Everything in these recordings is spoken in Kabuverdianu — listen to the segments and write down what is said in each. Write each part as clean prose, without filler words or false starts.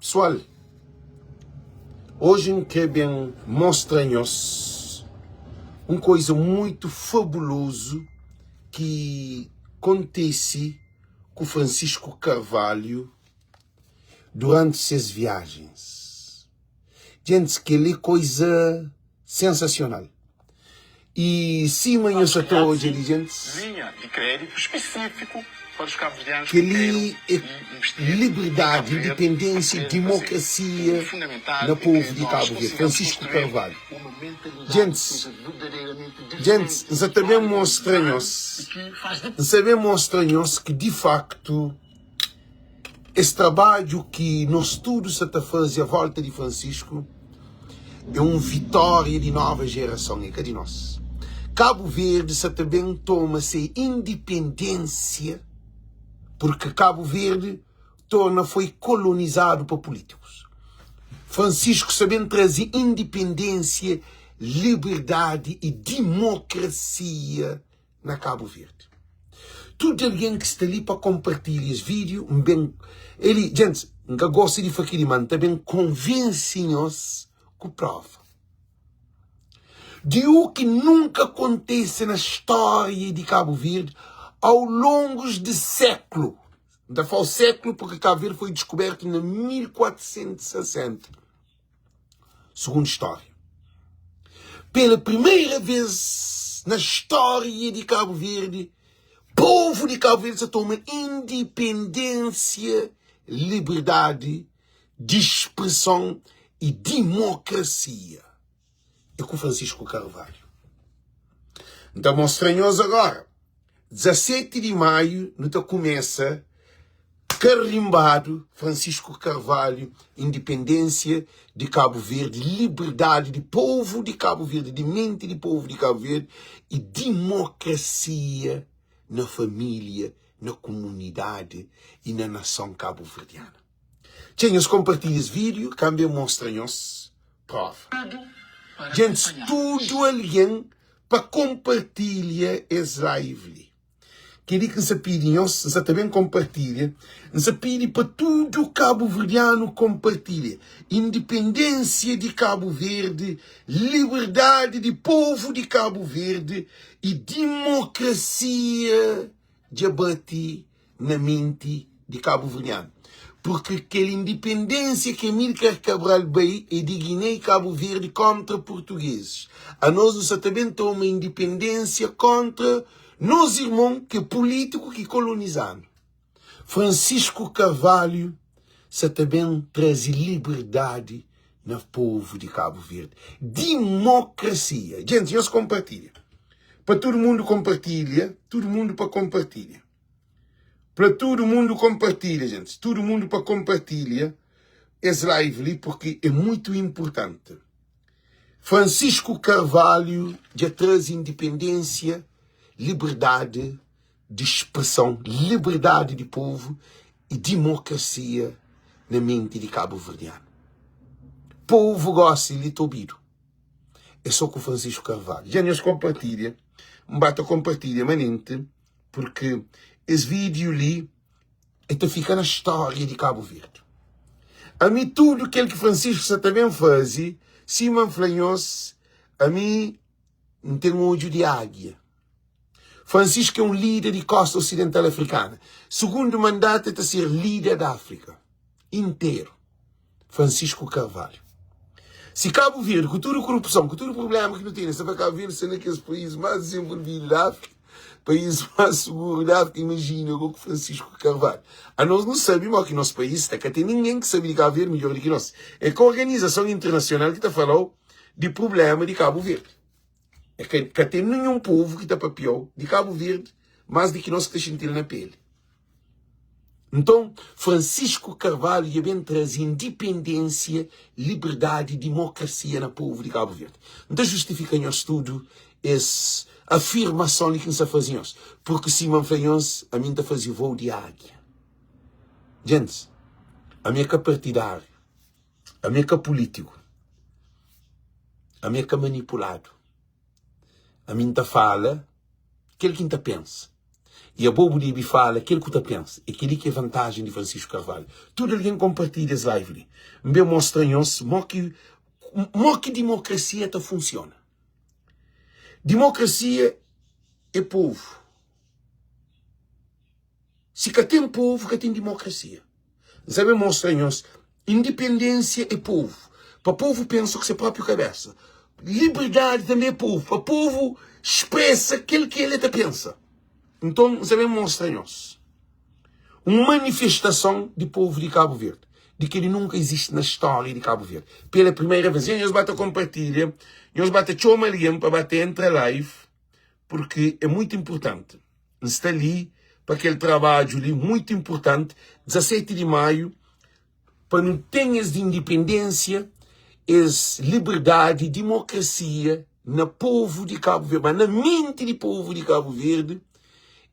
Pesoal, oji N kre ben mostra nhos un koiza muitu fabulozu ki kontise ku Francisco Carvalho duranti ses viajens. Djentis, kel-li é koiza sensasional. I sima nhos sa ta odja li, djentis, kel-li é liberdadi, indipendénsia i dimokrasia na povu di Kabu Verdi. Francisco Carvalho. Djentis, djentis, N sa ta ben mostra nhos, N sa ben mostra nhos ki di faktu Es trabadju ki nos tudu sa ta faze a volta di Francisco é un vitória di nova jerason, é ka di nos. Kabu Verdi sa ta ben toma se indipendênsia purki Kabu Verdi torna foi kolonizadu pa pulítikus. Francisco sa ben traze indipendênsia, liberdadi y dimokrasia na Kabu Verdi. Tudu algen ki sta li pa konpartilha es vídiu, N ben, eli, djentis, N ka gosta di fla keli, ma N ta ben konvense nhos ku prova di u ki nunka kontese na stória di Kabu Verdi au longus di séklu. N ta fla séklu purki Kabu Verdi foi diskubertu na 1460. Sugundu stória. Pela primeira vez na stória di Kabu Verdi, povu di Kabu Verdi sa toma indipendênsia, liberdadi di spreson y dimokrasia. É ku Francisco Carvalho. N ta mostra nhos agora. 17 di Maiu nu ta kumesa karimbadu Francisco Carvalho indipendênsia di Kabu Verdi, liberdadi di povu di Kabu Verdi, di menti di povu di Kabu Verdi y dimokrasia na família, na kumunidadi y na nason kabuverdiana. Txê nhos konpartilha es vídiu, kanbe mostra nhos prova. Djentis, tudu algen pa konpartilha es live li. Kel-li ki N sa pidi nhos, N sa ta ben konpartilha, N sa pidi pa tudu kabuverdianu konpartilha. Indipendênsia di Kabu Verdi, liberdadi di povu di Kabu Verdi y dimokrasia dja bati na menti di kabuverdianu purki kel indipendensia ki Amilcar Cabral bai e di Guiné i Kabu Verdi kontra purtugezis. Anos nu sa ta ben toma indipendensia kontra nos irmon ki e pulitiku ki koloniza-nu. Francisco Carvalho sa ta ben traze liberdadi na povu di Kabu Verdi. Dimokrasia! Djentis, nhos konpartilha. Pa tudu mundu konpartilha, tudu mundu pa konpartilha. Pra tudu mundu konpartilha, gentis. Tudu mundu pa konpartilha es live li porque é muito importante. Francisco Carvalho dja traze independência, liberdade di expressão, liberdade di povo e dimokrasia na menti di kabuverdianu. Povo gosi li ta obidu. É só ku Francisco Carvalho. Dja nhos konpartilha, N ba ta konpartilha manenti. Porque es vídeo li é ta fika na história di Cabo Verde. Ami tudo kel ki Francisco sa ta ben faze, sima N fla nhos, ami N ten odju di águia. Francisco é um líder di costa ocidental africana. Segundo mandato é ta ser líder da África inteiro. Francisco Carvalho. Si Kabu Verdi, ku tudu korupson, ku tudu prublema ki nu tene, sta pa Kabu Verdi sta na kes país más dizenvolvidu di Áfrika, país más suguru di Áfrika, imajina go ku Francisco Carvalho. Anos nu sabe mo ki nos país sta, ka ten ningen ki sabe di Kabu Verdi midjor di ki nos. É ka organizason internasional ki ta fala-u di prublema di Kabu Verdi. É ka, ka ten ninhun povu ki ta papia-u di Kabu Verdi más di ki nos ki ta xinti-l na peli. Nton, Francisco Carvalho dja ben traze indipendênsia, liberdadi y dimokrasia na povu di Kabu Verdi. N ta justifika nhos tudu es afirmason li ki N sta faze nhos, purki sima N fla nhos, ami N ta faze vou di águia. Djentis, ami é ka partidáriu, ami é ka pulítiku, ami é ka manipuladu. Ami N ta fala kel ki N ta pensa. I abo bu debe fala kel ku ta pensa. É kel-li ki é vantajen di Francisco Carvalho. Tudu algen konpartilha es live li. N ben mostra nhos mo ki mo ki dimokrasia ta funsiona. Dimokrasia é povu. Si ka ten povu, ka ten dimokrasia. N sa ben mostra nhos, indipendênsia é povu, pa povu pensa ku se própi kabésa. Liberdadi tanbê é povu, pa povu spresa kel ki el ta pensa. Nton, N sa ben mostra nhos un manifestason di povu di Kabu Verdi, di kel-li nunka izisti na stória di Kabu Verdi. Pela primeira vez, nhos ba ta konpartilha, nhos ba ta txoma algen pa ba ta entra live, purki é muitu inpurtanti. N sta li pa kel trabadju li muitu inpurtanti, 17 di maiu, pa nu ten es indipendênsia, es liberdadi, dimokrasia na povu di Kabu Verdi, ma na menti di povu di Kabu Verdi,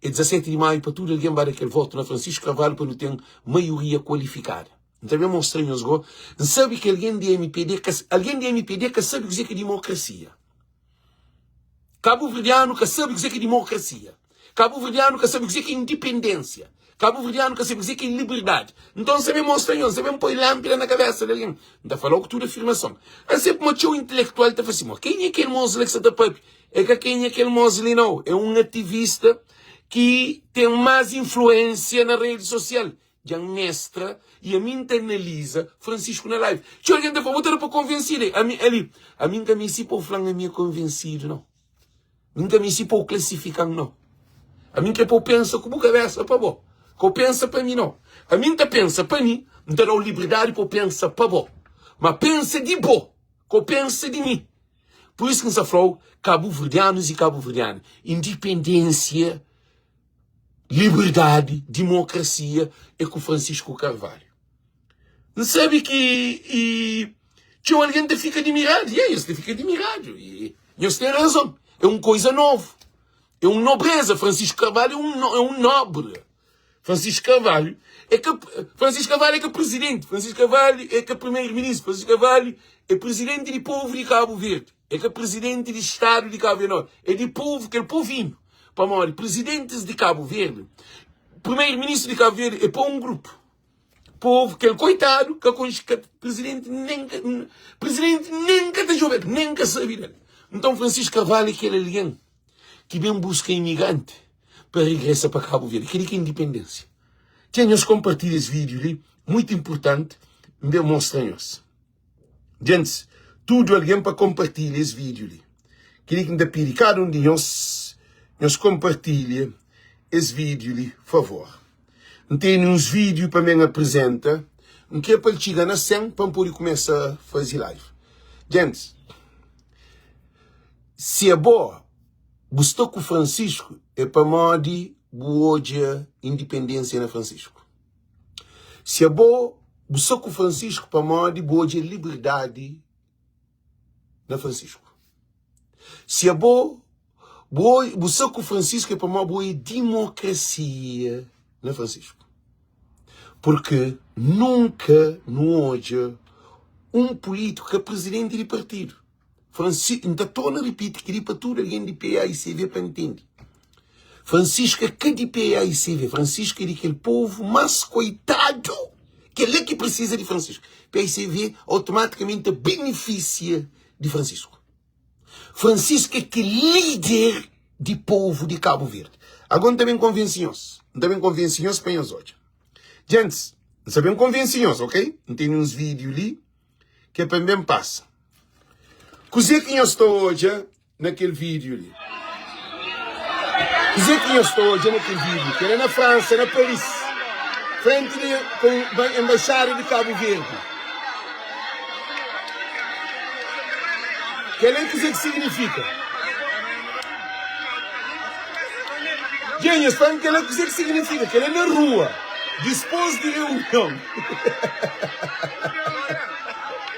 é 17 di maiu pa tudu algen ba da kel votu na Francisco Carvalho pa nu ten maioria kualifikada. N ta ben mostra nhos go, N sabe ki algen di mpd ka, algen di mpd ka sabe kuzê ki é dimokrasia. Kabuverdianu ka sabe kuzê ki é dimokrasia. Kabuverdianu ka sabe kuzê ki é indipendênsia. Kabuverdianu ka sabe kuzê ki é liberdadi. Nton, N sa ben mostra nhos, N sa ben poi lánpida na kabésa di algen. N ta fala-u ku tudu afirmason. Asi pamodi txeu intelektual ta fla si, Mo, kenha é kel mos la ki sa ta pâpia? É ka kenha kel mos li nau. É un ativista ki ten más influénsia na redi sosial. Dja N mestra y ami N ta analiza Francisco na live. Txeu algen ta fla, bo ta da pa konvensidu. Ami, ali, ami N ka meste pa bu fla-m ami é konvensidu, nau. Mi N ka meste pa bu klasifika-m, nau. Ami N kre pa bu pensa ku bu kabésa pa bo, ka bu pensa pa mi, nau. Ami N ta pensa pa mi, N ta da-u liberdadi pa bu pensa pa bo. Ma pensa di bo, ka bu pensa di mi. Pur isu ki N sta fla-u, kabuverdianus y kabuverdiana, indipendénsia liberdadi, dimokrasia é ku Francisco Carvalho. N sabe ki i txeu algen ta fika dimiradu, e es ta fika dimiradu, e nhos ten razon, é un koiza novu, é un nobreza, Francisco Carvalho é un é un nobre. Francisco Carvalho é ka Francisco Carvalho é ka presidenti, Francisco Carvalho é ka primeiro-ministro, Francisco Carvalho é presidenti di povu di Kabu Verdi. É ka prizidenti di stadu di Kabu Verdi, nau. É di povu, kel povinhu. Pamodi prizidentis di Kabu Verdi, primeru ministru di Kabu Verdi é pa un grupu. Povu, kel koitadu, ka konxe ka prizidenti nen ka, prizidenti nen ka ta djobe-l, nen ka sabe del. Nton, Francisco Carvalho é kel algen ki ben buska imigranti pa regresa pa Kabu Verdi. Kel-li ki é indipendénsia. Txeu nhos konpartilha es vídiu li, mutu inpurtanti, N ben mostra nhos. Gentis, tudu algen pa konpartilha es vídiu li. Kel-li ki N ta pidi kada un di nhos, nhos konpartilha es vídiu li, favor. N tene uns vídiu pa ben aprizenta, N kre pa el txiga na 100 pa N pode kumesa faze live. Gentis, si abo bu sta ku Francisco, é pamodi bu odja indipendénsia na Francisco. Si abo bu sta ku Francisco pamodi bu odja liberdadi na Francisco. Si abo bu bu sta ku Francisco é pamodi bu odja dimokrasia na Francisco. Porque nunka nu odja un político ka presidenti di partido. Francisco, N ta torna ripiti kel-li pa tudu algen di PAICV pa ntende. Francisco é ka di PAICV, Francisco é di kel povu más koitadu, kel-la ki prisiza di Francisco. PAICV automatikamenti ta benefisia di Francisco. Francisco é kel líder di povu di Kabu Verdi. Agora N ta ben konvense nhos, N ta ben konvense nhos pa nhos odja. Gentis, N sta ben konvense nhos, ok? N tene uns vídiu li. Ke pa N ben pasa. Kuzê ki nhos ta odja na kel vídiu li? Kuzê ki nhos ta odja na kel vídiu? Kel-la na Fransa, na Paris, frenti di Embaixada di Kabu Verdi. Kel-la é kuzê ki siginifika? Dja nhos fla-m kel-la kuzê ki siginifika? Kel-la é na rua, dispôs di reunion.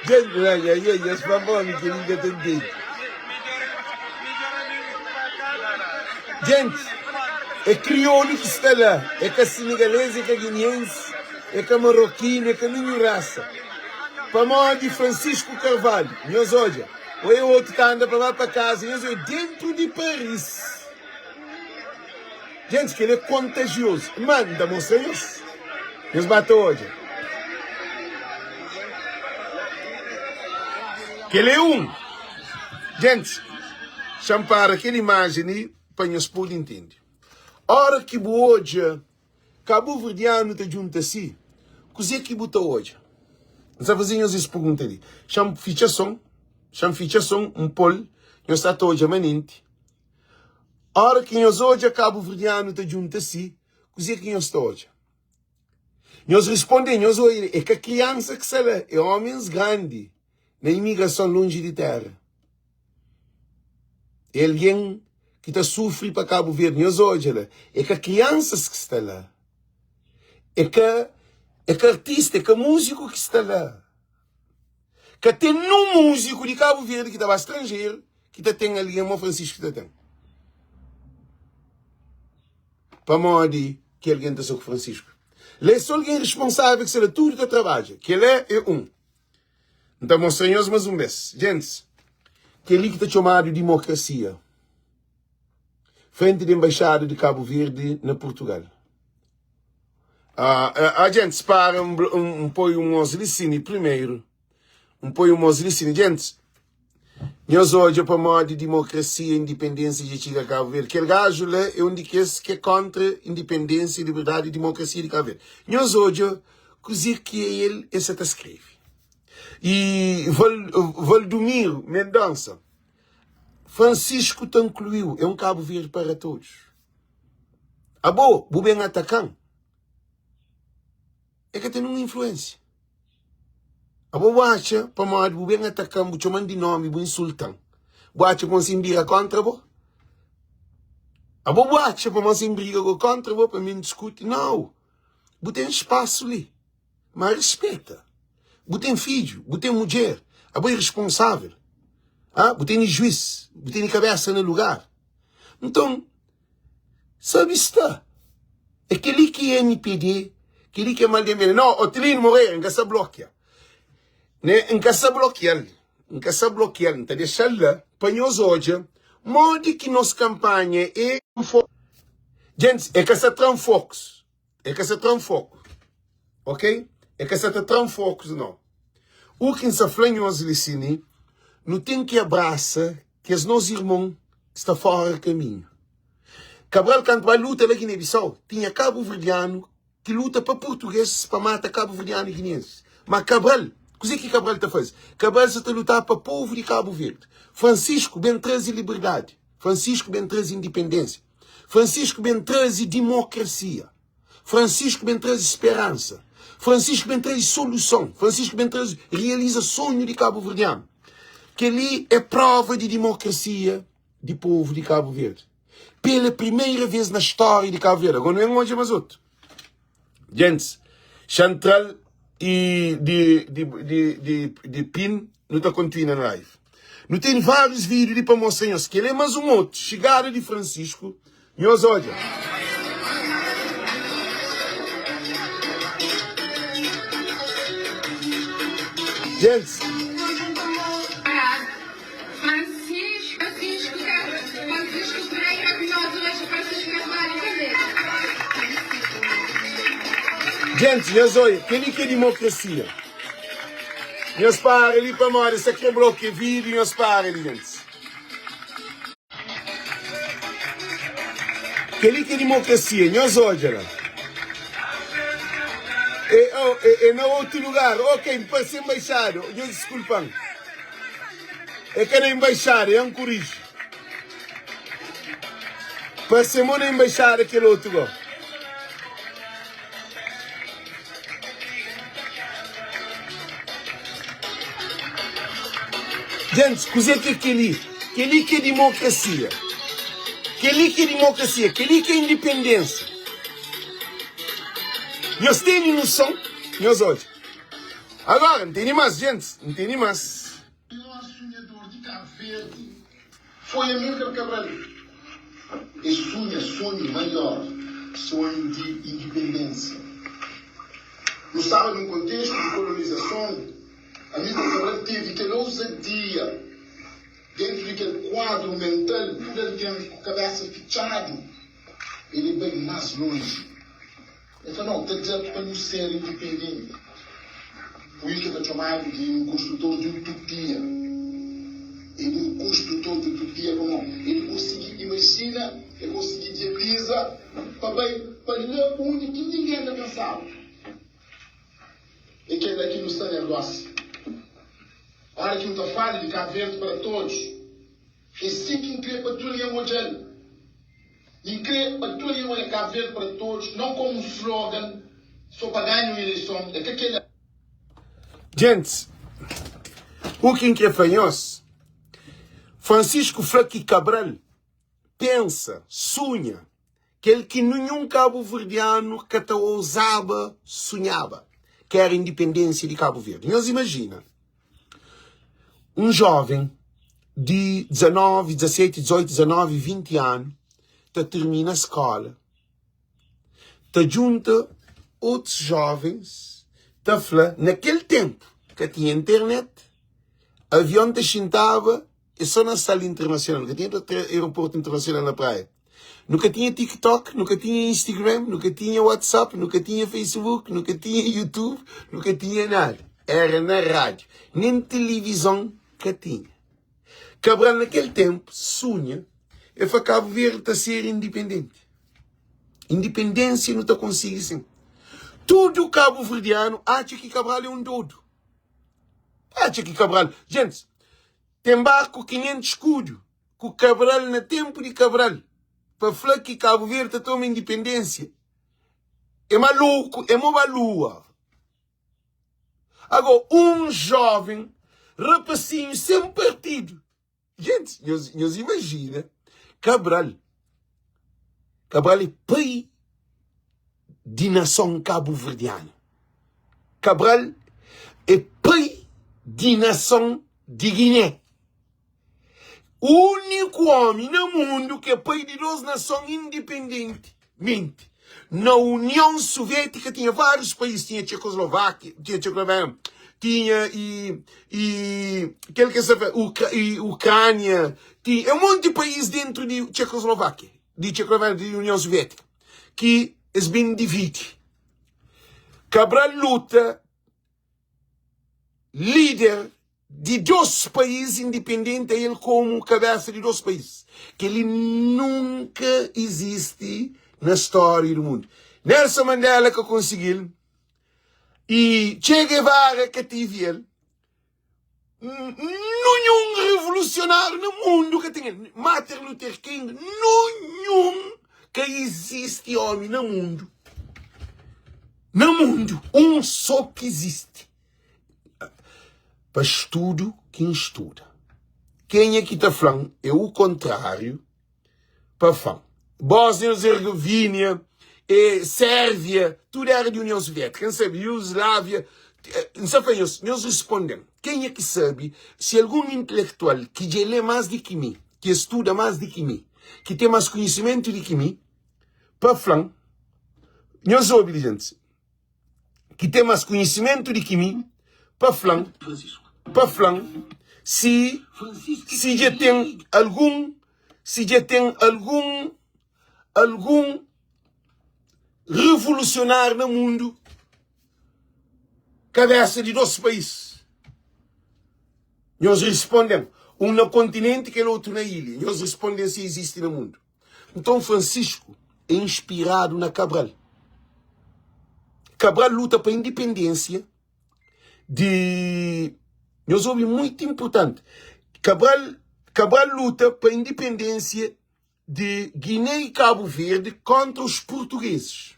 Dja nhos fla-m pa mi kel-li N ka ta ntende. Jenti, é kriolu ki sta la, é ka senegalês, é ka giniensi, é ka marokinu, é ka ninhun rasa. Pamodi Francisco Carvalho, nhos odja. Oi otu ta anda pa ba pa kaza nhos oi dentru di Paris. Gentis, kel-li é kontajiozu. Má N ta mostra nhos. Nhos ba ta odja. Kel-li é un. Gentis, xa-m para kel imajen li pa nhos pode intende. Óra ki bu odja kabuverdianu ta djunta si, kuzê ki bu ta odja? N sta faze nhos es pergunta li. Xa-m fitxa son, xa-m fitxa son, N pô-l, nhos sta ta odja manenti. Óra ki nhos odja kabuverdianu ta djunta si, kuzê ki nhos ta odja? Nhos responde, nhos odja, é ka kriansa ki sta la, é ómens grandi na imigrason lonji di téra. É algen ki ta sufri pa Kabu Verdi. Nhos odja la, é ka kriansas ki sta la, é ka é ka artista, é ka múziku ki sta la. Ka ten nun múziku di Kabu Verdi ki ta ba stranjeru ki ta ten algen mo Francisco ta ten. Pamodi ki algen ta sta ku Francisco? La é so algen responsável ki sta la, tudu ta trabadja. Kel-la é un. N ta mostra nhos mas un bes. Gentis, kel-li ki ta txomadu dimokrasia. Frenti di Enbaixada di Kabu Verdi na Purtugal. Ah, ah, gentis, para, N poi un mos li sini primeru. N poi un mos li sini. Gentis, nhos odja pamodi dimokrasia, indipendensia dja txiga Kabu Verdi. Kel gaju la é un di kes ki é kontra indipendensia, liberdadi i dimokrasia di Kabu Verdi. Nhos odja kuzê ki el el sa ta skrebe. I Val, Valdomiro Mendonça, Francisco ta nkluiu, é un Kabu Verdi para todos. Abo, bu ben ataka-m, é ka ten nun influensia. Abo bu atxa pamodi bu ben ataka-m, bu txoma-m di nomi, bu insulta-m, bu atxa pa mi N bira kóntra bo? Abo bu atxa pamodi si N briga go kóntra bo pa mi N diskuti? Nau! Bu ten spasu li, má rispeta. Bu ten fidju, bu ten mudjer, abo é responsável. Ah, bu tene juís, bu tene kabésa na lugar. Nton, Sabe sta. É kel-li ki NPD, kel-li ki é mal di No, Otelino Moreira, N ka sa blokia. Ne, N ka sa blokia-l. N ka sa blokia-l. N ta dexa-l la pa nhos odja modi ki nos kanpanha é. Gentis, é ka sa tra-m fokus. É ka sa tra-m foku. Ok? É ka sa ta tra-m fokus, no. U ki N sa fla nhos li si ni, nu ten ki abrasa kes nos irmon ki sta fora kaminhu. Cabral kantu bai luta la Guiné-Bissau tinha kabuverdianu ki luta pa purtuguês pa mata kabuverdianu i guineenses. Ma Cabral, kuzê ki Cabral ta faze? Cabral sa ta luta pa povu di Kabu Verdi. Francisco ben traze liberdadi, Francisco ben traze indipendênsia, Francisco ben traze dimokrasia, Francisco ben traze speransa, Francisco ben traze soluson, Francisco ben traze realiza sonhu di kabuverdianu. Kel-li é prova di dimokrasia. di povu di Kabu Verdi. Pela primeira vez na stória di Kabu Verdi. Agora nu ben odja mas otu. Gentis, Xantral i di, di, di, di, di Pin, nu ta kontinua na live. Nu ten várius vídiu li pa mostra nhos. Kel é mas un otu. Xigada di Francisco. Nhos odja. Gentis. Gentis, nhos odja. Kel-li ki é dimokrasia. Nhos para li pamodi sa kre blokia vídiu. Nhos para li, gentis. Kel-li ki é dimokrasia, nhos odja la. É, oh, é, é na otu lugar. Ok, N parse enbaixadu. Nhos diskulpa-m. É ka na enbaixada, é Ankoriji. Parse mo na enbaixada kel otu go. Gentis, kuzê ki é kel-li? Kel-li ki é dimokrasia. Kel-li ki é dimokrasia. Kel-li ki é indipendénsia. Nhos tene noson? Nhos odja. Agora, N tene más, gentis. N tene más. Maior sunhador di Kabu Verdi foi Amilcar Cabral. E sunha sonhu maior, sonhu di indipendensia. Nu staba nun kontestu di kolonizason, Amilcar Cabral tevi kel ouzadia dentu di kel kuadru mental, tudu algen ku kabesa fitxadu. El bai más lonji. El fla, Nau, ta da pa nu ser indipendenti. Pur isu el ta txomadu di un konstrutor di utopia. El é un konstrutor di utopia pamodi el konsigi imajina, el konsigi idealiza pa bai pa la undi ki ningen ka pensaba. É kel-la ki nu sta nel gósi. Óra ki nu ta fala di Kabu Verdi para todos, é si ki N krê pa tudu algen odja-l. N krê pa tudu algen odja Kabu Verdi para todos, nau komu un slogan sô pa ganha un ileison. É ka kel-la. Gentis, u ki N krê fla nhos, Francisco fla ki Cabral pensa, sunha, kel ki ninhun kabuverdianu ka ta ozaba sunhaba, ki éra indipendénsia di Kabu Verdi. Nhos imajina un jóven di 19, 17, 18, 19, 20 anu ta tirmina skóla, ta djunta otus jóvens ta fla, na kel ténpu ka tinha internet, avion ta xintaba É só na sala internacional, nu ka tinha aeroporto internacional na praia. Nu ka tinha TikTok, nu ka tinha Instagram, nu ka tinha WhatsApp, nu ka tinha Facebook, nu ka tinha YouTube, nu ka tinha nada. Era na rádio, nem televisão ka tinha. Cabral na kel tempo sunha, el fla Cabo Verde ta ser independente. Independência nu ta konsigi sim. Tudo cabo-verdiano atxa ki Cabral é um dodo. Atxa ki Cabral, gente, Ten barku 500 skudu ku Cabral na tenpu di Cabral pa fla ki Kabu Verdi ta toma indipendensia é maluku, é mo ba lua. Ago un joven rapasinhu sen partidu, gentis nhos nhos imajina Cabral, Cabral é pai di nason kabuverdianu. Cabral é pai di nason di Guiné. Úniku ómi na mundu ki é pai di dos nason indipendentimenti. Na Union Suviétika tinha várius país, tinha Txekoslovákia, tinha Txekoslovákia, tinha e, e kel ki sta fla, e Ukrânia, tinha un monti país dentru di Txekoslovákia, di Txekoslovákia, di Union Suviétika. ki es ben dividi. Cabral luta lider di dos país indipendenti a el komu kabesa di dos país. Kel-li nunka izisti na stória di mundu. Nelson Mandela ka konsigi-l i Che Guevara ka tivi el. Nunhun revolusionáriu na mundu ka ten el. Martin Luther King, nunhun ka izisti omi na mundu. Na mundu, un so ki izisti. Pa studu ki N studa. Kenha ki ta fla-m é u kontráriu, pa fla-m. Bósnia Herzegovina, e Sérvia, tudu éra di Union Suviétika. N sabe, Iugoslávia. N sa fla nhos, nhos responde-m. Kenha ki sabe si algun intelektual ki dja lé más di ki mi, ki studa más di ki mi, ki ten más konhisimentu di ki mi, pa fla-m, nhos obi li, gentis. ki ten más konhisimentu di ki mi pa fla-m pa fla-m si si dja ten algun si dja ten algun algun revolusionáriu na mundu kabésa di dos país. Nhos responde-m un na kontinenti kel otu na ilha nhos responde-m si izisti na mundu. Nton Francisco é inspiradu na Cabral. Cabral luta pa independência di Nhos obi muito importante. Cabral Cabral luta pa independência di Guiné e Cabo Verde kontra os portugueses.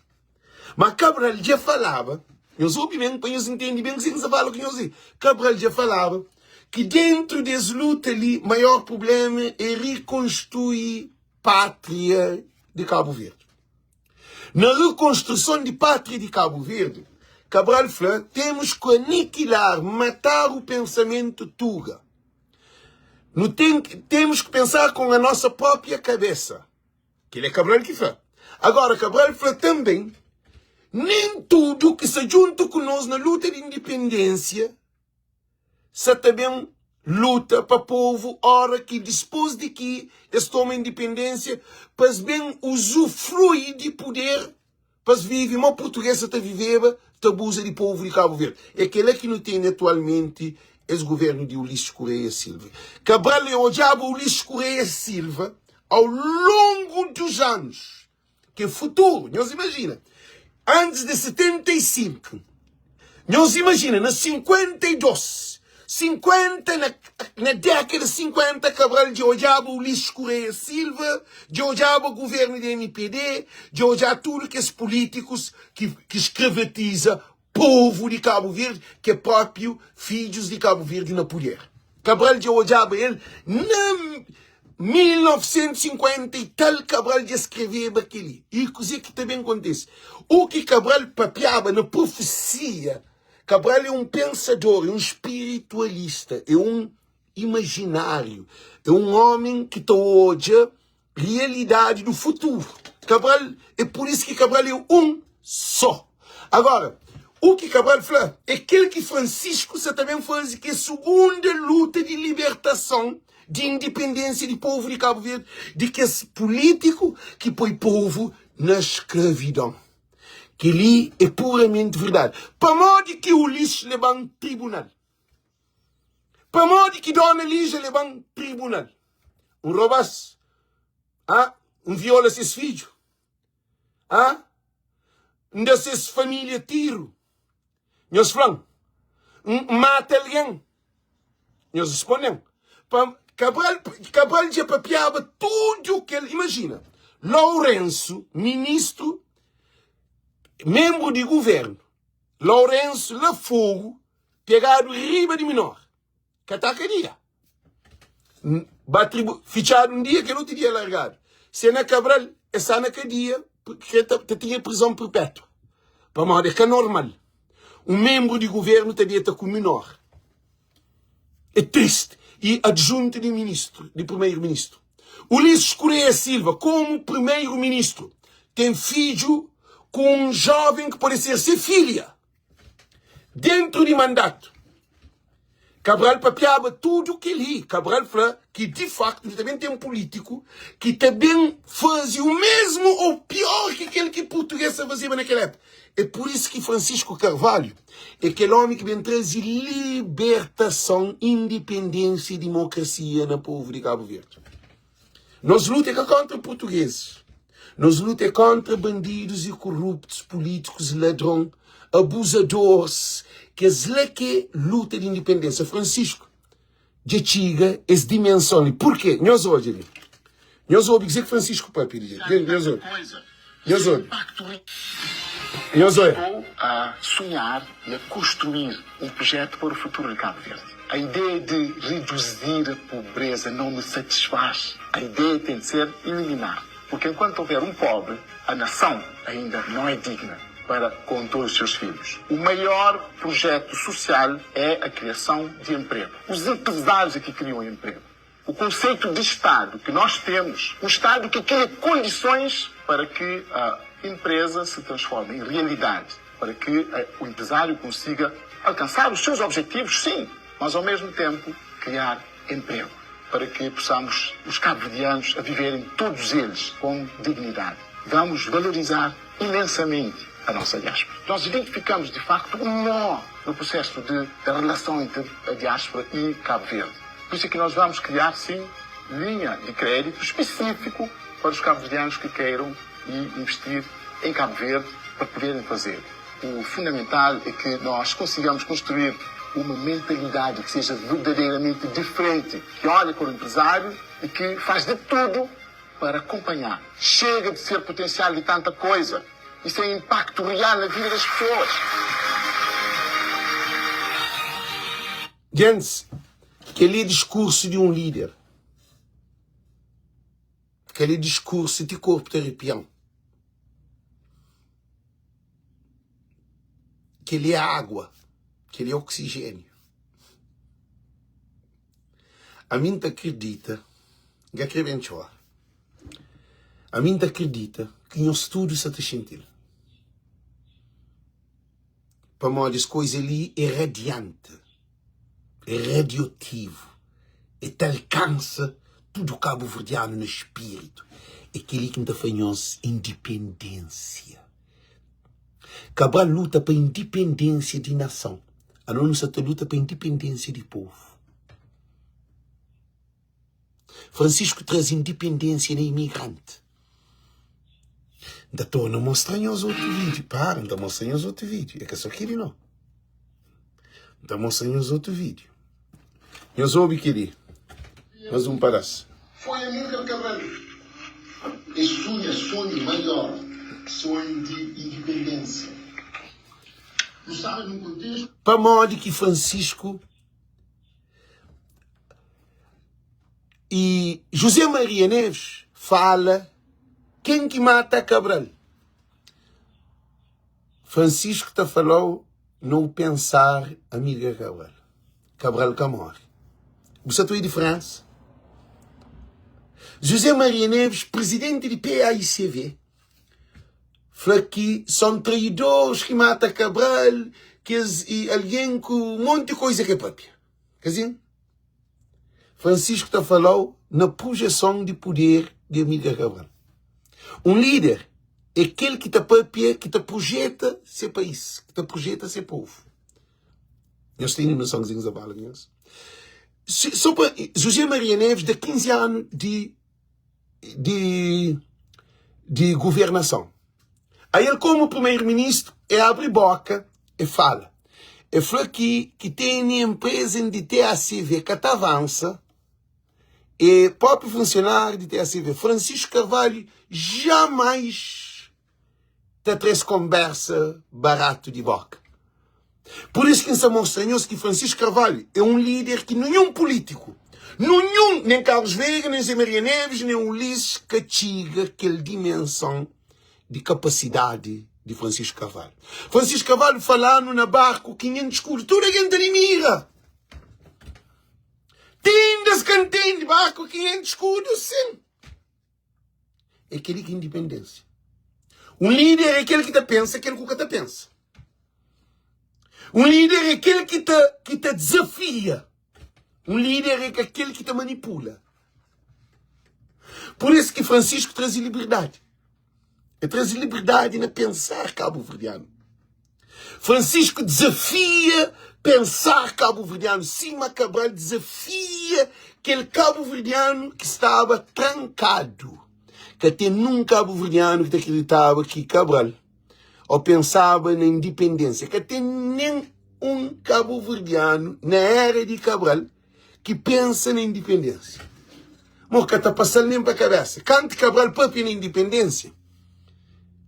Ma Cabral dja falaba, nhos obi ben pa nhos intende ben kuzê ki N sta fala ku nhos li. Cabral dja falaba ki dentru des luta li maior prublema é rikonstrui pátria di Kabu Verdi. Na rikonstruson di pátria di Kabu Verdi, Cabral fla, temos que aniquilar, matar o pensamento tuga. Nu tem, temos que pensar com a nossa própria cabeça. Kel é Cabral ki fla. Agora, Cabral fla tanben, nen tudu ki sta djuntu ku nos na luta di indipendênsia sa ta ben. luta pa povu ora ki dispôs di ki es toma indipendênsia pa es ben uzufrui di puder pa es vive mo purtugês sa ta viveba ta abuza di povu di Kabu Verdi. É kela ki nu tene atualmenti es guvernu di Ulisses Correia Silva. Cabral e odjaba Ulisses Correia Silva ao longu dos anos ki é futuru. Nhos imajina, antis di 75, nhos imajina na 52, 50 na, na dékada di 50, Cabral dja odjaba Ulisses Correia Silva, dja odjaba guvernu di MPD, dja odjaba tudu kes pulítikus ki, ki skravatiza povu di Kabu Verdi, ki é própiu fidjus di Kabu Verdi na puder. Cabral dja odjaba el na 1950 y tal, Cabral dja skreveba kel-li. Y kuzê ki ta ben kontise? U ki Cabral papiaba na profesia, Cabral é un pensador, é un spiritualista, é un imajináriu, é un ómi ki ta odja Realidade do futuro. Cabral, é por isso ki Cabral é um só. Agora, o ki Cabral fla é kel ki Francisco sa ta ben faze, ki é segunda luta di libertason, di independência di povo di Cabo Verde, di kes político ki poi povo na escravidão. Kel-li é puramente verdade. Pamodi ki Ulisses leba-m tribunal? Pamodi ki Dona Lígia leba-m tribunal? N roba-s? Ah, N viola ses fidju? Ah, N da ses família tiru? Nhos fla-m, N mata algen? Nhos responde-m, pa Cabral, Cabral dja papiaba tudu kel. Imajina, Lourenço, ministru, menbru di guvernu, Lourenço la Fogu, Pegadu riba di minor ka ta kadia Ba tribu fitxadu un dia kel otu dia largadu Se na Cabral e sta na kadia ke ta tinha prizon perpetua Pamodi e ka normal un membru di guvernu ta deta ku minor É triste E adjuntu di ministru di primeiro ministru Ulisses Correia Silva komu primeiro ministru ten fidju ku un joven ki pode ser se filha. Dentru di mandatu, Cabral papiaba tudu kel-li. Cabral fla ki, di faktu, ta ben ten pulítiku ki ta ben faze u mesmu ou pior ki kel ki purtuges ta fazeba na kel épuka. É pur isu ki Francisco Carvalho é kel ómi ki ben traze libertason, indipendénsia i dimokrasia na povu di Kabu Verdi. Nos luta é ka kontra purtugueses. Nos luta é kontra bandidus e korruptus, pulítikus, ladron, abuzadors. Kes la ke luta di indipendénsia. Francisco dja txiga es dimenson li. Purke? Nhos odja li. Nhos obi kuzê ki Francisco papia li. Nhos obi. Nhos obi. Nhos obi. Estou a sonhar e a construir um projeto para o futuro de Cabo Verde. A ideia de reduzir a pobreza não me satisfaz. A ideia tem de ser eliminar, porque enquanto houver um pobre, a nação ainda não é digna para com todos os seus filhos. O maior projeto social é a criação de emprego. Os empresários é que criam emprego. O conceito de Estado que nós temos, um Estado que cria condições para que a empresa se transforme em realidade, para que o empresário consiga alcançar os seus objetivos, sim, mas ao mesmo tempo criar emprego, para que possamos os cabo-verdianos a viverem todos eles com dignidade. Vamos valorizar imensamente a nossa diáspora. Nós identificamos, de facto, um nó no processo de, da relação entre a diáspora e Cabo Verde. Por isso é que nós vamos criar, sim, linha de crédito específico para os cabo-verdianos que queiram e investir em Cabo Verde para poderem fazer. O fundamental é que nós consigamos construir uma mentalidade que seja verdadeiramente diferente, que olhe para o empresário e que faz de tudo para acompanhar. Chega de ser potencial de tanta coisa e sem impacto real na vida das pessoas. Gentis, kel-li é diskursu di un líder. Kel-li é diskursu ti korpu ta arrepian. Kel-li é água, kel-li é oksijéniu. Ami N ta kridita, N ka kre ben txora, ami N ta kridita ki nhos tudu sa ta xinti-l. Pamodi es koiza li é radianti, é radiotivu. E ta alkansa tudu kabuverdianu na spiritu. É kel-li ki N ta fla nhos, indipendénsia. Cabral luta pa indipendénsia di nason. Anos nu sa ta luta pa indipendénsia di povu. Francisco traze indipendénsia na imigranti. N ta torna mostra nhos otu vídiu. Para, N ta mostra nhos otu vídiu. É ka só kel-li, no. N ta mostra nhos otu vídiu. Nhos obi kel-li. Mas un padás. Foi Amílcar Cabral. E sunha sonhu maior, sonhu di indipendénsia. Nu staba nun kontestu. Pamodi ki Francisco i José Maria Neves fala ken ki mata Cabral? Francisco ta falau no pensar amiga Cabral. Cabral ka morre. Bu sa ta obi diferensa? José Maria Neves, presidente di PAICV, fla ki son traidores ki mata Cabral, kes i algen ku un monti koisa ke papia. Ka sin? Francisco ta falau na projeson di puder di Amílcar Cabral. Un líder é kel ki ta papia, ki ta projeta se país, ki ta projeta se povu. Nhos tene noson kuzê ki N sta fala ku nhos? So pa José Maria Neves da 15 anu di di di governason. Aí el komu primeiro-ministro e abri boka e fala. E fla ki ki tene empresa di TACV ka ta avansa e próprio funcionário di TACV Francisco Carvalho jamais ta tra es konbersa baratu di boka. Pur isu ki N sta mostra nhos ki Francisco Carvalho é un líder ki ninhun pulítiku, ninhun, nen Carlos Veiga, nen Zé Maria Neves, nen Ulisses ka txiga kel dimenson di kapasidadi di Francisco Carvalho. Francisco Carvalho fala-nu na barku 500 skudu, tudu algen ta dimira. Ti inda es ka ntende, barku 500 skudu, sin. É kel-li ki é indipendénsia. Un líder é kel ki ta pensa kel ku ka ta pensa. Un líder é kel ki ta, ki ta dizafia. Un líder é ka kel ki ta manipula. Por isso ki Francisco traze liberdade. El traze liberdade na pensar cabo-verdiano. Francisco dizafia pensar cabo-verdiano, sima Cabral dizafia kel cabo-verdiano ki staba trankadu. Ka ten nun cabo-verdiano ki ta kriditaba ki Cabral ô pensaba na indipendênsia. Ka ten nen un cabo-verdiano na era di Cabral ki pensa na indipendênsia. Mo ka ta pasa-l nen pa kabésa. Kantu Cabral papia na indipendênsia,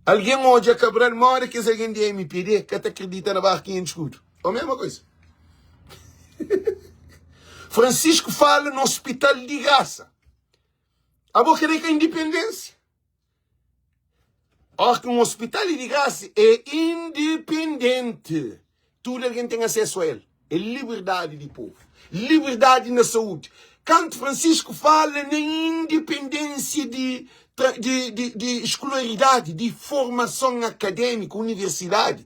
algen odja Cabral moda kes algen di mpd ka ta kridita na barra 500 skudu. O mesma koisa. Francisco fala na hospital di grasa. Abo kre ka indipendênsia? Óras ki un ospital é di grasa, é indipendenti. Tudu algen ten asesu a el. É liberdadi di povu. Liberdadi na saúdi. Kantu Francisco fala na indipendênsia di, di, di, di skolaridadi, di formason akadémiku, universidadi,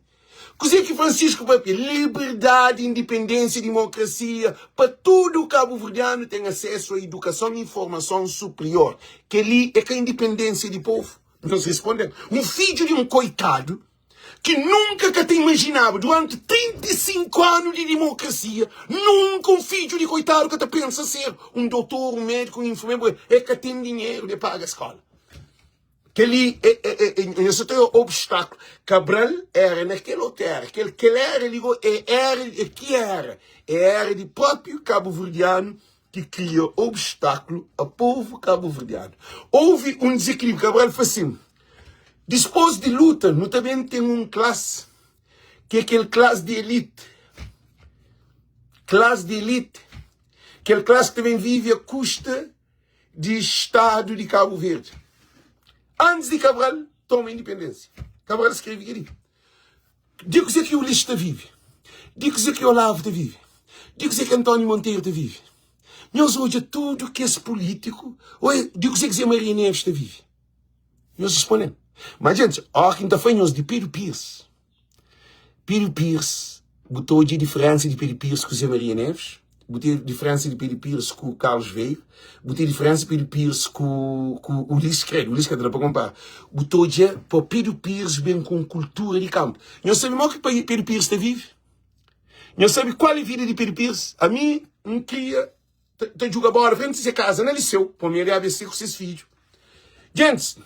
kuzê ki Francisco papia? Liberdadi, indipendênsia, dimokrasia, pa tudu kabuverdianu ten asesu a idukason i formason superior. Kel-li é ka indipendênsia di povu? Nhos responde-m, un fidju di un koitadu ki nunka ka ta imajinaba duranti 35 anu di dimokrasia, nunka un fidju di koitadu ka ta pensa ser un dotor, un médiku, un infermeru, el ka ten dinheru di paga skóla. Kel-li é, é, é, é, nhos sa ta odja obstákulu. Cabral éra na kel otu éra, kel, kel éra li go é éra, é ki éra? É éra di própi kabuverdianu ki kria obstákulu a povu kabuverdianu. Houve un dizikilibriu. Cabral fla sin, Dispôs di luta, nu ta ben ten un klasi ki é kel klasi di elite. Klasi di elite, kel klasi ki ta ben vive a kusta di Stadu di Kabu Verdi. Antis di Cabral toma indipendênsia, Cabral skrebe kel-li. Di kuzê ki Ulisses ta vive? Di kuzê ki Olavo ta vive? Di kuzê ki António Monteiro ta vive? Nhos odja tudu kes pulítiku, oi, di kuzê ki Zé Maria Neves ta vive? Nhos responde-m. Má djentis, óra ki N ta fla nhos di Pedro Pires, Pedro Pires, bu ta odja diferénsa di Pedro Pires ku Zé Maria Neves? Bu ten diferensa di Pedro Pires ku Carlos Veiga, bu ten diferensa di Pedro Pires ku ku Ulisses Credo, Ulisses ka ta da pa konpara. Bu ta odja pa Pedro Pires ben ku un kultura di kanpu. Nhos sabe mo ki Pedro Pires ta vive? Nhos sabe kual é vida di Pedro Pires? Ami N kria ta djuga bola frenti se kaza na liseu, pa mi el ABC ku ses fidju. Gentis,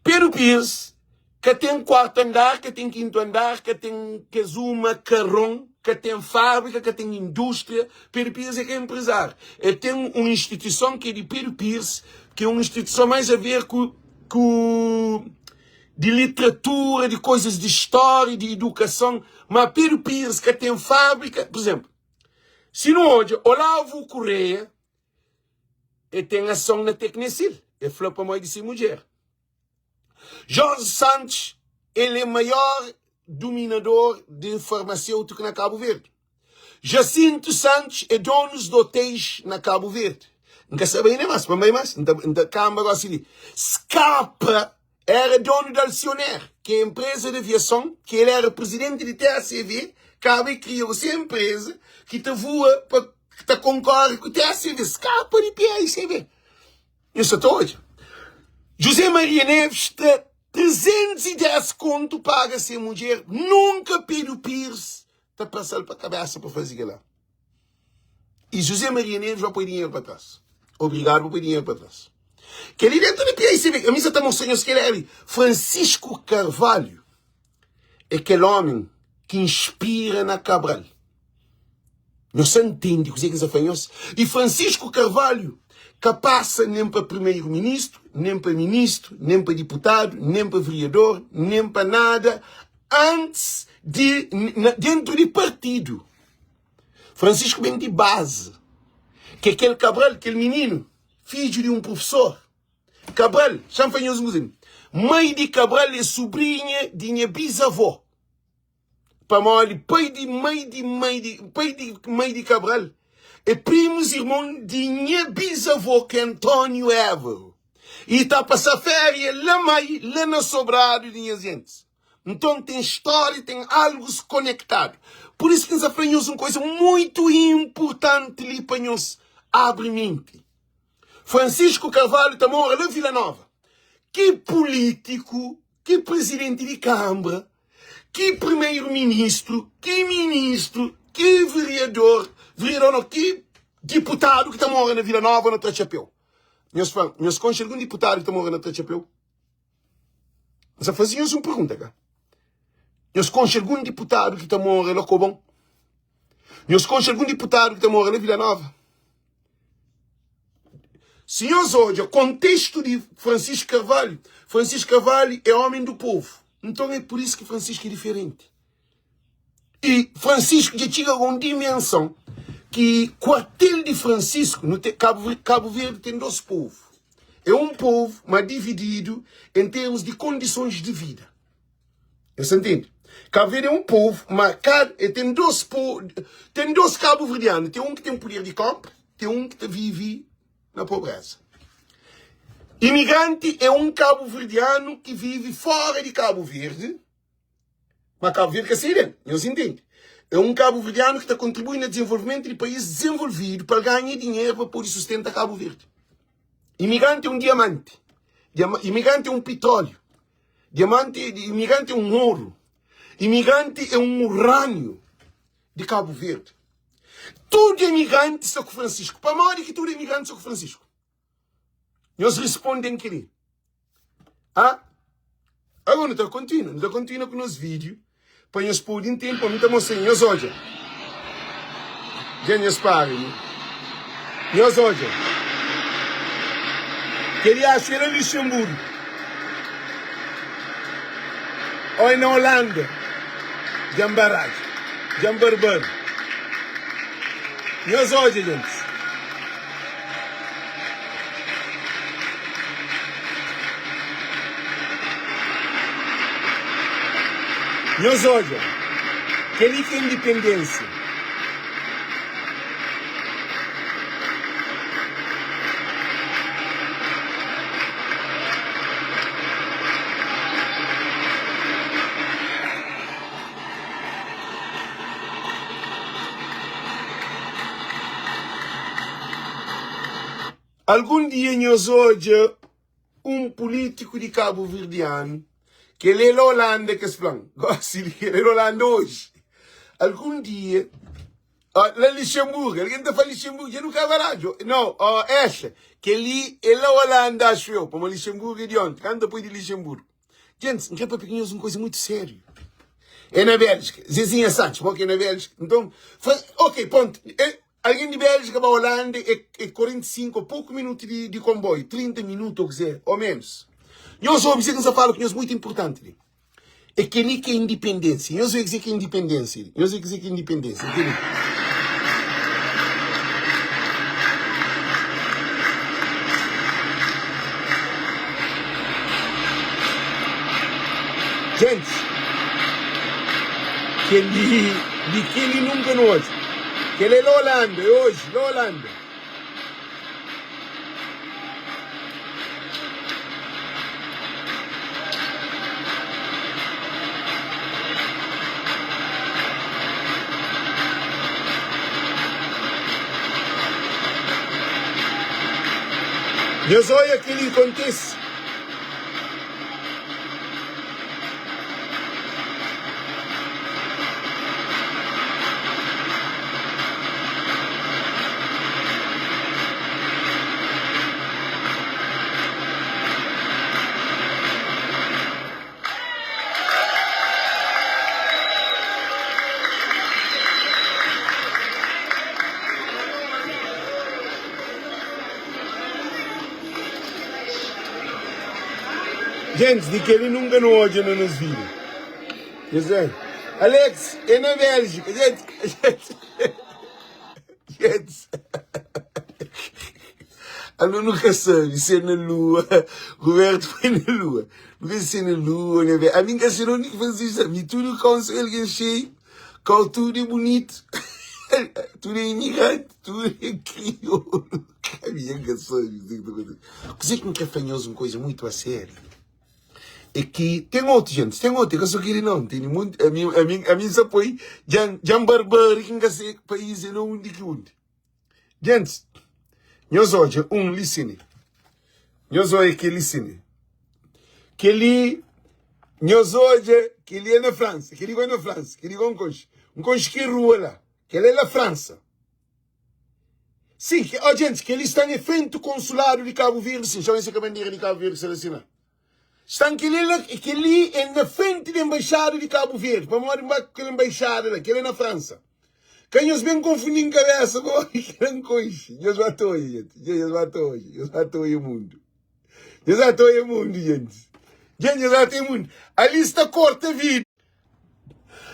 Pedro Pires Ka ten kuartu andar, ka ten kintu andar, ka ten kes uma karon, ka ten fábrika, ka ten indústria. Pedro Pires é ka empresário. El ten un instituison ki é di Pedro Pires, ki é un instituison mais a ver ku, ku di literatura, di coisas di história, di educason. Ma Pedro Pires ka ten fábrika. Por exemplo, si nu odja Olavo Correia, el ten ason na Tecnesil. El fla pamodi di se mudjer. Jorge Santos, el é maior dominador de farmacêutico na Cabo Verde. Jacinto Santos é donos de hotéis na Cabo Verde. N ka sabe ainda mais, pa N bai mais, N ta, N ta kamba gosi li. Scapa era dono de Alcionair, que é empresa de aviação, que ele era presidente de TACV, kaba e kria se empresa que ta voa pa, que ta concorre ku TACV. Scapa de PAICV. Nhos sa ta odja? José Maria Neves tra 310 kontu paga se mudjer, nunka Pedro Pires ta pasa-l pa kabesa pa faze kel-la. E José Maria Neves ba poi dinheru pa tras. Obrigadu pa poi dinheru pa tras. Kel-li dentu di PICB, ami sa ta mostra nhos kel-la li. Francisco Carvalho é kel ómi ki inspira na Cabral. Nhos sa ntende kuzê ki N sa fla nhos? I Francisco Carvalho ka pasa nen pa primeiro-ministru, nen pa ministru, nen pa diputadu, nen pa vereador, nen pa nada antis di dentu di partidu. Francisco ben di bazi, ki é kel Cabral, kel mininu, fidju di un profesor. Cabral, xa-m fla nhos un kuza, mai di Cabral é subrinha di nha bizavó. Pamodi pai di mai di mai di pai di mai di Cabral é primus irmon di nha bisavô ki é António Évaro e ta pasa féria la mai la na Sobrado di nhas gentis. Nton ten stória, ten algus konektadu. Pur isu ki N sa fla nhos un koisa muitu inpurtanti li pa nhos abri menti. Francisco Carvalho ta mora la Vila Nova. Ki pulítiku, ki prizidenti di kanbra Ki primeiro ministro, ki ministro, ki vereador, vereador não, ki diputado ki ta mora na Vila Nova na tra txapéu? Nhos fla, nhos konxe algun diputado ki ta mora na tra txapéu? N sa faze nhos un pergunta ka? Nhos konxe algun diputado ki ta mora la Kobon? Nhos konxe algun diputado ki ta mora na Vila Nova? Si nhos odja kontestu di Francisco Carvalho, Francisco Carvalho é homem do povo. Nton é por isso ki Francisco é diferenti. E Francisco dja txiga a un dimensão ki kuartel di Francisco, no te, Cabo, Cabo Verde tem dos povo. É um povo, mas dividido em termos de condições de vida. Nhos ta ntende? Cabo Verde é um povo, mas cada, é, tem dos po, tem dos cabo-verdiano, tem um que tem poder de compra, tem um que ta vive na pobreza. Imigrante é um cabo-verdiano que vive fora de Cabo Verde, mas Cabo Verde ka sai del, nhos entende? É um cabo-verdiano que ta contribui na desenvolvimento de país desenvolvido para ganha dinheiro para poder sustentar Cabo Verde. Imigrante é um diamante, imigrante é um petróleo. Diamanti, imigranti é un oru. Imigranti é un urânio di Kabu Verdi. Tudu imigranti sta ku Francisco. Pamodi ki tudu imigranti sta ku Francisco? Nhos responden kel-li. Ah? Agora nu ta kontinua, nu ta kontinua ku nos vídeo pa nhos pode ntende, pa mi ta mostra nhos odja. Dja nhos para mi. Nhos odja. Kel-li acho é na Luxemburgo. Ou é na Holanda. Dja N baradja. Dja N barbadu. Nhos odja, gentis. Nhos odja, kel-li ki é indipendénsia. Algun dia nhos odja un pulítiku di kabuverdianu kel é la Holanda kes fla-m gosi li kel é la Holanda oji algun dia la Lixenburgu algen ta fla Lixenburgu dja nu kaba la djo no ó exa kel li é la Holanda axu eu pamodi Lixenburgu é di onti kantu ta poi di Lixenburgu Gentis, N kre papia ku nhos un kuza mutu sériu. É na Béljika. Zezinha Santos, bo ki é na Béljika. Nton, fla, ok, pontu. É, algen di Béljika ba Holanda é, é 45 ou poku minutu di, di konboiu, 30 minutu ou kuzê, ou ménus. Nhos obi kuzê ki N sta fala ku nhos, mutu inpurtanti li. É kel-li ki é indipendénsia. Nhos obi kuzê ki é indipendénsia li. Nhos obi kuzê ki é indipendénsia. É kel-li. Gente, kel-li, di kel-li nunka nu odja. Kel-li é la Holanda, é oji, la Holanda. Nhos oia kel-li kontise. Gentis di kel-li nunka nu odja na nos vida. José, Alex, é na Bélgika. Gente, gente, gente. Anu nunka sabe se é na lua. Roberto foi na lua. Nunka se é na lua, na Bélgika. Ami nka sei onde que vocês estão. Mi tudo kau se alguém cheio. Kau tudo é bonito. Tudo é imigrante, tudo é crioulo. Ami nka sabe. Kuzê ki N kre fla nhos un koza mutu a sério. É ki ten otu gente, ten otu, é ka so keli não, tene monti, ami, ami, ami N sa poi djan, djan barbari ki N ka se país é na undi ki undi. Gentis, nhos odja un li sini, nhos odja keli sini, keli, nhos odja keli é na Fransa, keli goi na Fransa, keli goi N konxe, N konxe ki rua la, keli é la Fransa. Sim, ke, oh, gente, kel-li sta na frenti konsuladu di Kabu Verdi, sim, txeu se ka bandera di Kabu Verdi sta la sima. Sta kel-li la, kel-li é na frenti di embaixada di Kabu Verdi, pamodi N ba ku kel embaixada la, kel-li é na Fransa. Ka nhos ben konfundi-m kabesa, pamodi kel-la N konxe. Nhos ba ta odja, gente, nhos ba ta odja, nhos ba ta odja mundu. Nhos ba ta odja mundu, gente. Gente, nhos ba ta odja mundu. Ali sta korta vídiu.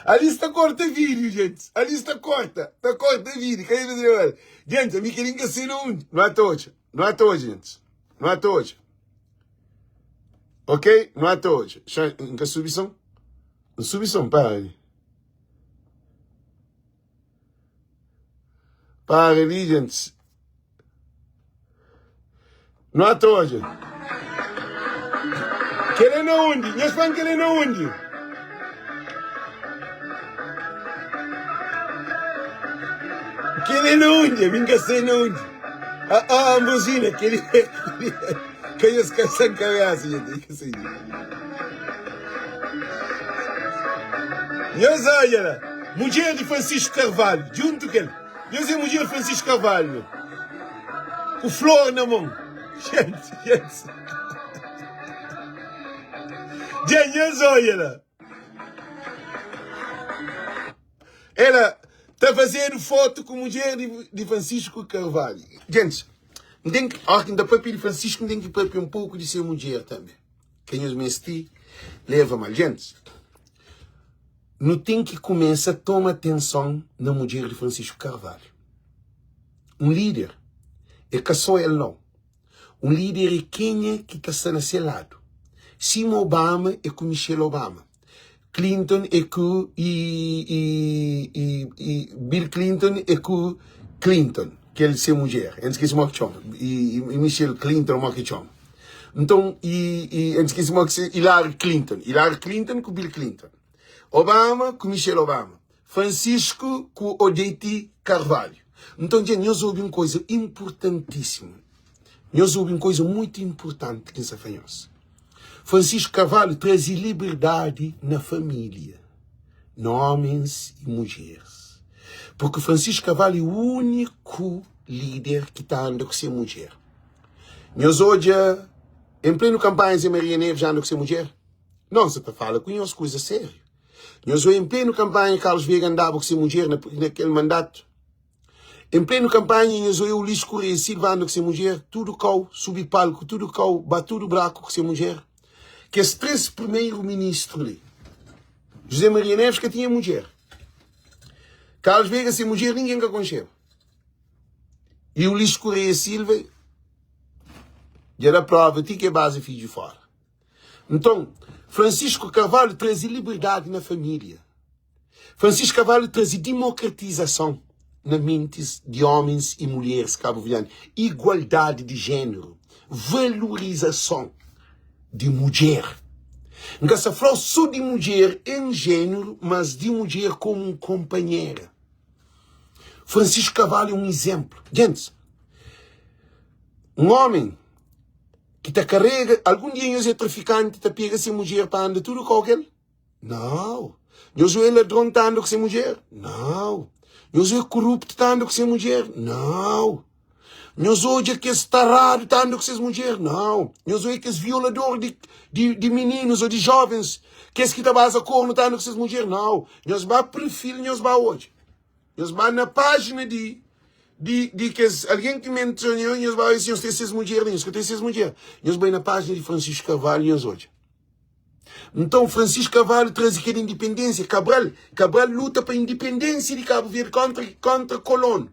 Ali sta korta vídeo, gente. Ali sta korta. Ta korta vídeo. Ka nhos pensa Gente, ami kel-li N ka sei na undi. Nu ata odja. Nu ata odja, gente. Nu ata odja. Ok? Nu ata odja. Xa, N ka subi son? N subi son, para li. Para li, gente. Nu ata odja. Kel é na undi? Nhos fla-m kel é na undi? Kel é na undi? Ami N ka sei na undi. Ah, ah, Ambrosina, kel é. Ka nhos ka sen kabesa, nha tem ka sei. Nhos odja la. Mudjer di Francisco Carvalho, djuntu kel. Nhos é mudjer Francisco Carvalho ku flor na mon. Gente, gente. Dja nhos odja la. Ela ta fazedu foto ku mudjer di, di Francisco Carvalho. Gente, N ten ki, óra ki N ta papia di Francisco, N ten ki papia un poku di se mudjer tanbe. Ka nhos meste leva mal. Gente, Nu ten ki kumesa toma atenson na mudjer di Francisco Carvalho. Un líder é ka só el nau. Un líder é kenha ki ta sta na se ladu. Sima Obama é ku Michelle Obama, Clinton é ku i i i i Bill Clinton é ku Clinton, kel se mudjer, N skese modi ki txoma, i i Michelle Clinton modi ki txoma. Nton i i N skese modi ki se Hillary Clinton, Hillary Clinton ku Bill Clinton. Obama ku Michelle Obama, Francisco ku Odete Carvalho. Nton, dja nhos obi un koza inpurtantísimu. Nhos obi un koza mutu inpurtanti ki N sta fla nhos. Francisco Carvalho traze liberdadi na família, na ómens i mudjeris. Purki Francisco Carvalho é úniku líder ki ta anda ku se mudjer. Nhos odja en plenu kanpanha Zé Maria Neves anda ku se mudjer? Não, N sa ta fala ku nhos kuza sériu. Nhos odja en plenu kanpanha Carlos Veiga andaba ku se mudjer na kel mandatu? En plenu kanpanha nhos oia Ulisses Correia Silva anda ku se mudjer tudu kau, subi palku tudu kau, ba tudu braku ku se mudjer. Kes 3 primeru ministru li, José Maria Neves ka tinha mudjer, Carlos Veiga se mudjer ningen ka konxeba e Ulisses Correia Silva dja da prova ti ki e baza fidju fora. Nton, Francisco Carvalho traze liberdadi na familia. Francisco Carvalho traze dimokratizason na mentis di homens y mulheres kabuverdianu, igualdadi di jeneru, valorizason di mudjer. N ka sta fla-u so di mudjer en jeneru, mas di mudjer komu un konpanhera. Francisco Carvalho é un izenplu. Gentis, un omen ki ta karega, algun dia nhos é trafikanti ta pega se mudjer pa anda tudu kau kel? Nau. Nhos é ladron ta anda ku se mudjer? Nau. Nhos é koruptu ta anda ku se mudjer? Nau. Nhos odja kes taradu ta anda ku ses mudjer? Nau. Nhos odja kes violador di, di, di mininus ô di jovens, kes ki ta baza kornu ta anda ku ses mudjer? Nau. Nhos ba perfil, nhos ba odja. Nhos ba na pájina di di, di kes algen ki mensiona nhos, nhos ba odja si nhos ten ses mudjer li. Nhos ka ten ses mudjer. Nhos bai na pájina di Francisco Carvalho, nhos odja. Nton, Francisco Carvalho traze kel indipendênsia. Cabral, Cabral luta pa indipendênsia di Cabo Verde kontra, kontra kolonu,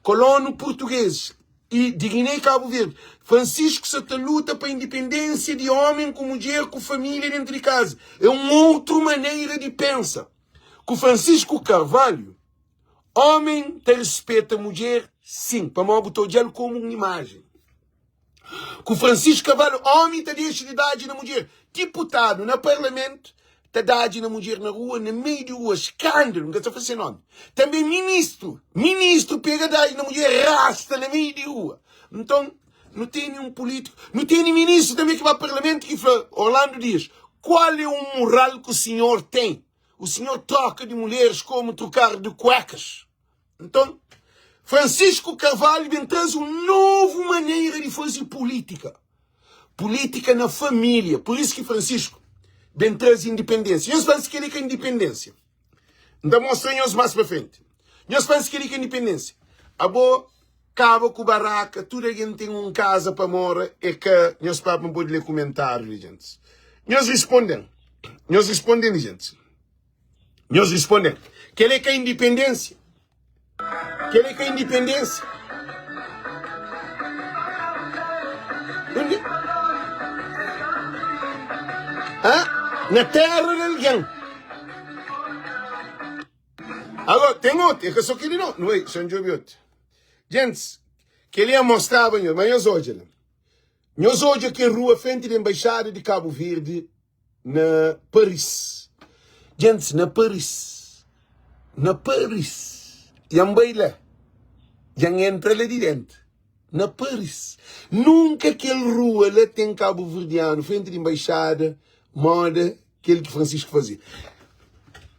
kolonu português i di Guiné i Cabo Verde. Francisco sa ta luta pa indipendênsia di omen ku mudjer ku família dentu di kaza. É un outru manera di pensa. Ku Francisco Carvalho, omen ta rispeta mudjer, sin, pamodi bu ta odja-l komu un imajen. Ku Francisco Cavallo, omi ta dexa di dadji na mudjer. Diputadu na parlamentu ta dadji na mudjer na rua, na meiu di rua. Skandalu, N ka sa fla se nomi. Tanbe ministru, ministru pega dadji na mudjer, rasta na meiu di rua. Nton, nu tene un pulitiku, nu tene ministru tanbe ki ba parlamentu ki fla Orlando Dias, kual e un mural ku sinhor ten? O sinhor troka di mulheres komu trokar di kuekas. Nton, Francisco Carvalho ben traze un novu manera di faze pulítika. Pulítika na família. Pur isu ki Francisco ben traze indipendênsia. Nhos fla si kel-li ka indipendênsia. N ta mostra nhos más pa frenti. Nhos fla si kel-li ka indipendênsia. Abo kaba ku baraka, tudu algen ten un kaza pa mora, é ka nhos pape N pode lé kumentáriu li, gentis. Nhos risponde-m. Nhos risponde-m li, gentis. Nhos responde-m, Kel-li é ka indipendénsia? Kel-li é ka indipendénsia? Undi? Hã? Na téra di algen. Agora, ten otu, é ka sô kel-li nau. Nu bai, xa N djobe otu. Gentis, kel-li N mostraba nhos, ma nhos odja la. Nhos odja kel rua frenti di Enbaixada di Kabu Verdi na Paris. Gentis, na Paris, na Paris, dja N bai la, dja N entra la di dentu, na Paris. Nunka kel rua la ten kabuverdianu frenti di nbaixada moda kel ki Francisco faze.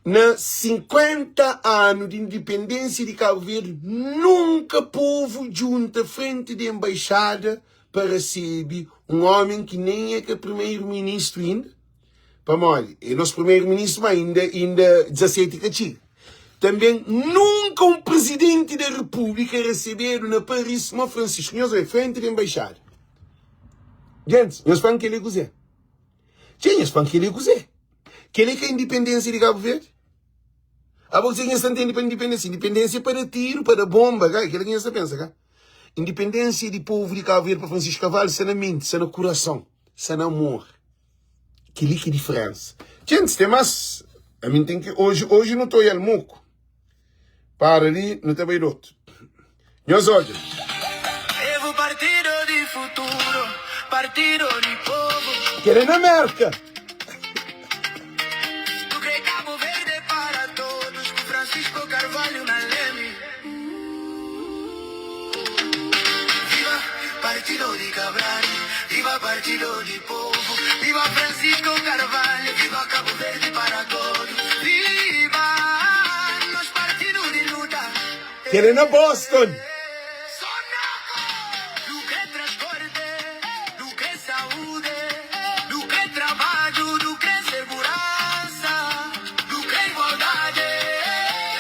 Na 50 anu di indipendênsia di Kabu Verdi, nunka povu djunta frenti di nbaixada pa resebe un ómi ki nen é ka primeru-ministru inda, pamodi é nos primeru-ministru, má inda inda 17 ka txiga. Tanben, nunka un prizidenti da repúblika resebedu na Paris sima Francisco. Nhos obi, frenti di enbaixada. Gentis, nhos fla-m kel-li é kuzê? Txê, nhos fla-m kel-li é kuzê? Kel-li ka indipendénsia di Kabu Verdi? Abo kuzê ki nhos ta ntende pa indipendénsia? Indipendénsia é pa da tiru, pa da bonba, ka? É kel-li ki nhos ta pensa, ka? Independência di povo di Cabo Verde pa Francisco Carvalho sta na mente, sta na coração, sta na amor. Kel-li ki diferença. Gentis, tem mas. A mim tem que hoje, hoje não tô el moco. Para ali, não tá bai do outro. Nhos odja. Evo partido di futuro, partido di povo. Kel é na Merca. Tu crê Cabo Verde para todos, com Francisco Carvalho na leme. Partido di Cabral, viva Partido di Povo, viva Francisco Carvalho, viva Cabo Verde para todos, viva nos Partido di Luta. Kel é na Boston. Nu kre transporte, nu kre saúde, nu kre trabadju, nu kre seguransa, nu kre igualdade,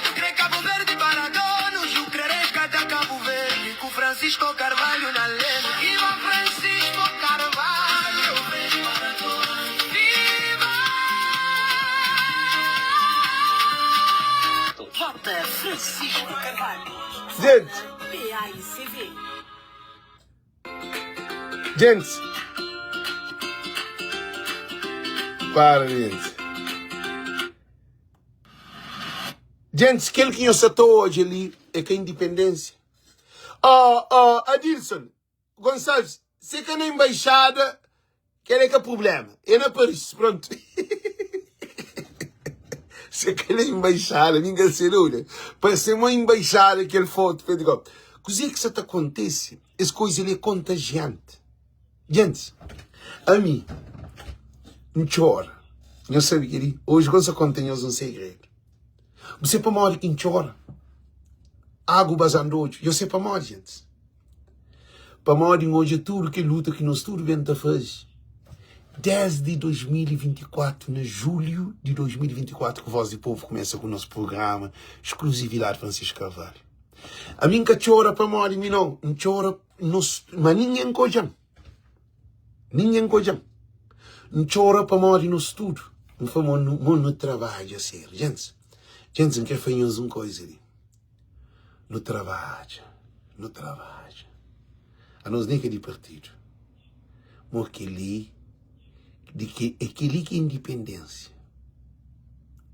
nu kre Cabo Verde para todos, nu kre resgata Cabo Verde ku Francisco Carvalho na lema. Viva Francisco Carvalho, viva! Vota Francisco Carvalho. Gente. PAICV. Gente. Para, gente. Gente, kel ki nhos sa ta odja li é ka independência. Oh, oh, Adilson Gonçalves, se ka na embaixada, kel é ka problema. É na Paris, pronto. Se ka na embaixada, mi ka se dúvida. Parse uma embaixada kel foto. Kuzê ki sa ta kontese? Es koisa li é kontagiante. Gentis, ami N txora. Nhos sabe kel-li? Oji gosi N konta nhos un segredu. Bu sabe pamodi ki N txora? Agu bazan-du odju. Nhos sabe pamodi, gentis? Pamodi N odja tudu kel luta ki nos tudu ben ta faze desdi 2024, na julhu di 2024 ki Voz di Povu kumesa ku nos prugrama Skluzividadi Francisco Carvalho. Ami N ka txora pamodi mi nau, N txora Nos, ma ningen ka odja-m Ningen ka odja-m N txora pamodi nos tudu N fla mo nu, mo nu trabadja sériu Gentis, gentis N kre fla nhos un koza li Nu trabadja, nu trabadja Anos nen ka di partidu Mo kel-li di ki é kel-li ki é indipendénsia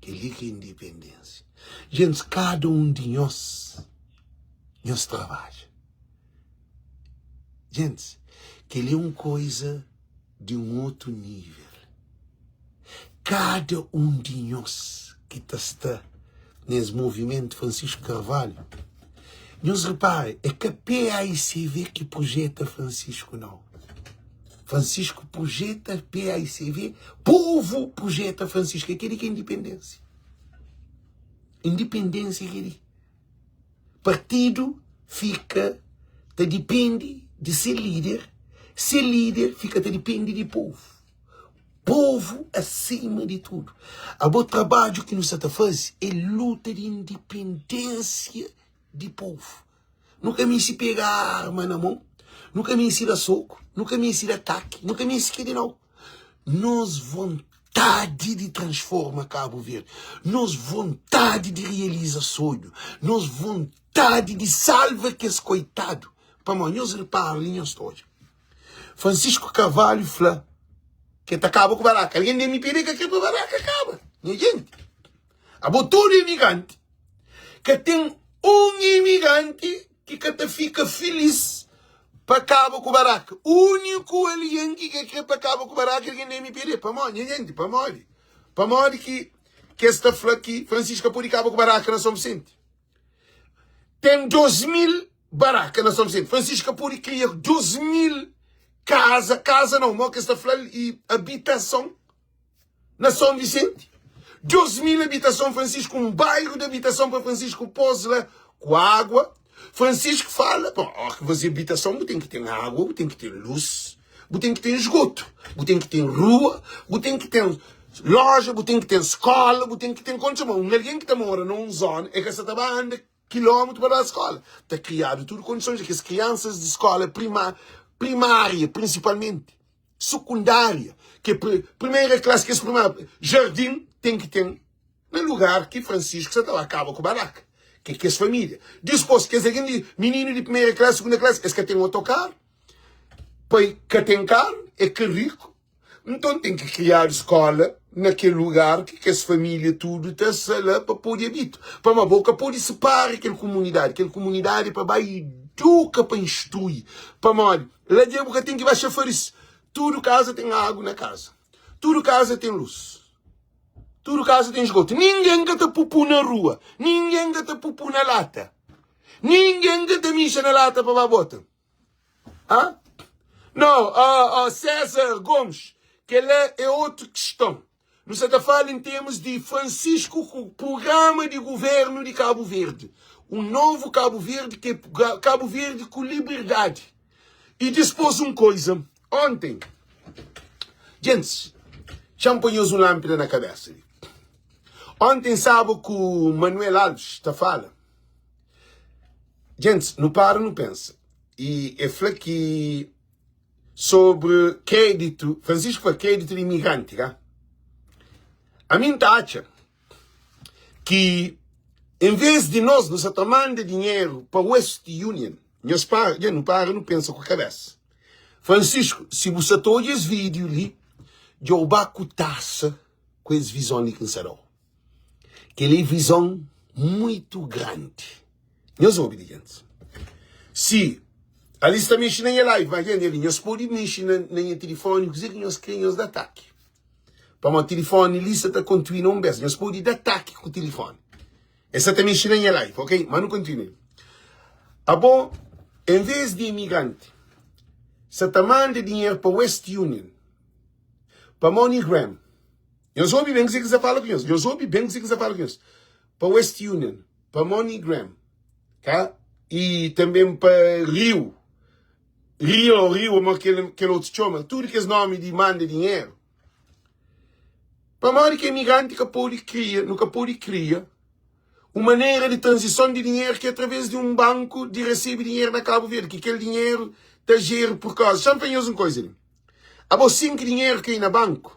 Kel-li ki é indipendénsia Gentis, kada un di nhos Nhos trabadja. Gentis, kel-li é un koiza di un otu nível. Kada un di nhos ki ta sta nes movimentu Francisco Carvalho, nhos repara, é ka PAICV ki projeta Francisco, nau. Francisco projeta PAICV, povu projeta Francisco. É kel-li ki é indipendénsia. Indipendénsia é kel-li. Partidu fika ta dipende di se líder, se líder fika ta dipende di povu. Povu asima di tudu. Abo trabadju ki nu sa ta faze é luta di indipendénsia di povu. Nu ka meste pega arma na mon, nu ka meste da soku, nu ka meste da ataki, nu ka meste kel-li nau. Nos vontadi di transforma Kabu Verdi, nos vontadi di realiza sonhu, nos vontadi di salva kes koitadu. Pamodi, nhos repara li nhos ta odja, Francisco Carvalho fla ke ta kaba ku baraka. Algen di MPD ka kre pa baraka kaba. Nha jenti, abo tudu imigranti, ka ten un imigranti ki ka ta fika filis pa kaba ku baraka. Úniku algen ki ka kre pa kaba ku baraka é algen di mpd. Pamodi? Nha jenti, pamodi? Pamodi ki ki es ta fla ki Francisco ka pode kaba ku baraka na São Vicente? Ten 2000 baraka na São Vicente. Francisco ka pode kria 2000 kaza, kaza não, mo ki es ta fla-l e habitason na São Vicente. 2000 habitason Francisco, um bairro de habitason pa Francisco pôs lá ku água. Francisco fala, bom, ó, que fazer habitação, bu tem que ter água, bu tem que ter luz, bu tem que ter esgoto, bu tem que ter rua, bu tem que ter loja, bu tem que ter escola, bu tem que ter condição. Um alguém que ta mora num zona é que sa ta ba anda quilómetro pa ba escola. Ta criado tudo condições, que as crianças de escola prima, primária, principalmente. Sukundária, ki é primeira klasi, kes primeira, jardin ten ki ten na lugar ki Francisco sa ta ba kaba ku baraka, ki é kes família. Dispôs, kes algen di mininu di primeira klasi, sugunda klasi, es ka ten otokaru, pai ka ten karu, é ka riku, nton ten ki kriadu skóla na kel lugar ki kes família tudu ta sta la pa pode abitu. Pamodi bo ka pode sipara kel kumunidadi, kel kumunidadi é pa ba iduka, pa instrui, pamodi La dja bu ka ten ki ba xafaris. Tudu kaza ten agu na kaza. Tudu kaza ten lus. Tudu kaza ten esgotu. Ningen ka ta pupu na rua. Ningen ka ta pupu na lata. Ningen ka ta mixa na lata pa ba bota. Ha? No, uh, uh, César Gomes, kel-la é otu kiston. Nu sa ta fala em termos di Francisco ku programa di governo di Cabo Verde. Um novo Cabo Verde que é Cabo Verde ku liberdade. E dispôs um coisa, ontem, gentes, xa-m poi nhos um lâmpada na cabeça li. Ontem sábado ku Manuel Alves ta fala, gentes, nu para nu pensa. E e fla ki Sobre kreditu, Francisco fla kreditu di imigranti ka? Ami N ta atxa ki en vez di nos nu sa ta manda dinheru pa West Union, nhos para, dja nu para nu pensa ku kabesa. Francisco, si bu sa ta odja es video li, dja bu ba ku tasa ku es vizon li ki N sa dau. Kel é vizon muitu grandi. Nhos obi li, gentis. Si Ali sta mexi na nha live, ma gente ali, nhos pode mexi na, na nha telefone, kuzê ki nhos kre, nhos da ataki. Pamodi telefone li sa ta kontinua un bes, nhos pode da ataki ku telefone. E sa ta mexi na nha live, ok? Ma nu kontinua. Abo, en vez di imigranti sa ta manda dinheru pa West Union, pa MoneyGram, Nhos obi ben kuzê ki N sta fala ku nhos. Nhos obi ben kuzê ki N sta fala ku nhos. Pa West Union, pa MoneyGram, ka? I tanben pa Rio. Rio ou Rio, mo kel, kel otu txoma. Tudu kes nomi di manda dinheru. Pamodi ki imigranti ka pode kria, nu ka pode kria un manera di tranzison di dinheru ki é através di un banku di resebe dinheru na Kabu Verdi, ki kel dinheru ta jeri pur kauza. Xa-m fla nhos un koza li. Abo sin ki dinheru kai na banku,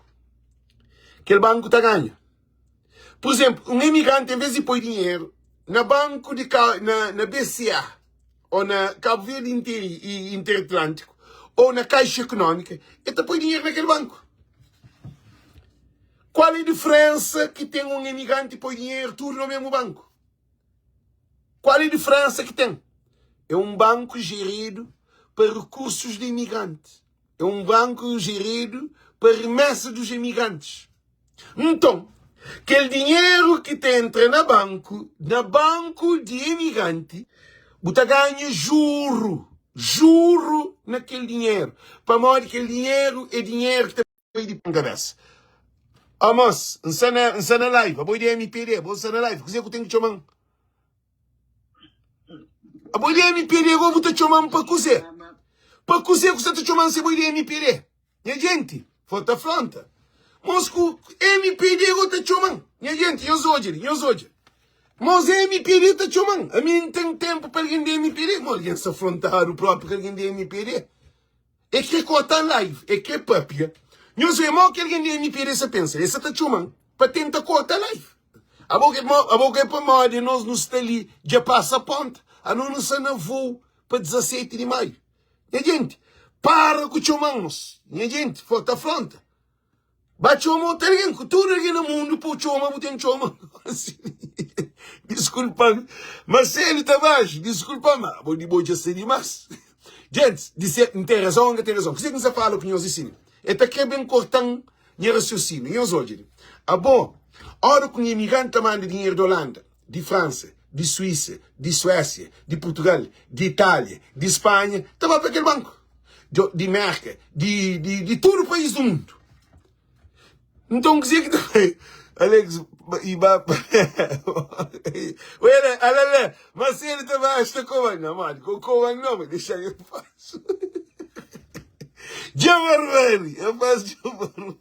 kel banku ta ganha. Pur izénplu, un imigranti envês di poi dinheru na banku di na, na BCA ô na Kabu Verdi Inter, Interatlântiku ô na Kaixa Ekonómika, el ta poi dinheru na kel banku. Kual é diferensa ki ten un imigranti poi dinheru tudu na mésmu banku? Qual é diferença que tem? É um banco gerido pa recursos de imigrantes. É um banco gerido pa remessa dos imigrantes. Nton, kel dinheiro ki ta entra na banco, na banco di imigrante, bu ta ganha juro, juro na kel dinheiro. Pamodi kel dinheiro é dinheiro ki ta bai di kabesa. Amos, N sta na, N sta na live, abo é di MPD, abo sta na live, kuzê ku ten ki txoma-m? Abo é di MPD, agora bu ta txoma-m pa kuzê? Pa kuzê ku sta ta txoma-m se bo é di MPD? Nha jenti, fota afronta. Mos ku MPD agora ta txoma-m. Nha jenti, nhos odja li, nhos odja. Mos MPD ta txoma-m. Ami N ten tenpu pa algen di MPD. Mo algen sta afrontadu propi ku algen di MPD. E kre korta-m live, e kre papia. Nhos vê mo ki algen di MPD sa pensa? E sa ta txoma-m pa tenta korta live. Abo ke abo ke pamodi nos nu sta li dja pasa ponta, ano nu sta na voo pa 17 di maiu. Nha jenti, para ku txoma-m mos. Nha jenti, forti afronta. Ba txoma otu algen, ku tudu algen na mundu pa bu txoma, bu ten txoma. Diskulpa-m, Marcelo Tavares, diskulpa-m, ma bo di bo dja sta dimas. Gentis, di se, N ten razon, N ka ten razon. Kuzê ki N sta fala ku nhos di sima? E ta kre ben korta-m nha rasiosíniu. Nhos odja li. Abo, óra ku un imigranti ta manda dinheru di Olanda, di Fransa, di Suísa, di Suésia, di Purtugal, di Itália, di Spanha, ta ba pa kel banku. Di Merka, di, di, di tudu país do mundu. Nton, kuzê ki ta bai? Alex, i ba pa... Wera, ala la, Marcelo Tavares ta koba. Não, mano, ko koba não, mas deixa eu faço. Dja barbari, eu faço dja barbari.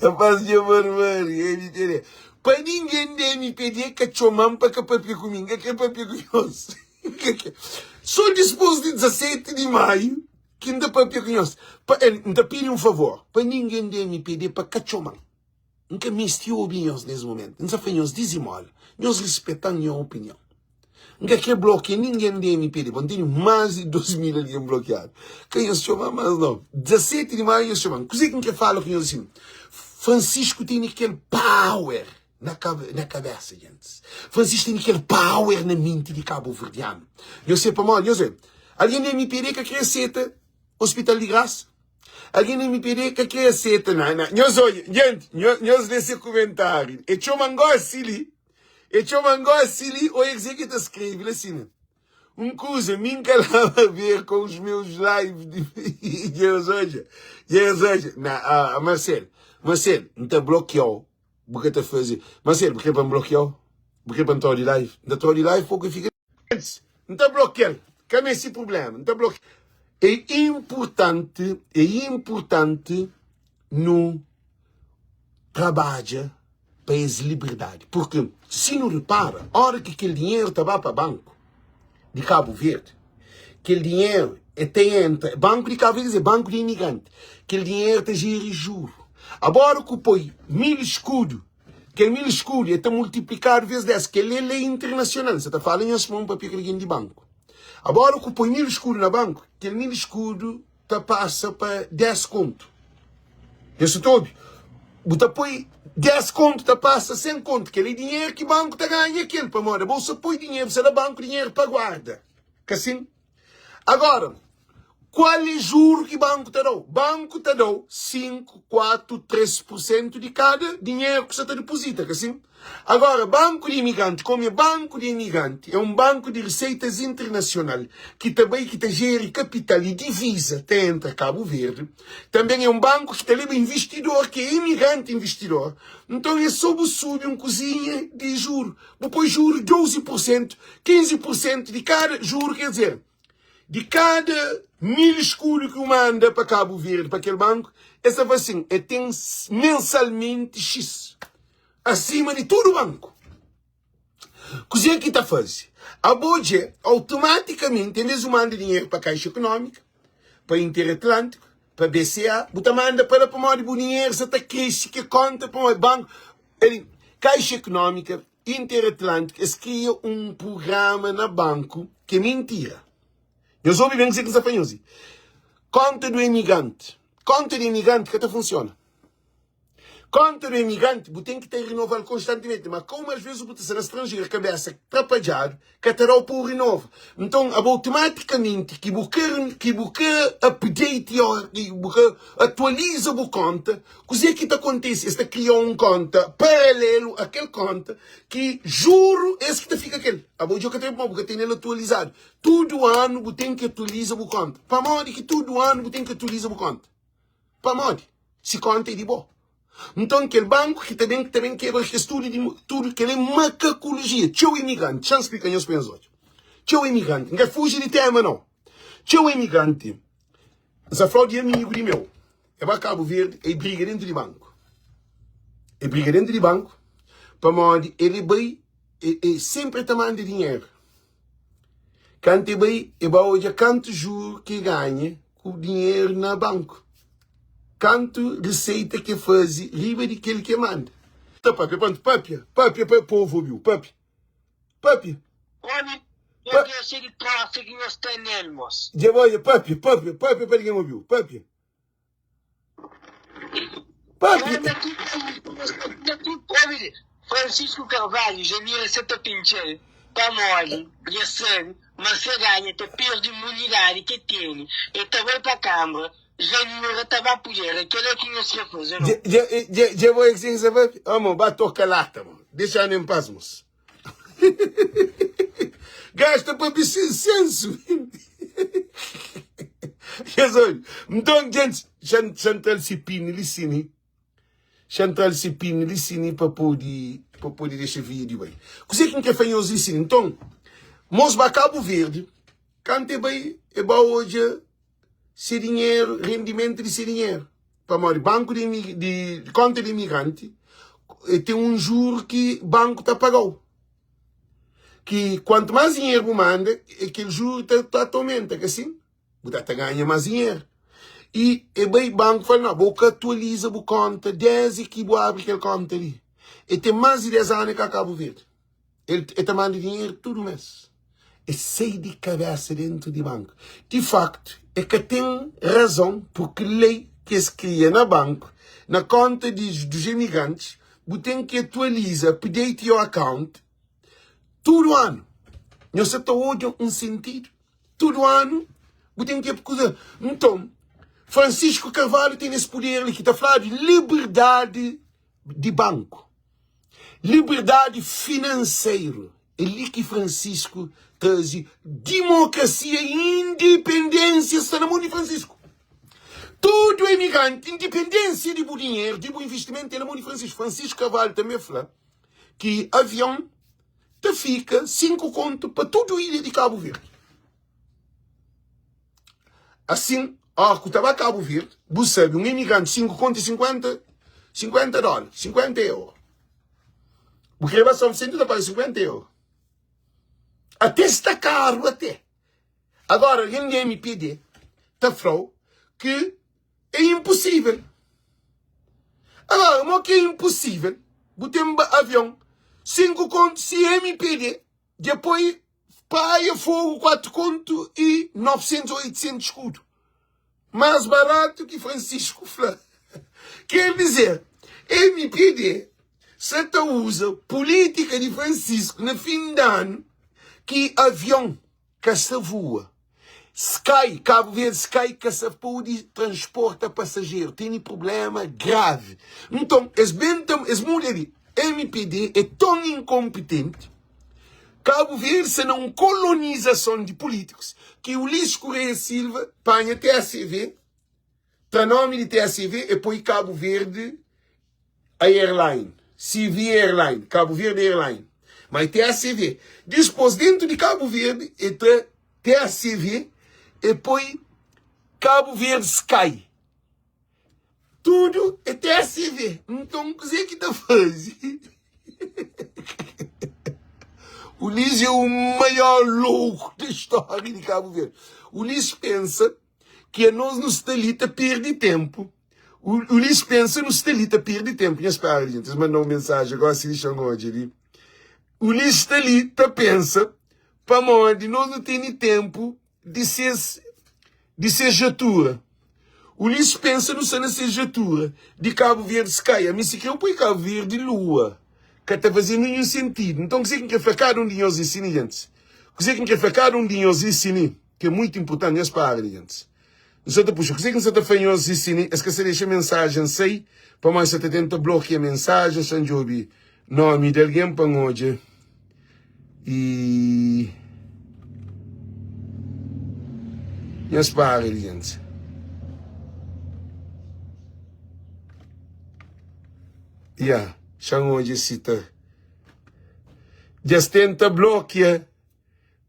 Eu faço dja barbari, MPD. Pa ningen di MPD ka txoma-m pa ka papia ku mi, N ka kre papia ku nhos. Só dispôs di 17 di maiu ki N ta papia ku nhos. Pa, N ta pidi un favor, pa ningen di MPD pa ka txoma-m. N ka meste obi nhos nes momentu. N sa fla nhos dizimola, nhos rispeta-m nha opinion. N ka kre blokia ningen di MPD, bon, N tene más di 2000 algen blokiadu. Ka nhos txoma-m más nau. 17 di maiu nhos txoma-m. Kuzê ki N kre fala ku nhos asin? Francisco tene kel power na na kabesa, gentis. Francisco tene kel power na menti di kabuverdianu. Nhos se pamodi? Nhos obi, algen di MPD ka kre aseta hospital di grasa. Algen di MPD ka kre aseta na na. Nhos odja, gente, nhos lê se kumentariu. E txoma-m gosi li. E txoma-m gosi li, oia kuzê ki ta skrebe la sima. Un kuza, mi N ka laba ver com os meus live de Dja odja, dja odja. Na, ah, Marcelo, Marcelo, N ta blokiau, bu ka ta faze. Marcelo, bu kre pa N blokiau? Bu kre pa N trau di live? N ta trau di live pa bu ka fika. N ta blokial, ka meste problema, N ta blokial. É inpurtanti, é inpurtanti nu trabadja pa es liberdadi. Purki si nu ripara, ora ki kel dinheru ta ba pa banku di Kabu Verdi, kel dinheru e ta entra, banku di Kabu Verdi é banku di imigranti, kel dinheru ta jeri juru. Agora ku poi 1000 eskudu, kel 1000 eskudu e ta multiplikadu ves 10, kel é lei internasional, N sa ta fala nhos pa un papia ku algen di banku. Agora ku poi 1000 eskudu na banku, kel 1000 eskudu ta pasa pa 10 kontu. Nhos sa ta obi? Bu ta poi 10 kontu ta pasa 100 kontu. Kel é dinheru ki banku ta ganha kel, pamodi abo sa poi dinheru, bu sa da banku dinheru pa guarda. Ka sin? Agora, kual é juru ki banku ta dau? Banku ta dau 5, 4, 3 pur sentu di kada dinheru ki sa ta dipozita, ka sin? Agora, banku di imigranti, komu é banku di imigranti, é un banku di riseitas internasional ki ta bai, ki ta jeri kapital i diviza ta entra Kabu Verdi, tanben é un banku ki ta leba investidor ki é imigranti investidor, nton é so bu subi un kuzinha di juru, bu poi juru 12 pur sentu, 15 pur sentu di kada juru, ker dizer, di kada 1000 eskudu ki bu manda pa Kabu Verdi, pa kel banku, es ta fla sin, e ten mensalmenti xis. Asima di tudu banku. Kuzê ki ta faze? Abo dje automatikamenti, en vez di bu manda dinheru pa Kaixa Ekonómika, pa Interatlântiku, pa BCA, bu ta manda pa la pamodi bu dinheru sa ta krese ke konta pamodi banku, el, Kaixa Ekonómika, Interatlântiku, es kria un prugrama na banku ki é mintira. Nhos obi ben kuzê ki N sta fla nhos li. Konta du emigranti, konta di emigranti ka ta funsiona. Konta do imigranti bu ten ki ta rinoval konstantimenti, ma komu as vezes bu ta sta na stranjeru kabesa trapadjadu ka ta dau pa bu rinova. Nton abo automatikamenti ki bu ka ki bu ka update ki bu ka atualiza bu konta, kuze ki ta kontise? Es ta kria un konta paralelu a kel konta ki juru es ki ta fika kel. Abo dja ka ta pamodi bu ka tenel atualizadu. Tudu anu bu ten ki atualiza bu konta. Pamodi ki tudu anu bu ten ki atualiza bu konta? Pamodi? Si konta é di bo. Nton kel banku ki ta ben ki ta ben kebra kes tudu di tudu kel é makakologia. Txeu imigranti, xa-m splika nhos pa nhos odja. Txeu imigranti, N ka fuji di tema nau. Txeu imigranti, N sa fla-u di amigu di meu, e ba Kabu Verdi, e briga dentu di banku. E briga dentu di banku pamodi el e bai e, e senpri e ta manda dinheru. Kantu e bai, e ba odja kantu juru ki e ganha ku dinheru na banku. Kantu riseita ki e faze riba di kel ki e manda. Ta papia, prontu, papia, papia pa povu obiu, papia, papia. Omi, nhos dexa di trosa ki nhos sta nel, mos. Dja bo odja, papia, papia, papia pa algen obiu, papia. Papia. Francisco Carvalho Janira sa ta pintxa-l pamodi dja sabe ma se ganha ta perde imunidadi ke tene e ta bai pa kambra Janira ta ba puder é kela ki nhos kre faze no. Dja bo é ki sa papia? Amo, ba toka lata mo. Dexa-nu em paz, mos. Gasta pa bisin sensu. Jesus. Nton, gente, Chantal Cipini li sini. Chantal Cipini li sini pa pode pa pode dexa vídeo bai. Kuzê ki N kre fla nhos li sini? Nton, mos ba Cabo Verde, kantu e bai, e ba odja se dinheru, rendimentu di se dinheru. Pamodi banku di, di konta di imigranti e ten un juru ki banku ta pagau. Ki kuantu más dinheru bu manda, e kel juru ta, ta, ta aumenta, ka sin? Bu ta ta ganha más dinheru. I e bai banku fala, no, bo ka atualiza bu konta desdi ki bu abri kel konta li. E ten más di 10 anu e ka Kabu Verdi. El, el ta manda dinheru tudu mês. E sai di kabésa dentu di banku. Di faktu, e ka ten razon purki lei ki es kria na banku, na konta di dus emigrantis, bu ten ki atualiza, update your account, tudu anu. Nhos sa ta odja un sentidu? Tudu anu bu ten ki kuza. Nton, Francisco Carvalho ten es puder li ki ta fladu liberdadi di banku. Liberdadi finanseru. É li ki Francisco traze dimokrasia i indipendênsia sta na mon di Francisco. Tudu emigranti, indipendênsia di bu dinheru, di bu investimentu é na mon di Francisco. Francisco Carvalho tanbe fla ki avion ta fika 5 kontu pa tudu ilha di Kabu Verdi. Asin, óra ku ta ba Kabu Verdi, bu sabe, un emigranti 5 kontu é 50, 50 dóla, 50 euro. Bu kre ba São Vicente, bu ta paga 50 euro. Até sta karu até. Agora, algen di MPD ta fla-u ki é inposível. Agora, mo ki é inposível bu ten avion 5 kontu si MPD dja poi Praia Fogo 4 kontu i 900 ou 800 skudu. Más baratu ki Francisco fla. Ker dizer, MPD sa ta uza pulítika di Francisco na fin di anu ki avion ka sta vua. Sky, Cabo Verde Sky ka sa pode transporta pasajeru, tene prublema gravi. Nton, es ben ta, es muda di MPD é ton inkonpitenti, Cabo Verde sta na un kolonizason di pulítikus ki Ulisses Correia Silva panha TACV, tra nomi di TACV e poi Cabo Verde Airline, CV Airline, Cabo Verde Airline, ma é TACV. Dispôs, dentu di Cabo Verde, e tra TACV e poi Cabo Verde Sky. Tudu é TACV. Nton, kuzê ki ta faze? Ulisses é o maior louco da história de Cabo Verde. Ulisses pensa ki anos nu sta li ta perde tempu. Ulisses pensa nu sta li ta perde tempu. Nha spera, gente, es manda un mensagem agora se deixam odja li. Ulisses sta li ta pensa pamodi nos nu tene tempu di ses di ses jatura. Ulisses pensa nu sta na ses jatura di Cabo Verde Sky. Ami si kre eu poi Cabo Verde Lua. Ka ta faze ninhun sentidu. Nton kuzê ki N kre fla kada un di nhos li sini, gentis? Kuzê ki N kre fla kada un di nhos li sini, ki é muitu inpurtanti, nhos para li, gentis. N sa ta puxa. Kuzê ki N sa ta fla nhos li sini, es ka sa dexa mensajen sai, pamodi sa ta tenta blokia mensajen, sa N djobe nomi di algen pa N odja i nhos para li, gentis. Ya, xa N odja si ta. Dja es tenta blokia,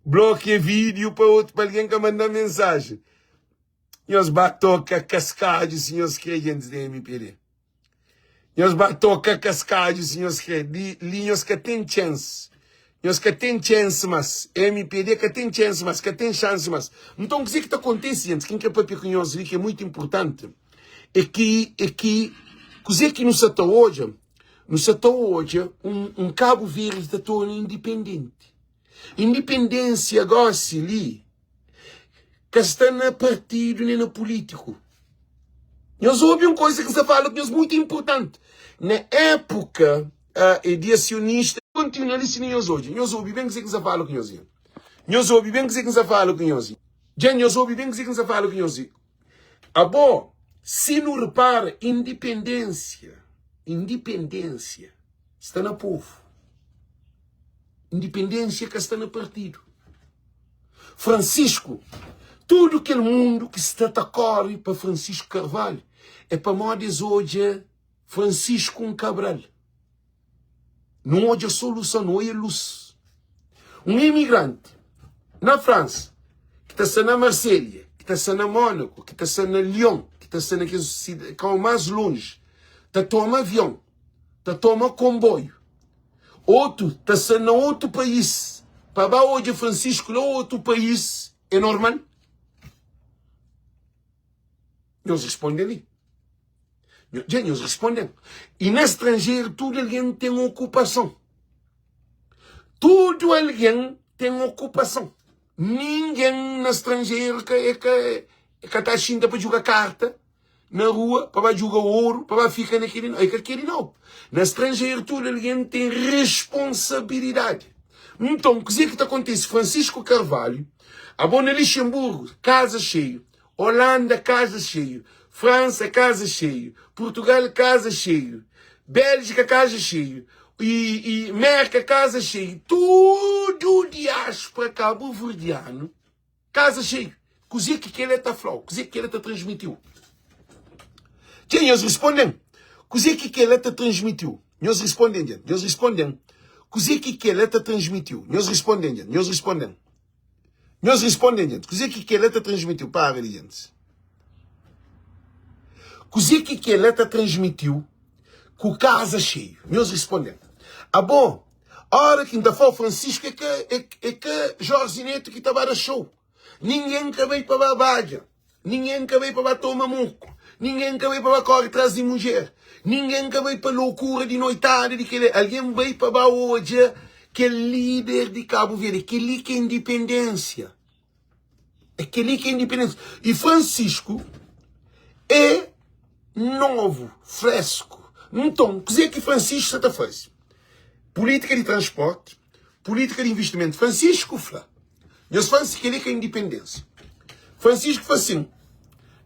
blokia vídeo pa otu, pa algen ka manda mensajen. Nhos ba toka kaskadju si nhos kre, gentis di MPD. Nhos ba toka kaskadju si nhos kre. Li, li nhos ka ten chance. Nhos ka ten chance mas. MPD ka ten chance mas, ka ten chance mas. Nton, kuzê ki ta kontise, gentis, ki N kre papia ku nhos li, ki é muitu inpurtanti, é ki é ki kuzê ki nu sa ta odja nu sa ta odja un, un Kabu Verdi ta torna indipendenti indipendênsia gosi li ka sta na partidu nem na pulítiku nhos obi un koisa ki N sta fala ku nhos mutu inpurtanti na épuka uh, é di asionista kontinua li si nhos odja nhos obi ben kuzê ki N sta fala ku nhos nhos obi ben kuzê ki N sta fala ku nhos dja nhos obi ben kuzê ki N sta fala ku nhos Abo, si nu repara, indipendênsia, indipendênsia sta na povu. Indipendênsia ka sta na partidu. Francisco, tudu kel mundu ki sta ta kóre pa Francisco Carvalho é pamodi es odja Francisco un Cabral. Nu odja soluson, nu odja lus. Un imigranti na Fransa, ki ta sta na Marselha, ki ta sta na Mónaku, ki ta sta na Lion, ki ta sta na kes kau más lonji, ta toma avion, ta toma konboiu. Otu ta sta na otu país, pa ba odja Francisco la otu país, é normal? Nhos responde li. Dja nhos responde-m. I na stranjeru tudu algen ten okupason. Tudu algen ten okupason. Ningen na stranjeru ka é ka é ka ta xinta pa djuga karta na rua, pa ba djuga oru, pa ba fika na keli. É ka keli nau. Na stranjeru tudu algen ten responsabilidadi. Nton, kuzê ki ta kontise? Francisco Carvalho, abo na Lixemburgu, kaza xeiu. Holanda kaza xeiu, Fransa kaza xeiu, Portugal kaza xeiu, Bélgika kaza xeiu e, e Merka kaza xeiu. Tudo. Tudu diáspora kabuverdianu, kaza xeiu. Kuzê ki kel-la ta fla-u? Kuzê ki kel-la ta transmiti-u? Txê, nhos responde-m. Kuzê ki kel-la ta transmiti-u? Nhos responde-m, dja. Nhos responde-m. Kuzê ki kel-la ta transmiti-u? Nhos responde-m, dja. Nhos responde-m. Nhos responde-m, dja. Kuzê ki kel-la ta transmiti-u? Para li, dja. Kuzê ki kel-la ta transmiti-u ku kaza xeiu? Nhos responde-m. Abo, óra ki N ta fla-u Francisco é ka, é, é ka Jorge Neto ki ta ba da show. Ningen ka bai pa ba badja, ningen ka bai pa ba toma moku, ningen ka bai pa ba kóre tras di mudjer, ningen ka bai pa lokura di noitada di kel. Algen bai pa ba odja kel líder di Kabu Verdi. É kel-li ki é indipendénsia. É kel-li ki é indipendénsia. E Francisco é novu, fresku. Nton, kuzê ki Francisco sa ta faze? Pulítika di transpórti, pulítika di investimentu. Francisco fla. Nhos fla-m si kel-li ka indipendénsia. Francisco fla sin,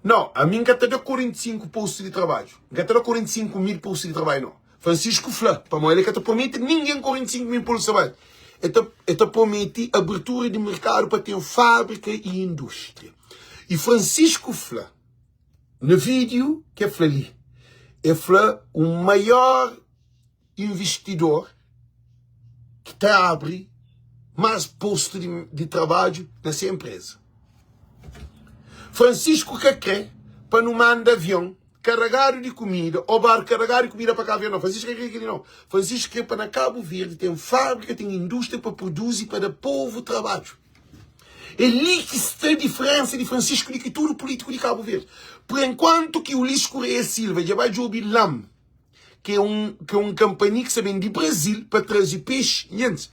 Nau, ami N ka ta da 45 postu di trabadju. N ka ta da 45 mil postu di trabadju, nau. Francisco fla, pamodi el ka ta promete ningen 45 mil postu di trabadju. El ta, el ta promete abertura di merkadu pa ten fábrika i indústria. I Francisco fla, na vídiu ki el fla li, el fla un maior investidor ki ta abri más postu di, di trabadju na se enpreza. Francisco ka kre pa nu manda avion karagadu di kumida ô barku karagadu di kumida pa Kabu Verdi. Nau, Francisco ka kre kel-li nau. Francisco kre pa na Kabu Verdi ten fábrika, ten indústria pa produzi pa da povu trabadju. É li ki sta diferensa di Francisco di ki tudu pulítiku di Kabu Verdi. Por enkuantu ki Ulisses Correia Silva dja bai djobe lam ki é un, ki é un kanpani ki sta ben di Brazil pa traze pexi. Nhentis,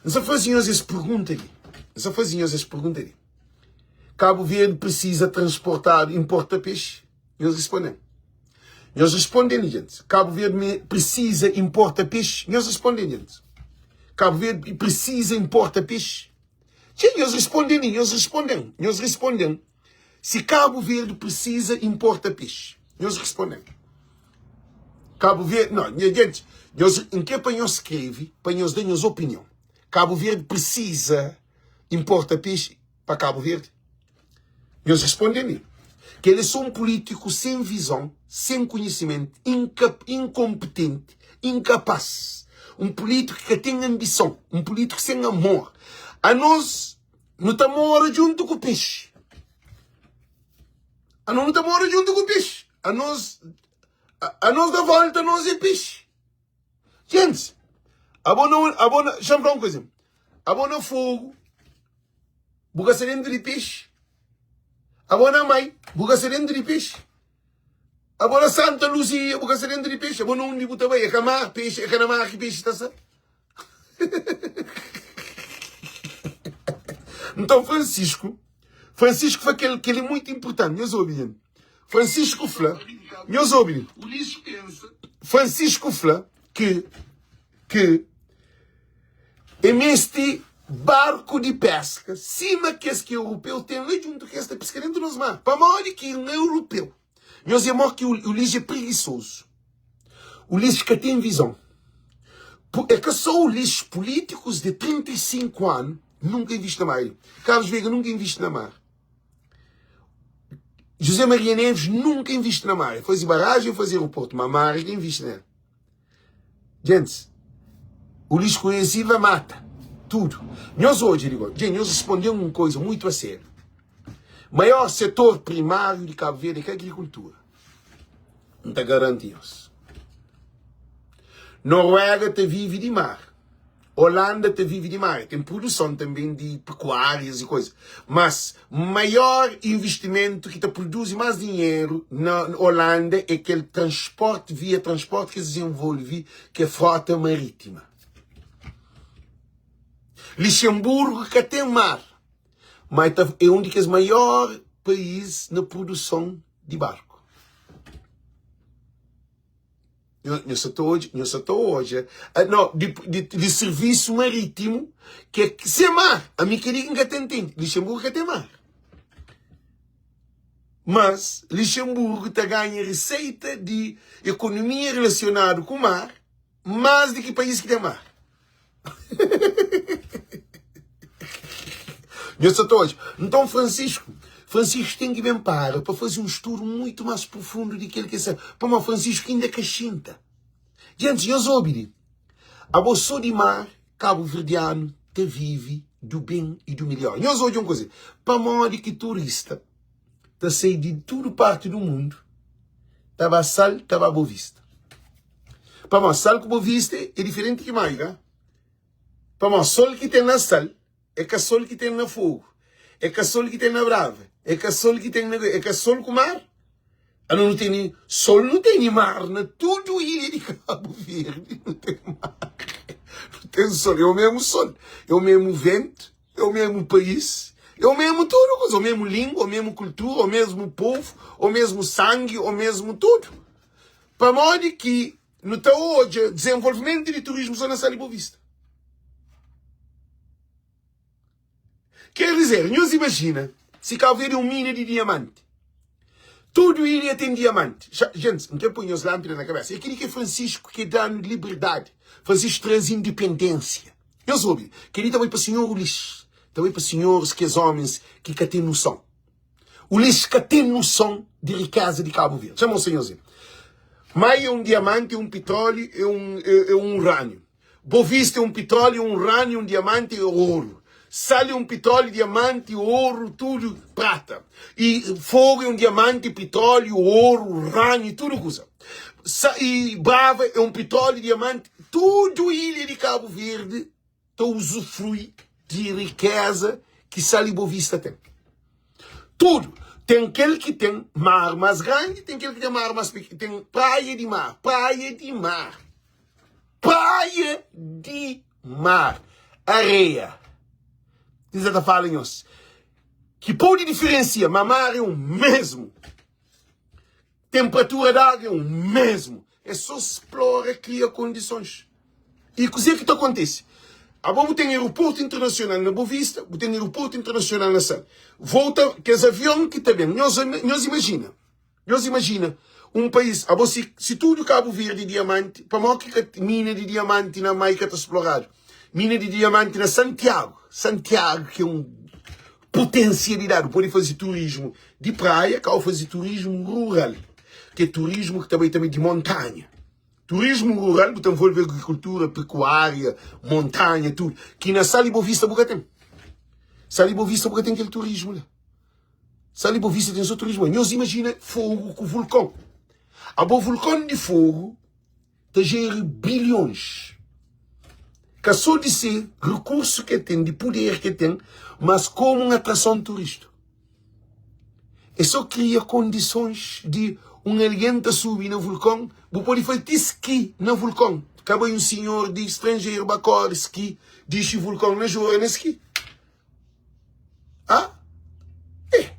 N sta faze nhos es pergunta li. N sta faze nhos es pergunta li. Kabu Verdi prisiza transportadu, inporta pexi? Nhos responde-m. Nhos responde-m, gentis. Kabu Verdi prisiza inporta pexi? Nhos responde-m, gentis. Kabu Verdi prisiza inporta pexi? Txê, nhos responde-m, nhos responde-m, nhos responde-m. Si Kabu Verdi prisiza inporta pexi? Nhos responde-m. Kabu Verdi, não, nha gente, nhos, N kre pa nhos skreve, pa nhos da nhos opinion. Kabu Verdi prisiza inporta pexi pa Kabu Verdi? Nhos responde-m. Kel é sô un pulítiku sen vizon, sen konhisimentu, inkonpetenti, inkapás. Un pulítiku ki ka ten anbison, un pulítiku sen amor. Anos nu ta mora djuntu ku pexi. Anos nu ta mora djuntu ku pexi. Anos, anos da volta, anos é pexi. Gentis, abo na, abo na, xa-m fla un kuza. Abo na fogu, bu ka sta dentu di pexi. Abo na mai, bu ka sta dentu di pexi. Abo na Santa Luzia, bu ka sta dentu di pexi. Abo na undi bu ta bai, é ka mar pexi, é ka na mar ki pexi ta sta. Nton Francisco, Francisco fla kel, kel é muito importante, nhos obi gente. Francisco fla, nhos obi. Francisco fla que que e meste barco de pesca sima kes ki europeu tem lá junto que es ta pesca dentro nos mar. Pamodi ki um europeu Nhos é mó ki Ulis é preguisozu. Ulis ka ten vizon. É ka só Ulis, pulítikus di 35 anu nunka invisti na mar. Carlos Veiga nunka invisti na mar. José Maria Neves nunka invisti na mar. El faze barajen, el faze aeroportu, ma mar el ka invisti nel. Gentis, Ulis Correia Silva mata tudu. Nhos odja li gó. Dje, nhos responde-m un koza muitu a sériu. Maior setor primáriu di Kabu Verdi é ka agrikultura. N ta garanti nhos. Noruega ta vive di mar. Holanda ta vive di mar. Ten produson tanben di pekuárias i koza. Mas maior investimentu ki ta produzi más dinheru na Holanda é kel transporti, via transporti ki es dizenvolve, ki é frota marítima. Lixenburgu ka ten mar, ma é un di kes maior país na produson di barku. Nho sa ta odja, nho sa ta odja. Ah, no, di, di, di servisu marítimu ki é sem mar. Ami kel-li ki N ka ta intende. Lixemburgu ka ten mar. Mas Lixemburgu ta ganha riseita di ekonomia relasionadu ku mar más di ki país ki ten mar. Nhos sa ta odja. Nton Francisco, Francisco ten ki ben para pa faze un studu muitu más profundu di kel ki el sabe. Pamodi Francisco inda ka xinta. Gentis, nhos obi li. Abo so di mar, kabuverdianu ta vive du ben i du melhor. Nhos odja un kuza, pamodi ki turista ta sai di tudu parti du mundu ta ba Sal, ta ba Bovista? Pamodi Sal ku Bovista é diferenti ki Maio, ka? Pamodi sol ki ten na Sal é ka sol ki ten na Fogu, é ka sol ki ten na Brava, é ka sol ki ten na, é ka sol ku mar. Anu nu tene sol, nu tene mar na tudu ilha di Cabo Verde, nu ten mar, nu ten sol, é o mesmu sol, é o mesmu ventu, é o mesmu país, é o mesmu tudu kuza, o mesmu língua, o mesmu kultura, o mesmu povu, o mesmu sangi, o mesmu tudu. Pamodi ki nu ta odja dizenvolvimentu di turismu so na Sal di Bovista? Ker dizer, nhos imajina si Cabo Verde é un mina di diamanti. Tudu ilha ten diamanti. Xa, gentis, N kre poi nhos lánpida na kabésa. É kel-li ki é Francisco ki da-nu liberdadi. Francisco traze indipendénsia. Nhos obi, kel-li ta bai pa sinhor Ulisses, ta bai pa sinhoris, kes ómins ki ka ten noson. Ulisses ka ten noson di rikéza di Cabo Verde. Txama-u senhorzinhu. Má é un diamanti, é un pitróliu, é un, é un urâniu. Bovista é un pitróliu, é un urâniu, é un diamanti, é oru. Sal é un pitróliu, diamanti, oru, tudu, prata. I Fogu é un diamanti, pitróliu, oru, urâniu, tudu kuza. Sa, i Brava é un pitróliu, diamanti. Tudu ilha di Kabu Verdi ta uzufrui di rikéza ki Sal i Bovista ten. Tudu. Ten kel ki ten mar más grandi, ten kel ki ten mar más pikininu. Ten praia di mar, praia di mar. Praia di mar, areia. N sa ta fala nhos ki pode diferensia, ma mar é un mesmu, tenperatura di agu é un mesmu. É so splora, kria kondisons. I kuzê ki ta kontise? Abo bu ten aeroportu internasional na Bovista, bu ten aeroportu internasional na Sal. Volta kes avion ki ta ben. Nhos, nhos imajina. Nhos imajina un país, abo si, si tudu Kabu Verdi é diamanti, pamó ki ka mina di diamanti na Mai ka ta sploradu? Mina di diamanti na Santiagu, Santiagu ki é un potensialidadi, bu pode faze turismu di praia, kau faze turismu rural, ki é turismu ki ta bai tanbe di montanha. Turismu rural bu ta envolve agrikultura, pekuária, montanha, tudu, ki na Sal i Bovista bu ka ten. Sal i Bovista bu ka ten kel turismu la. Sal di Bovista ten so turismu. Nhos imajina Fogu ku vulkon. Abo vulkon di Fogu ta jeri bilhons. Ka so di se rekursu ke ten, di puder ke ten, mas komu un atrason turistu. E so kria kondisons di un algen ta subi na vulkon, bu pode fai ti ski na vulkon. Ka bai un sinhor di stranjeru ba kore ski, dixi vulkon na jora na ski. Ah? Eh.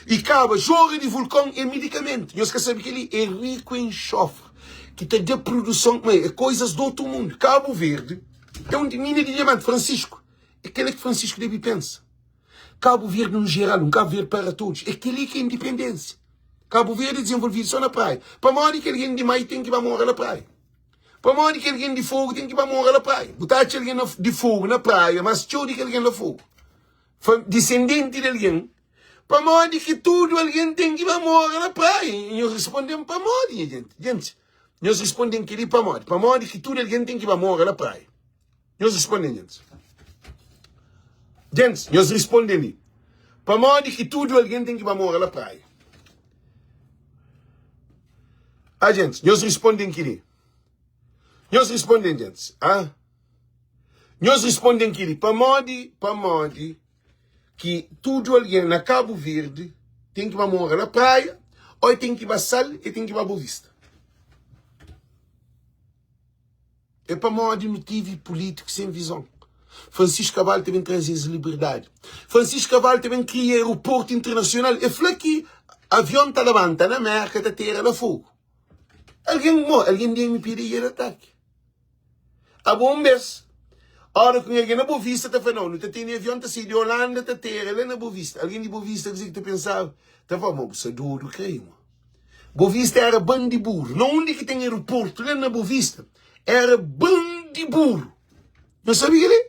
I kaba, jora di vulkon é medikamentu. Nhos ka sabe kel-li? É riku en enxofre, ki ta da produson, ma é koizas di otu mundu. Kabu Verdi é un mina di diamanti. Francisco, é kel-la ki Francisco debe pensa. Kabu Verdi nu jeral, un Kabu Verdi para todos. É kel-li ki é indipendênsia. Kabu Verdi é dizenvolvidu só na praia. Pamodi ki algen di Mai ten ki ba mora na praia? Pamodi ki algen di Fogu ten ki ba mora la praia? Bu ta atxa algen di Fogu na praia más txeu di ki algen la Fogu. Disendenti di algen. Pamodi ki tudu algen ten ki ba mora la praia? Nhos responde-m pamodi, nha jenti. Gentis, nhos responde-m kel-li pamodi. Pamodi ki tudu algen ten ki ba mora la praia? Nhos responde-m, gentis. Gentis, nhos responde-m li. Pamodi ki tudu algen ten ki ba mora la praia? Ah, gentis, nhos responde-m kel-li. Nhos responde-m, gentis. Ah? Nhos responde-m kel-li. Pamodi, pamodi ki tudu algen na Kabu Verdi ten ki ba mora na praia, ô e ten ki ba Sal, e ten ki ba Bovista? É pamodi nu tive pulítiku sen vizon. Francisco Cabral ta ben traze es liberdadi. Francisco Cabral ta ben kria aeroportu internasional. E fla ki avion ta labanta na Merka ta tera na Fogu. Algen mo, algen di MP da el ataki. Abo un bes, ora ku un algen na Bovista ta fla, nau, nu ta tene avion ta sai di Holanda ta tera la na Bovista. Algen di Bovista kuzê ki ta pensaba? Ta fla, ma bu sta dodu krê, mo. Bovista era bandiburu. Na undi ki ten aeroportu la na Bovista, era bandiburu. Nhos sabe kel-li?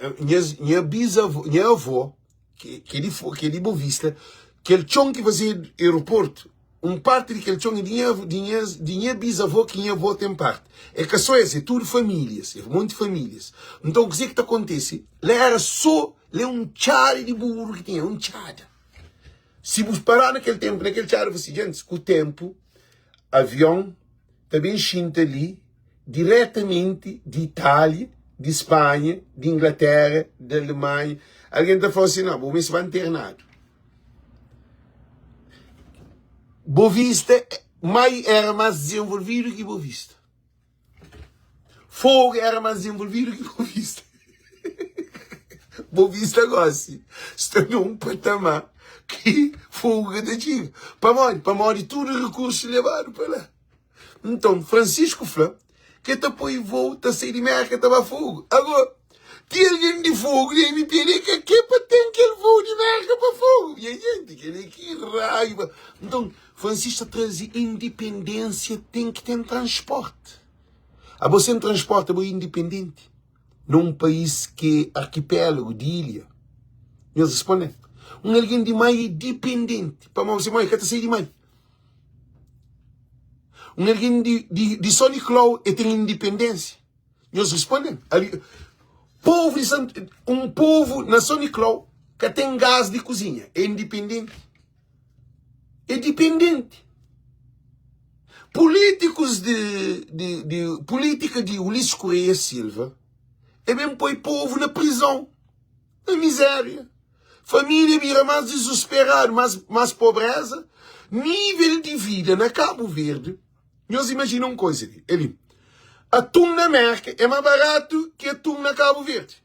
Nha bisavô, nha avô, ki é di ki é di Bovista, kel txon ki fazedu aeroportu, un parti di kel txon é di nha di nha di nha bisavô ki nha avô ten parti. É ka sô es, é tudu famílias, é monti famílias. Nton, kuzê ki ta kontise? La éra sô, la é un txada di buru ki tinha, un txada. Si bu pará na kel ténpu, na kel txada, bu fla si, Djentis, ku ténpu, avion ta ben xinta li diretamenti di Itália, di Spanha, di Inglatéra, di Alemanha. Algen ta fla si, Nau, bu meste ba nternadu. Bovista, mai éra más dizenvolvidu ki Bovista. Fogo éra más dizenvolvidu ki Bovista. Bovista gósi sta na un patamar ki fogo ka ta txiga. Pamodi? Pamodi tudu rikursu lebadu pa la. Nton, Francisco fla ke ta poi voo ta sai di Merka ta ba Fogo. Ago, ti algen di Fogo di MPD ka ke pa ten kel voo di Merka pa Fogo. Nha jenti, kel-li ki raiba. Nton, Francisco ta traze indipendênsia, ten ki ten transporti. Abo sen transporti, abo é indipendenti. Na un país ki é arkipélagu di ilha. Nhos responde-m. Un algen di mai é dipendenti. Pamodi se mai ka ta sai di mai. Un algen di, di, di São Nicolau e ten independência? Nhos responden. Ali, povo de Sant, um povo na São Nicolau ka ten gás de cozinha. É independente? É dependente. Políticos de, de, de política de Ulisses Correia Silva é bem põe povo na prisão, na miséria. Família bira más dizusperadu, más, más pobreza. Nível di vida na Kabu Verdi, nhos imajina un koza li, é li, atun na Merka é más baratu ki atun na Kabu Verdi.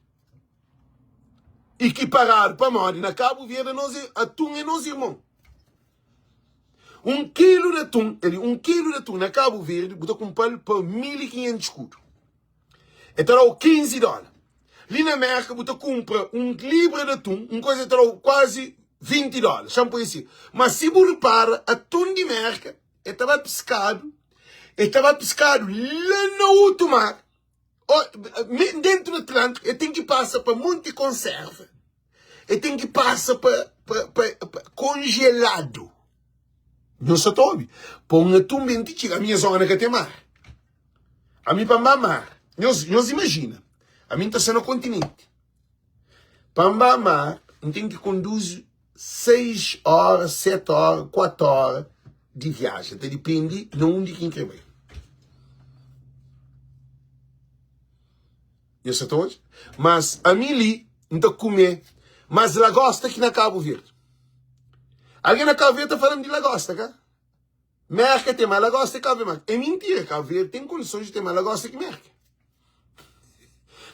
Ikiparadu, pamodi na Kabu Verdi nos é, atun é nos irmon. Un kilu di atun, é li, un kilu di atun na Kabu Verdi, bu ta kunpra-l pa 1500 skudu. E ta da-u 15 dóla. Li na Mérka bu ta kunpra un libra di atun, un koza ta da-u kuazi 20 dóla. Xa-m poi asi. Ma si bu ripara, atun di Mérka e ta ba piskadu, e ta ba piskadu la na otu mar, dentu di Atlántiku, e ten ki pasa pa monti konserva. E ten ki pasa pa, pa, pa, pa konjeladu. Nhos sa ta obi? Pa un atun ben ti txiga. Ami nha zona ka ten mar. Ami pa N ba mar, nhos, nhos imajina, ami N ta sta na kontinenti. Pa N ba mar, N ten ki konduzi 6 óra, 7 óra, 4 óra di viajen. Ta dipende na undi ki N kre bai. Nhos sa ta odja? Mas ami li, N ta kume mas lagosta ki na Kabu Verdi. Algen na Kabu Verdi ta fala-m di lagosta, ka? Merka ten ma lagosta ki Kabu Verde. É mintira, Kabu Verde ten kondisons di ten ma lagosta ki Merka.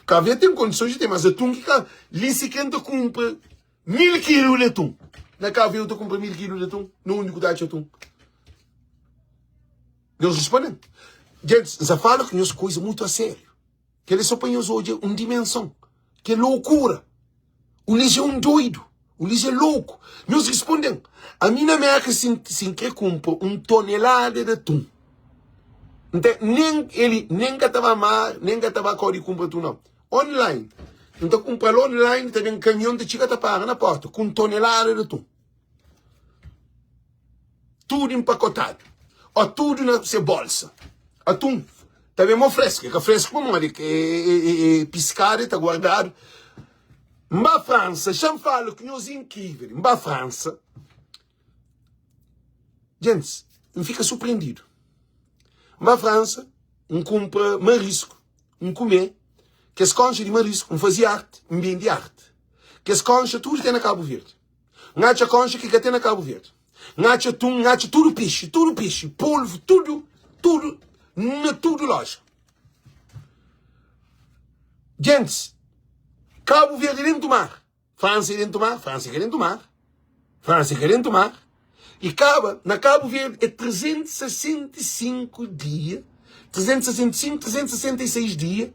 Kabu Verde ten kondisons di ten mas atun ki Kabu Li si ken ta kunpra 1000 kilu di atun. Na Kabu Verde ta kunpra 1000 kilu di atun? Na undi ku ta atxa atun? Nhos responde-m. Gentis, N sa fala ku nhos koisa mutu a sériu. Kel é só pa nhos odja un dimenson. Ki é loucura. Ulisses é un doidu. Ulisses é louku. Nhos responde-m, ami na Merka si N kre kunpra un tonelada di atun, N ta nen eli nen ka ta ba mar, nen ka ta ba kau di kunpra atun nau. Online. N ta kunpra-l online, ta ben kamion ta txiga ta para na porta ku un tonelada di atun. Tudu inpakotadu ô tudu na se bolsa. Atun ta ben mó fresku. É ka fresku pamodi é piskadu, é ta guardadu. N ba Fransa, xa-m fala ku nhos inkrivel. N ba Fransa, gentis, N fika surprendidu. N ba Fransa, N kunpra marisku, N kume kes konxa di marisku, N faze arti, N bende arti. Kes konxa tudu ten na Kabu Verdi. N atxa konxa ki ka ten na Kabu Verdi. N atxa atun, N atxa tudu pexi, tudu pexi, polvu, tudu, tudu, na tudu loja. Gentis, Kabu Verdi é dentu mar, Fransa é dentu mar, Fransa ka dentu mar, Fransa ka dentu mar. E kaba, na Kabu Verdi é 365 dia, 365, 366 dia,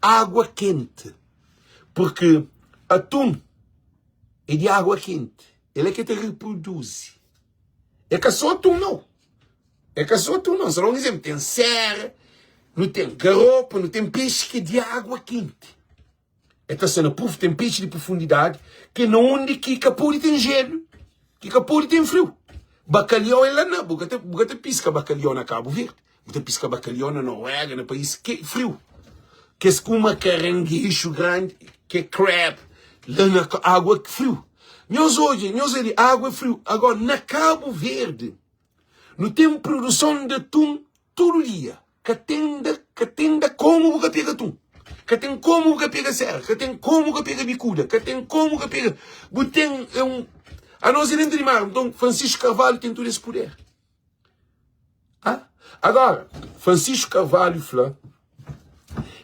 água kenti. Porque atun é di água kenti, el é ke ta reproduzi. É ka só atun não. É ka só atun não. Só dá um exemplo, tem serra, nu tem garopa, nu tem peixe que é di água kenti. E ta sta na prof, ten pexi di profundidadi ki é na undi ki ka pode ten jelu, ki ka pode ten friu. Bakalhau é la na, bu ka ta, bu ka ta piska bakalhau na Kabu Verdi, bu ta piska bakalhau na Noruega, na país ki é friu. Kes ku uma karanguexu grandi, ki é crab, la na agua friu. Nhos odja, nhos odja li, agua é friu. Agora, na Kabu Verdi, Nu ten produson di atun tudu dia. Ka ten da, ka ten da komu bu ka pega atun. Ka ten komu bu ka pega sera, ka ten komu bu ka pega bikuda, ka ten komu bu ka pega. Bu ten é un anos é dentu di mar. Nton Francisco Carvalho ten tudu es puder. Ah? Agora, Francisco Carvalho fla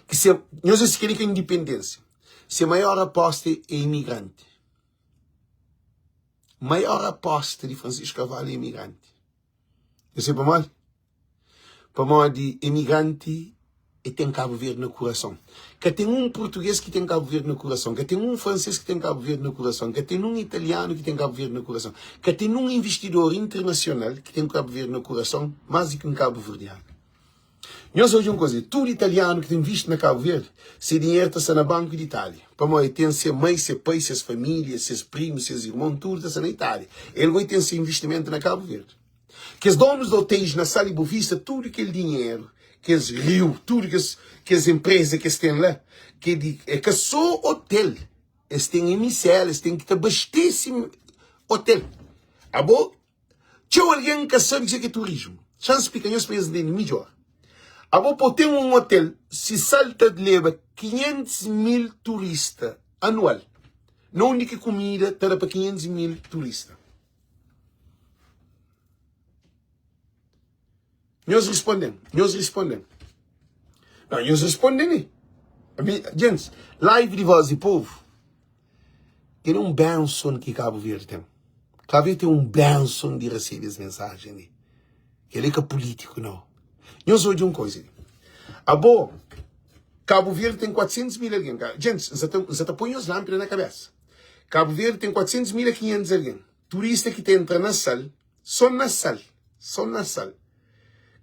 ki se, nhos es kel-li ki é independência. Se maior aposta é imigranti. Maior aposta di Francisco Carvalho é imigranti. Eu sei pamodi? Pamodi imigranti e ten Cabo Verde na kurason. Ka ten un português ki ten Cabo Verde na kurason, ka ten un fransês ki ten Cabo Verde na kurason, ka ten un italianu ki ten Cabo Verde na kurason, ka ten un investidor internasional ki ten Cabo Verde na kurason más di ki un kabuverdianu. Nhos odja un kuza, tudu italianu ki ta invisti na Kabu Verdi, se dinheru ta sta na banku di Itália. Pamodi el ten se mai, se pai, ses família, ses primu, ses irmon, tudu ta sta na Itália. El goi ten se invistimentu na Kabu Verdi. Kes donus di otéis na Sal i Bovista, tudu kel dinheru, kes riu, tudu kes kes enpreza ki es ten la, ke di, é ka sô otel, es ten MCL, es ten ki ta abastese otel. Abo Txeu algen ka sabe kuzê ki é turismu. Xa N splika nhos pa nhos ntende midjór. Abo pa bu ten un otel, si sal ta leba 500 mil turista anual, na undi ki kumida ta da pa 500 mil turista? Nhos responde-m, nhos responde-m. Não, nhos responde-m li. Ami, gentis, live di Voz di Povo kel é un benson ki Kabu Verdi ten. Kabu Verdi ten un benson di resebe es mensajen li. Kel é ka pulítiku, nau. Nhos odja un koza li. Abo, Kabu Verdi ten 400 mil algen. Gentis, N sa ta, N sa ta poi nhos lánpida na kabésa. Kabu Verdi ten 400 mil a 500 algen. Turista ki ta entra na sal, Só na Sal, só na Sal.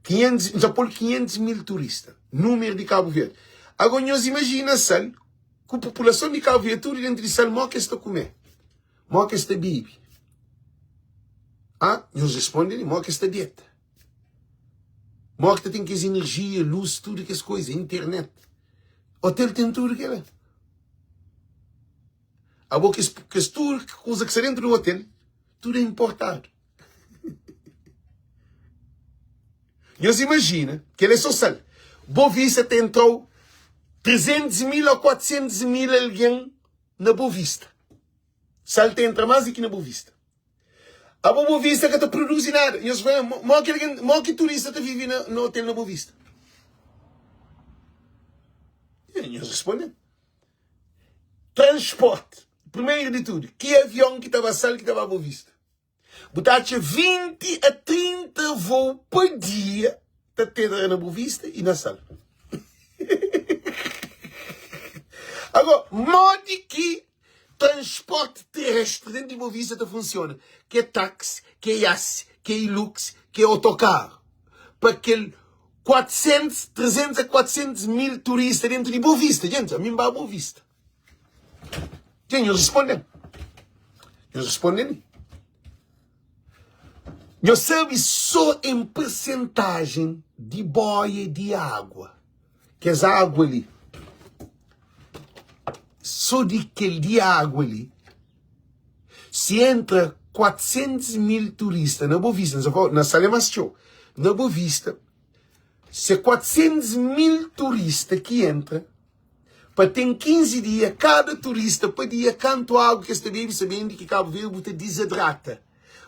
500, N ta pô-l 500 mil turista, númeru di Kabu Verdi. Agora nhos imajina Sal, ku populason di Kabu Verdi tudu dentu di Sal, mó ki es ta kume? Mó ki es ta bibi? Ah, nhos responde li, mó ki es ta deta? Mó ki ta ten kes inerjia, lus, tudu kes koisa, internet. Hotel ten tudu kela. Abo kes, kes tudu kuza ki sta dentu di hotel, Tudo é importado. Nhos imagina, kel é só sal. Bo Vista ta entrau 300 mil ou 400 mil alguém na Bo Vista. Sal ta entra mais do que na Bo Vista. Abo Bo Vista ka ta produzi nada. Nhos fala, mo ki alguém, mo ki turista ta vive na, na hotel na Bo Vista? E nhos responde. Transporte. Primeiro de tudo, ki avion ki ta ba Sal ki ta ba Boa Vista? Bu ta atxa 20 a 30 voo pa dia ta tedra na Boa Vista e na Sal. Agora, modi ki transporte terrestre dentro de Boa Vista ta funciona? Ki é táxi, ki é Hiace, ki é Hilux, ki é autocarro. Pa kel 400, 300 a 400 mil turista dentro di Boa Vista. Gente, ami n'ba Boa Vista. Gente, nhos responde-m. Nhos responde-m. Nhos sabe só em percentagem di boia di água. Kes água li. Só di kel di água li. Si entra 400 mil turista na Boa Vista, na Sal é más txeu, na Boa Vista, se 400 mil turista ki entra, pa ten 15 dia, kada turista pa dia, kantu agu ki es ta bebe, sabendi ki Kabu Verdi bu ta dizidrata.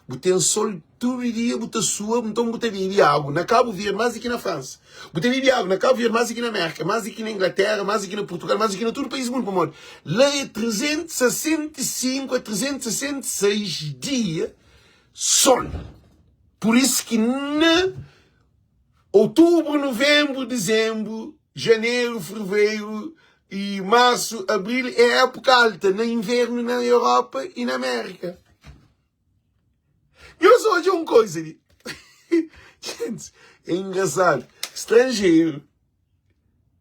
Bu ten sol tudu dia, bu ta sua, nton bu ta bebe agu na Kabu Verdi más di ki na Fransa. Bu ta bebe agu na Kabu Verdi más di ki na Mérka, más di ki na Inglatéra, más di ki na Purtugal, más di ki na tudu país di mundu. Pamodi la é 365 a 366 dia sol. Pur isu ki na Outubru, nuvenbru, dizenbru, janeru, fevereru y marsu, abril é épuka alta na invernu na Europa y na Amérika. Nhos odja un koza li. Gente, é engraçado. Stranjeru.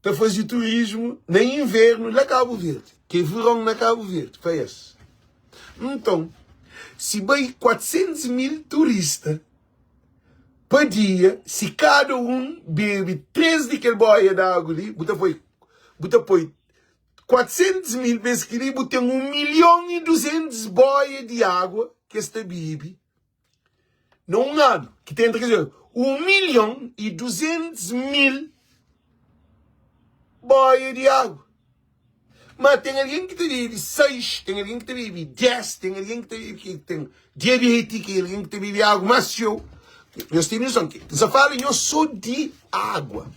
ta faze turismu na invernu la Kabu Verdi, ki é veron na Kabu Verdi pa es. Nton, si bai 400 mil turista pa dia, si kada un bebe 3 di kel boia di agu li, bu ta poi bu ta poi 400 mil bes kel-li, bu ten 1 milhon i 200 boia di agua ki es ta bebe na un anu, ki ta entra, kel 1 milhon i 200 mil boia di agua. Ma ten algen ki ta bebe 6, ten algen ki ta bebe 10, ten algen ki ta bebe ki ten diabeti, ki algen ki ta bebe agu más txeu. Nhos ten noson ki N sa fala nhos sô di agua.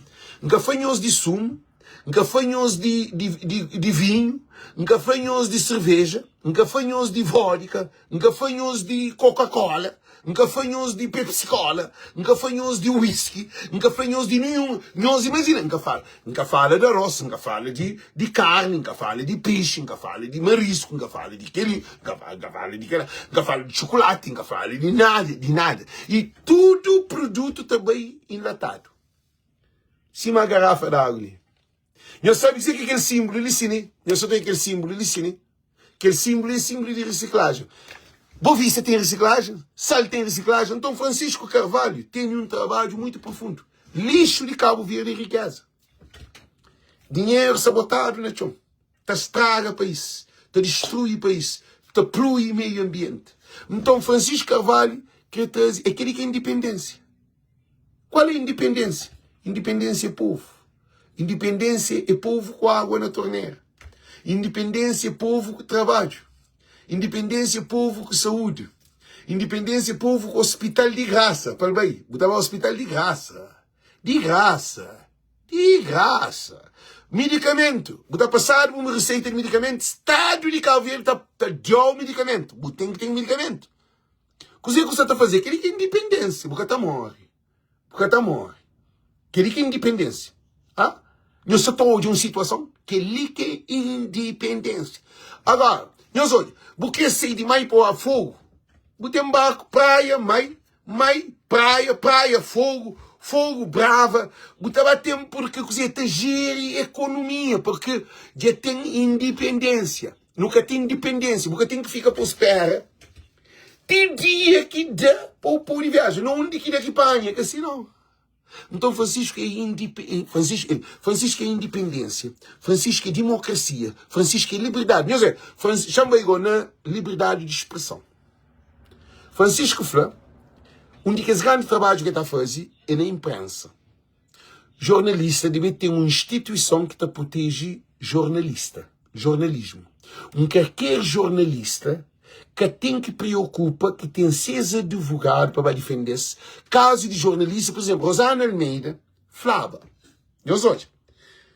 N ka fla nhos di sumu, N ka fla nhos di, di, di, di vinhu, N ka fla nhos di serveja, N ka fla nhos di vodka, N ka fla nhos di Coca-Cola, N ka fla nhos di Pepsi-Cola, N ka fla nhos di whisky, N ka fla nhos di ninhun. Nhos imajina, N ka fala, N ka fala di aros, N ka fala di, di karni, N ka fala di pexi, N ka fala di marisku, N ka fala di kel-li, N ka fala, N ka fala di kel-la, N ka fala di txukulati, N ka fala di nada, di nada. I tudu produtu ta bai enlatadu, sima garafa di agu li. Nhos sabe kuzê ki é kel sinblu li si ne? Nhos sa ta kel sinblu li si ne? Kel sinblu é sinblu di risiklajen. Bovista ten risiklajen, Sal ten risiklajen. Nton Francisco Carvalho tene un trabadju muitu profundu. Lixu di Kabu Verdi é rikeza. Dinheru sabotadu na txon ta straga país, ta distrui país, ta plui meiu anbienti. Nton Francisco Carvalho kre traze, é kel-li ki é indipendênsia. Qual é independência? Independência é povo. Independência é povo ku água na torneira. Independência é povo ku trabalho. Independência é povo ku saúde. Independência é povo ku hospital de graça. Pal bai, bu ta bai hospital de graça. De graça. De graça. Medicamento. Bu ta passado uma receita de medicamento, Estado de Cabo Verde ta, ta dau medicamento. Bu tem que ter medicamento. Kuzê ku sta ta faze? Kel-li ki é indipendênsia. Bu ka ta móre. Bu ka ta móre. Kel-li ki é indipendênsia. Ha? Nhos sta ta odja un situason? Kel-li ki é indipendênsia. Agora, nhos odja, bu krê sai di mai pa Fogu, bu ten barku, praia, mai, mai, praia, praia, Fogu, Fogu, Brava, bu ta ba ten purki kuzê? Ta jeri ekonomia, purki dja ten indipendênsia. Nu ka ten dipendênsia. Bu ka ten ki fika pa spera ti dia ki da pa bu pode viaja. Na undi ki da ki panha, ka si nau. Nton Francisco é indipe, Francisco, Francisco é indipendênsia, Francisco é dimokrasia, Francisco é liberdadi. Nhos vê, Francisco, xa-m bai go na liberdadi di spreson. Francisco fla, un di kes grandi trabadju ki el ta faze é na inprensa. Jornalista debe ten un instituison ki ta proteje jornalista, jornalismu. Un kalker jornalista ka ten ki preokupa ki ten ses advogadu pa ba difende-s kazu di jornalista, pur izénplu, Rosana Almeida flaba, nhos odja,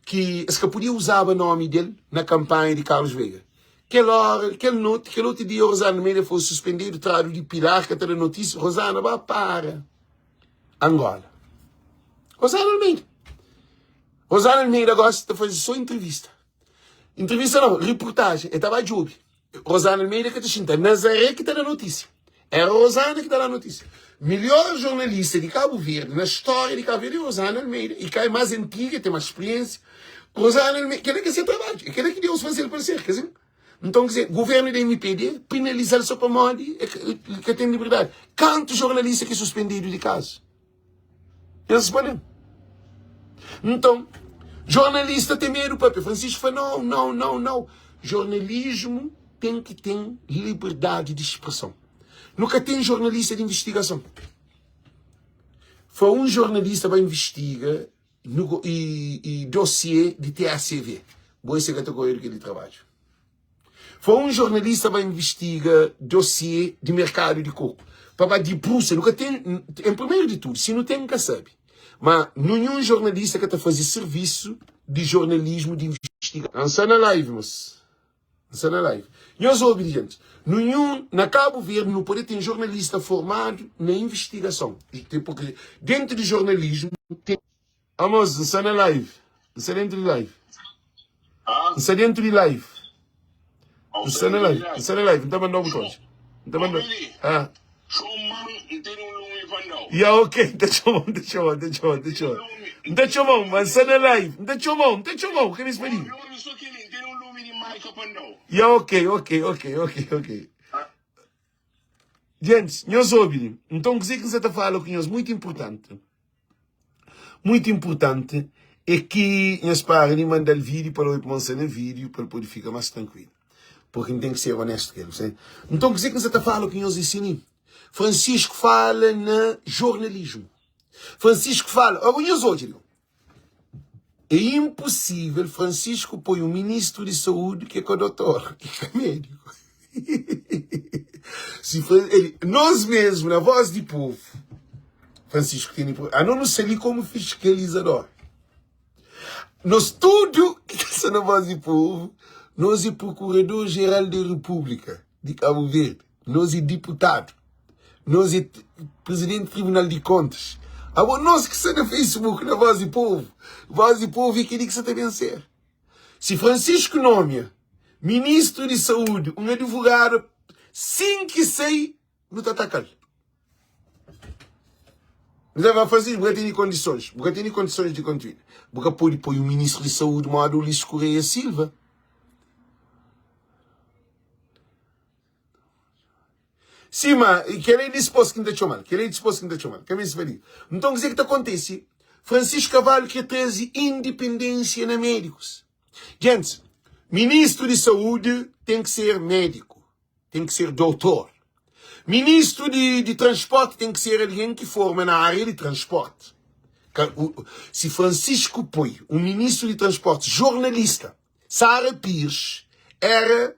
ki es ka podia uzaba nomi del na kanpanha di Carlos Veiga. Kel óra, kel noti, kel otu dia Rosana Almeida foi suspendedu, tradu di Pilar, ka ta da notísia, Rosana ba para. Angola. Rosana Almeida. Rosana Almeida gosta de fazer só entrevista. Entrevista não, reportagem. Eu estava a djobe. Rosana Almeida que te xinta. Nazaré que está na notícia. Era Rosana que está na notícia. Melhor jornalista de Cabo Verde, na história de Cabo Verde, é Rosana Almeida. E cá é mais antiga, tem mais experiência. Rosana Almeida, aquele que é seu trabalho, aquele que Deus faz ele para ser, quer dizer, Nton, kizé, guvernu di MPD penaliza-l so pamodi el ka ten liberdadi. Kantu jornalista ki suspendidu di kazu? Nhos responde-m. Nton, jornalista ten medu papia. Francisco fla, nau, nau, nau, nau. Jornalismu ten ki ten liberdadi di spreson. Nu ka ten jornalista di invistigason. Fla un jornalista ba invistiga i dossier di TACV. Bo ese ka ta korre di kel-li trabadju. Foi un jornalista ba investiga dossier di merkadu di koku. Pa ba dibrusa, nu ka ten, en primeru di tudu, si nu ten, N ka sabe. Ma ninhun jornalista ka ta faze sirvisu di jornalismu di investiga. N sta na live, mos. N sta na live. Nhos obi di gentis. Ninhun, na Kabu Verdi nu pode ten jornalista formadu na investigason. Porque dentu di jornalismu ten. Amos, N sta na live. N sta dentu di live. N sta dentu di live. N sta na live. N sta na live. N ta manda-u butons. N ta manda-u. Ah. Txoma-m, N tene un lumi pa N da-u. Ya ok, N ta txoma-u, N ta txoma-u, N ta txoma-u, N ta txoma-u. N ta txoma-u, ma N sta na live. N ta txoma-u, N ta txoma-u, ka meste pa di. Obi, obi so kel-li, N tene un lumi di Maika pa N da-u. Ya ok, ok, ok, ok, ok. Gentis, nhos obi li. Nton, kuzê ki N sa ta fala ku nhos, mutu inpurtanti, mutu inpurtanti, é ki nhos para di manda-l vídiu pa el obi pamodi N sta na vídiu, pa el pode fika más trankuilu. Purki N ten ki ser onéstu ku el. Nton, kuzê ki N sa ta fala ku nhos é si li, Francisco fala na jornalismu. Francisco fala, agora nhos odja li, é inposível Francisco poi un ministru di saúdi ki é ka dotor, ki é ka médiku. Si el, nos mesmu, na voz di povu, Francisco tene, ano nu sta li komu fiskalizador. Nos tudu ki ta sta na voz di povu, nos é prokurador jeral di Repúblika di Kabu Verdi, nos é diputadu. Nos é presidente di tribunal di kontas. Abo nos ki sta na Facebook na voz di povo. Voz di povo é keli ki sa ta ben ser. Si Francisco nomia ministro di saúde un advogado sin ki sai nu ta atakal. Nu ta fla Francisco bu ka tene kondisons, bu ka tene kondisons di kontinua. Bu ka pode poi un ministro di saúde moda Ulisses Correia Silva. Sima, kel-la é dispôs ki N ta txoma-l, kel-la é dispôs ki N ta txoma-l, ka meste fadiga. Nton, kuzê ki ta kontise? Francisco Carvalho krê traze indipendênsia na médikus. Gentis, ministru di saúdi ten ki ser médiku, ten ki ser doutor. Ministru di, di transporti ten ki ser algen ki forma na ária di transporti. Ka, u, si Francisco poi un ministru di transporti jornalista, Sara Pires, éra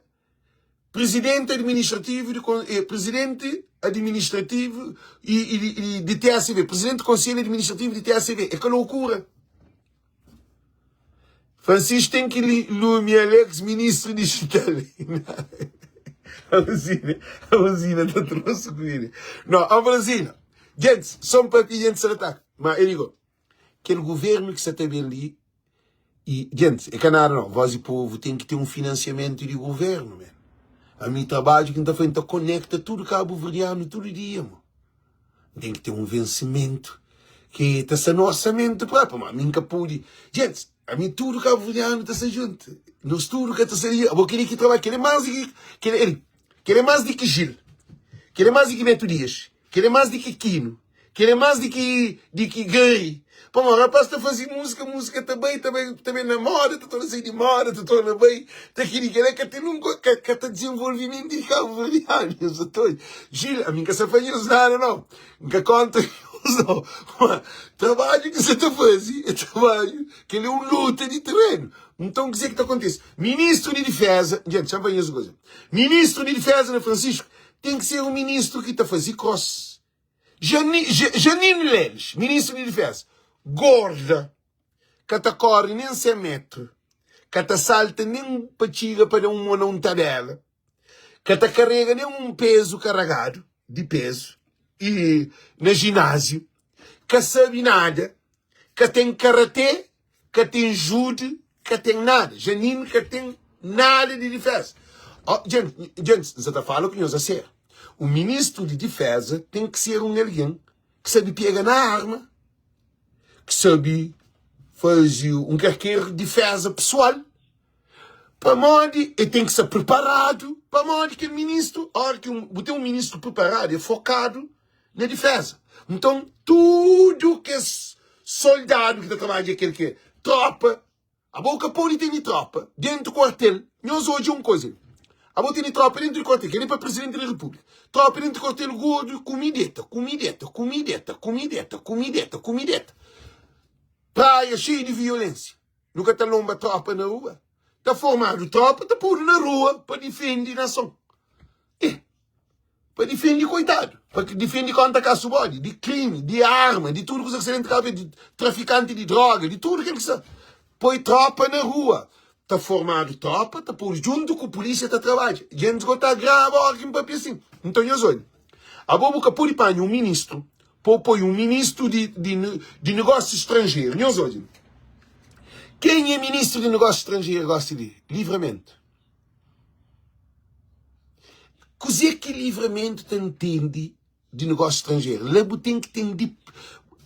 Presidente administrativu di eh, presidente administrativu e, e, e di TACV, presidente do conselho administrativo di TACV. É que loucura. Francisco tem que lume Alex, ministro digital. A Rosina, a Rosina tá trouxe com ele. Não, a Rosina. Gente, só um papinho gente se ataque. Mas ele digo, Kel governo ki sa ta ben li e djentis e ka nada nau voz di povo ten ki ten un financiamento di governo man ami trabadju ki nta faze nta konekta tudu kabuverdianu tudu dia mo nten ki ten un vencimento ki ta sta na orsamento propi ma ami nka pudi djentis ami tudu kabuverdianu ta sta juntu nos tudu ka ta sta abo keli ki trabadja keli mas di ki keli keli mas di ki Gil keli mas di ki Beto Dias Kel é más di ki Kino. Kel é más di ki di ki Gary. Pamodi rapaz ta faze múzika, múzika ta bai, ta bai, ta ben na moda, ta torna sai di moda, ta torna bai, ta kiri kel é ka ten nunka ka, ka ta dezenvolvimentu di kabuverdianu. Nhos sa ta odja. Gil, ami N ka sa fla nhos nada nau. N ka kontra nhos nau. Ma trabadju ki sa ta faze é trabadju, kel é un luta di terenu. Nton kuzê ki ta kontise? Ministru di diféza, dja, txa-m fla nhos un kuza. Ministru di diféza na Francisco Ten ki ser un ministru ki ta faze kros. Janine Leles, ministru di difeza, gorda, ka ta kore nen 100 metru, ka ta salta nen pa txiga pa da un mo na un tabela, ka ta karega nen un pezu karagadu di pezu i na jináziu, ka sabe nada, ka ten karate, ka ten jude, ka ten nada. Janine ka ten nada di difeza. Oh, gente, gente, N sa ta fala ku nhos a sério. Un ministru di difeza ten ki ser un algen ki sabe pega na arma, ki sabe faze un kalker difeza pesoal. Pamodi el ten ki sta preparadu, pamodi kel ministru, ora ki bu ten un ministru preparadu, é fokadu na difeza. Nton, tudu kes soldadu ki ta trabadja kel ki é tropa, abo ka pode tene tropa dentu kuartel. Nhos odja un koza li, abo tene tropa dentu di kuartel, kel-li é pa prizidenti di repúblika, tropa dentu di kuartel gordu, kume deta, kume deta, kume deta, kume deta, kume deta, kume deta. Praia xeiu di violénsia. Nu ka ta lonba tropa na rua. Ta formadu tropa, ta podu na rua pa difende nason. Eh, pa difende koitadu, pa difende konta kasu bodi, di krimi, di arma, di tudu kuza ki sta dentu Kabu Verdi, di trafikanti di droga, di tudu kel ki sta. Poi tropa na rua. Ta formadu tropa, ta podu djuntu ku pulisia ta trabadja. Gentis go ta agraba ora ki N papia asin. Nton nhos odja, abo bu ka pode panha un ministru pa bu poi un ministru di, di, di negósiu stranjeru. Nhos odja. Ken é ministru di negósiu stranjeru gosi li? Livramento. Kuzê ki Livramento ta ntende? di negósiu stranjeru. La bu ten ki ten di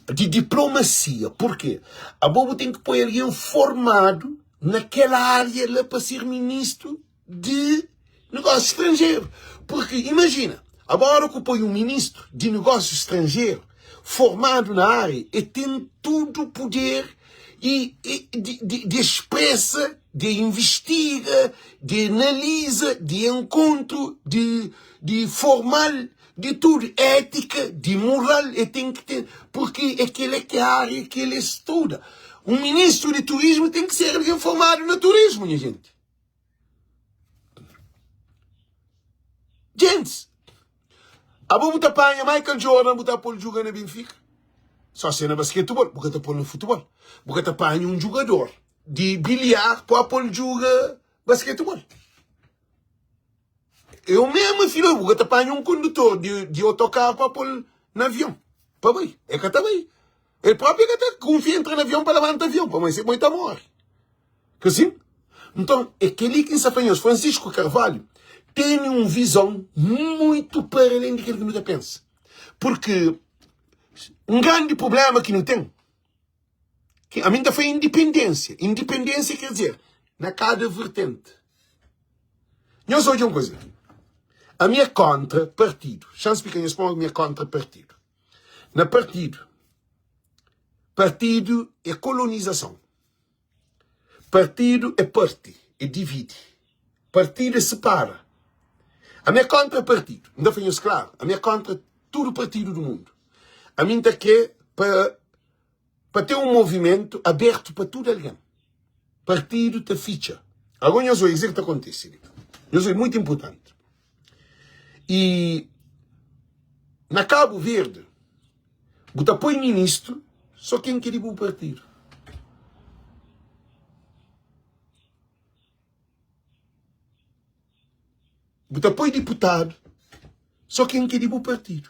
di diplomasia. Purkê? Abo bu ten ki poi algen formadu na kel ária la pa ser ministru di negósiu stranjeru. Purkê, imajina, abo óra ku poi un ministru di negósiu stranjeru formadu na ária, e ten tudu puder i di di di expresa, di investiga, di analiza, di enkontru, di di formal, di tudu, étika, di moral, e ten ki ten, purki é kel-la ki é ária ki el studa. Un ministru di turismu ten ki ser algen formadu na turismu, nha jenti. Gentis, abo bu ta panha Michael Jordan bu ta pô-l djuga na Benfica? Só se é na basketebol, bu ka ta pô-l na futebol. Bu ka ta panha un djugador di biliar pa pô-l djuga basketebol. É o mesmo filo, bu ka ta panha un kondutor di, di otokaru pa pô-l na avion pa bai. El ka ta bai. El própi ka ta kunfia entra na avion pa labanta avion, pamodi se poi ta móre. Ka sin? Nton, é kel-li ki N sta fla nhos, Francisco Carvalho tene un vizon muitu para alén di kel ki nu ta pensa. Purki un grandi prubléma ki nu ten, ki ami N ta fla indipendénsia. Indipendénsia ker dizer, na kada vertenti. Nhos odja un kuza, ami é kóntra partidu. Xa N splika nhos pamodi mi é kóntra partidu. Na partidu, partidu é kolonizason. Partidu é parti, é dividi. Partidu é separa. Ami é kontra partidu. N ta fla nhos klaru, ami é kontra tudu partidu du mundu. Ami N ta kre pa pa ten un movimentu abertu pa tudu algen. Partidu ta fitxa. Ago nhos oi, kuzê ki ta kontise li? Nhos oi, mutu inpurtanti. I na Kabu Verdi, Bu ta poi ministru so ken ki é di bu partidu. Bu ta poi diputadu so ken ki é di bu partidu.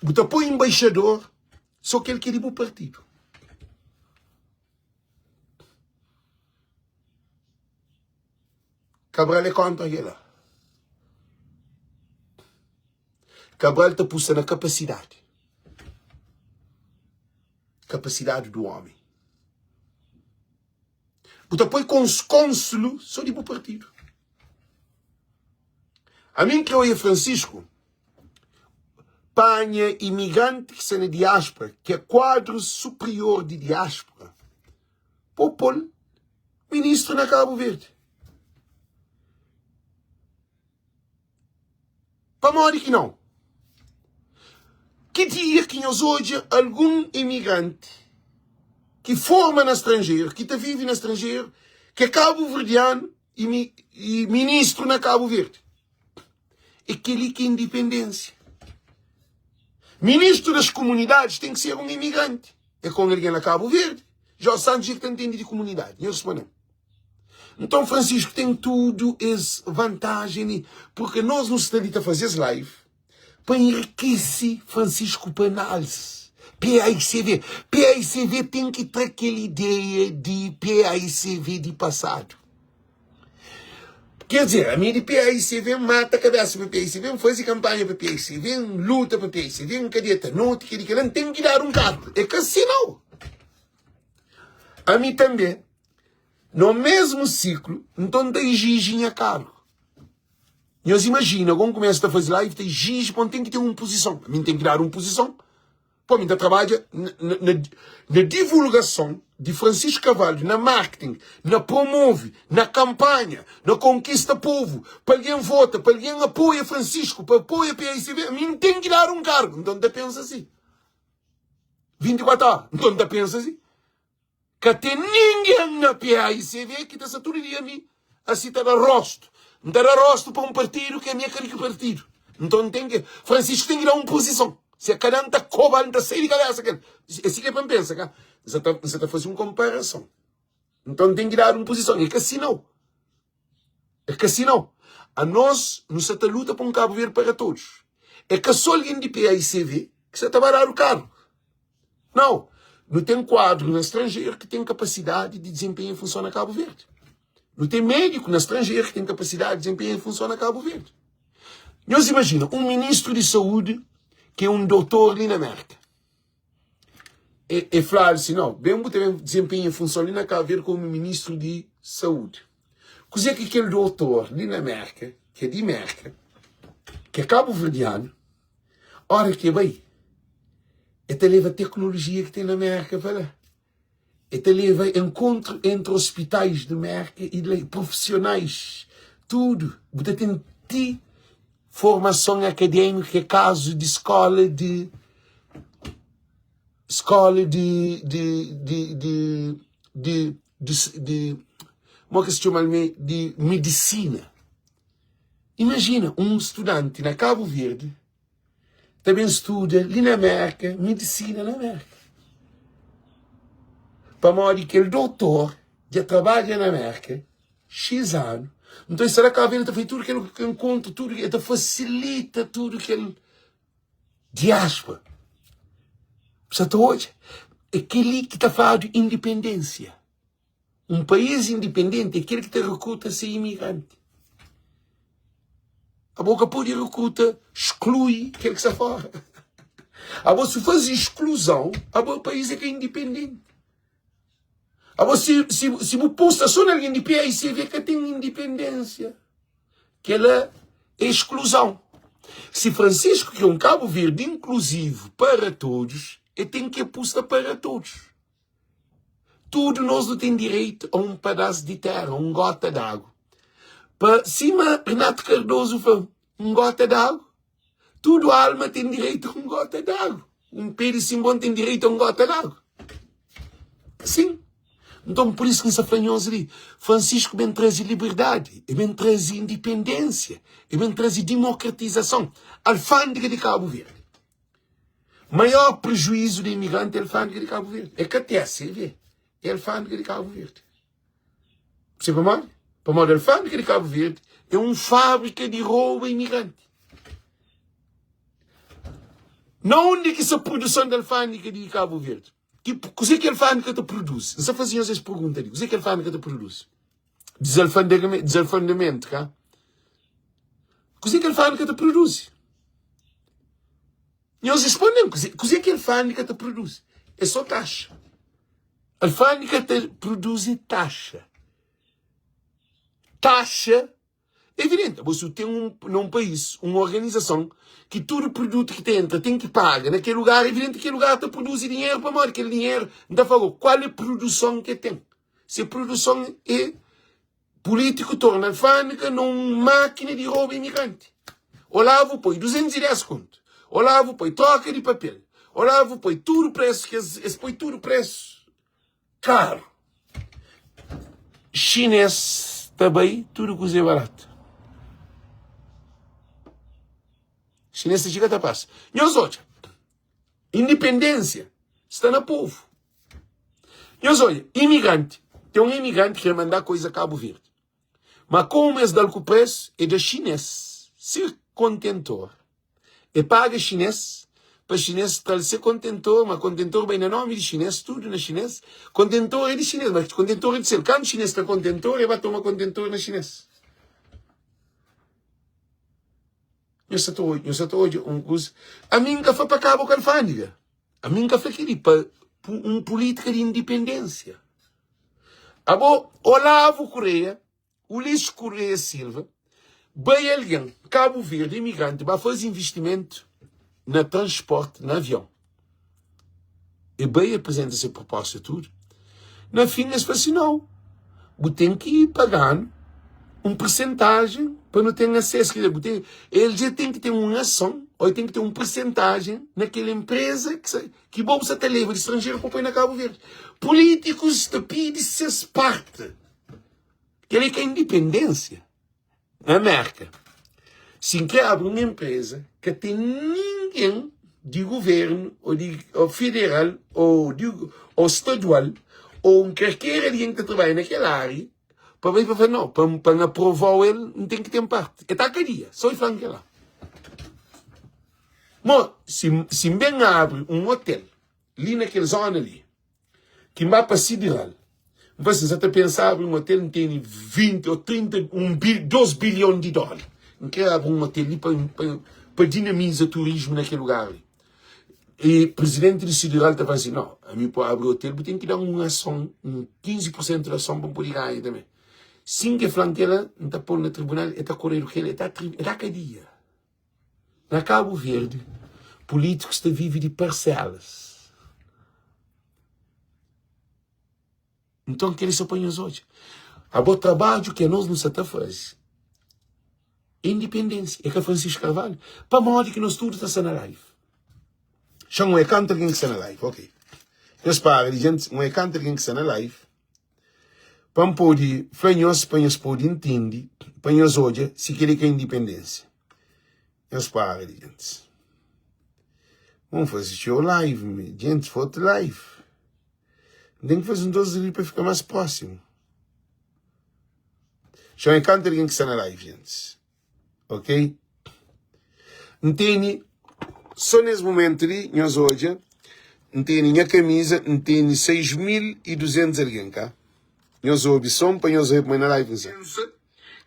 Bu ta poi embaixador so kel ki é di bu partidu. Cabral é kontra kela. Cabral ta pusa na kapasidadi. Kapasidadi du omi. Bu ta poi konsulu so di bu partidu. Ami N kre oia Francisco panha imigranti ki sta na diaspora, ki é kuadru superior di diaspora, po pol Ministru na Kabu Verdi. Pamodi ki nau? Ki dia ki nhos odja algun imigranti ki forma na stranjeru, ki ta vive na stranjeru, ki é kabuverdianu i ministru na Kabu Verdi? É kel-li ki é indipendênsia. Ministru das komunidadis ten ki ser un imigranti. É kon algen na Kabu Verdi. Jorge Santos dja ki ta ntende di komunidadi. Nhos responde-m. Nton Francisco ten tudu es vantajen li, purke nos nu sta li ta faze es live pa enrikese Francisco pa análise. PAICV. PAICV ten ki tra kel ideia di PAICV di pasadu. Quer dizer, ami di PAICV N mata kabesa pa PAICV, N faze kanpanha pa PAICV, N luta pa PAICV, N ka deta noti, kel-li kel-la, N ten ki dadu un karta. É ka si nau. Ami tanbe, no mesmu siklu, nton N ta ijiji nha kargu. Nhos imajina, ago N kumesa ta faze live, ta ijiji pa N ten ki ten un puzison. Ami N ten ki dadu un puzison. Pô, mi ta trabadja na divulgason di Francisco Carvalho, na marketing, na promove, na kampanha, na konkista povu, pa algen vota, pa algen apoia Francisco, pa apoia PAICV, mi N ten ki dadu un kargu. Nton, N ta pensa si. 24 ora. Nton, N ta pensa si. Ka ten ningen na PAICV ki ta sta tudu dia mi asi ta da rostu. N ta da rostu pa un partidu ki ami é ka di ki partidu. Nton N ten ki, Francisco ten ki da un puzison. Si é ka da N ta koba-l, N ta sai di kabesa kel. É si ki é pa N pensa ka? N sa ta, N sa ta faze un konparason. Nton N ten ki dadu un puzison. É ka si nau. É ka si nau. Anos nu sa ta luta pa un Kabu Verdi para todos. É ka so algen di PAICV ki sa ta ba dadu kargu. Nau. Nu ten kuadru na stranjeru ki ten kapasidadi di dizenpenha funson na Kabu Verdi. Nu ten médiku na stranjeru ki ten kapasidadi di dizenpenha funson na Kabu Verdi. Nhos imajina un ministru di saúdi ki é un dotor li na Mérka. E, e fladu si, nau, ben bu ta ben dizenpenha funson li na Kabu Verdi komu ministru di saúdi. Kuzê ki kel dotor li na Mérka, ki é di Mérka, ki é kabuverdianu, óra ki e bai, e ta leba teknolojia ki ten na Mérka pa la. E ta leba enkontru entri ospitais di Mérka i di la, profisionais, tudu. Bu ta ten ti formason akadémiku ki é kazu di skóla di skóla di di di di di di di mo ki es txoma-l mê di medisina. Imajina un studanti na Kabu Verdi ta ben studa li na Mérka, medisina na Mérka. Pamodi kel dotor dja trabadja na Mérka xis anu, nton el sta na Kabu Verdi, el ta faze tudu kel enkontru, tudu, el ta fasilita tudu kel diáspora. Bu sa ta odja? É kel-li ki ta fladu indipendénsia. Un país indipendenti é kel ki ta rekruta se imigranti. Abo ka pode rekruta, sklui kel ki sta fora. Abo si faze skluzon, abo país é ka indipendenti. Abo si, si, si bu pusta so na algen di PAICV ka ten indipendênsia. Kela é skluzon. Si Francisco kre un Kabu Verdi inkluzivu para todos, e ten ki pusta para todos. Tudu nos nu ten direitu a un padás di téra, un góta d'agu. Pa sima Renato Cardoso fla, un góta d'agu, tudu alma ten direitu a un góta d'agu. Un pé di sinbon ten direitu a un góta d'agu. Sin. Nton, pur isu ki N sta fla nhos li, Francisco ben traze liberdadi, e ben traze indipendénsia, e ben traze dimokratizason, alfândega di Kabu Verdi. Maior prejuízo di imigranti é alfândega di Kabu Verdi. É ka TSV, é alfândega di Kabu Verdi. Percebe pamodi? Pamodi alfândega di Kabu Verdi é un fábrika di rouba imigranti. Na undi ki sta produson di alfândega di Kabu Verdi? Ki, kuzê ki alfândega ta produzi? N sta faze nhos es pergunta li. Kuzê ki alfândega ta produzi? Desalfandegamentu, ka? Kuzê ki alfândega ta produzi? Nhos responde-m, kuzê, kuzê ki alfândega ta produzi? É só taxa. Alfândega ta produzi taxa. Taxa, evidente, bo si ten un, na un país, un organizason ki tudu produtu ki ta entra ten ki paga na kel lugar, evidente ki kel lugar ta produzi dinheru, pamodi kel dinheru, N ta fla-u, kual é produson ki el ten? Se produson é Pulítiku torna alfândega na un mákina di roba imigranti. Olavo poi 210 kontu. Olavo poi troka di papel. Olavo poi tudu presu ki es, es poi tudu presu karu. Xinês ta bai tudu kuza é baratu. Xinês ta txiga ta pasa. Nhos odja, indipendênsia sta na povu. Nhos odja, imigranti, ten un imigranti ki kre manda koiza Kabu Verdi, ma komu es dal ku presu, e da xines se kontentor, e paga xines pa xines tral se kontentor, ma kontentor bai na nomi di xines, tudu na xines, kontentor é di xines, ma kontentor é di sel, kantu xines tra kontentor, e ba toma kontentor na xines. Nhos sa ta odja, nhos sa ta odja un kuza, ami N ka fla pa kaba ku alfândega. Ami N ka fla kel-li pa un pulítika di indipendénsia. Abo, Olavo Correia, Ulisses Correia Silva, bai algen, Kabu Verdi, imigranti, ba faze investimentu na transporti, na avion. E bai aprizenta se proposta tudu. Na fin es fla si, nau, bu ten ki paga-nu un persentajen pa nu ten asesu. Quer dizer, bu ten, el dja ten ki ten un ason ô el ten ki ten un persentajen na kel enpreza ki sa, ki bo bu sa ta leba di stranjeru pa poi na Kabu Verdi. Pulítikus ta pidi ses parti. Kel-li ka indipendénsia. Na Merka, si N kre abri un enpreza, ka ten ningen di guvernu ô di ô federal ô di ô stadual ô un kalker algen ki ta trabadja na kel ária pa bai pa fla no, pa pa N aprovau el N ten ki ten parti. E ta kadia, so e fla-m kel-la. Mo, si si N ben abri un otel li na kel zona li, ki N ba pa sideral. N fla si, N sa ta pensa abri un otel, N tene 20 ô 30, un bil, 2 bilhon di dóla. N krê abri un otel li pa, pa, pa dinamiza turismu na kel lugar li. E prizidenti di Sideral ta fla si, No, ami pa abri otel bu ten ki da-m un ason, un 15 pur sentu di ason pa N pode ganha tanbe. Sin ki el fla-m kel-la, N ta pô-l na tribunal, el ta koredu kel, el ta el da kadia. Na Kabu Verdi, pulítikus ta vive di parselas. Nton, kel-li so pa nhos odja. Abo trabadju ki anos nu sa ta faze é indipendênsia, é ka Francisco Carvalho. Pamodi ki nos tudu ta sta na live? Xa un é kantu algen ki sta na live, ok. Nhos para di djenti, un é kantu algen ki sta na live. Pa N pode fla nhos, pa nhos pode ntende, pa nhos odja si kel-li ka indipendênsia. Nhos para di djentis. Vamos faze txeu live, me. Djentis, fotu live. N ten ki faze un dos li pa fika más prósimu. Txeu é kantu algen ki sta na live, djentis. Ok? N tene, só nes momentu li, nhos odja, N tene nha kamiza, N tene 6.200 algen, ka? Nhos obi som pa nhos obi ma na live N sa. Pensa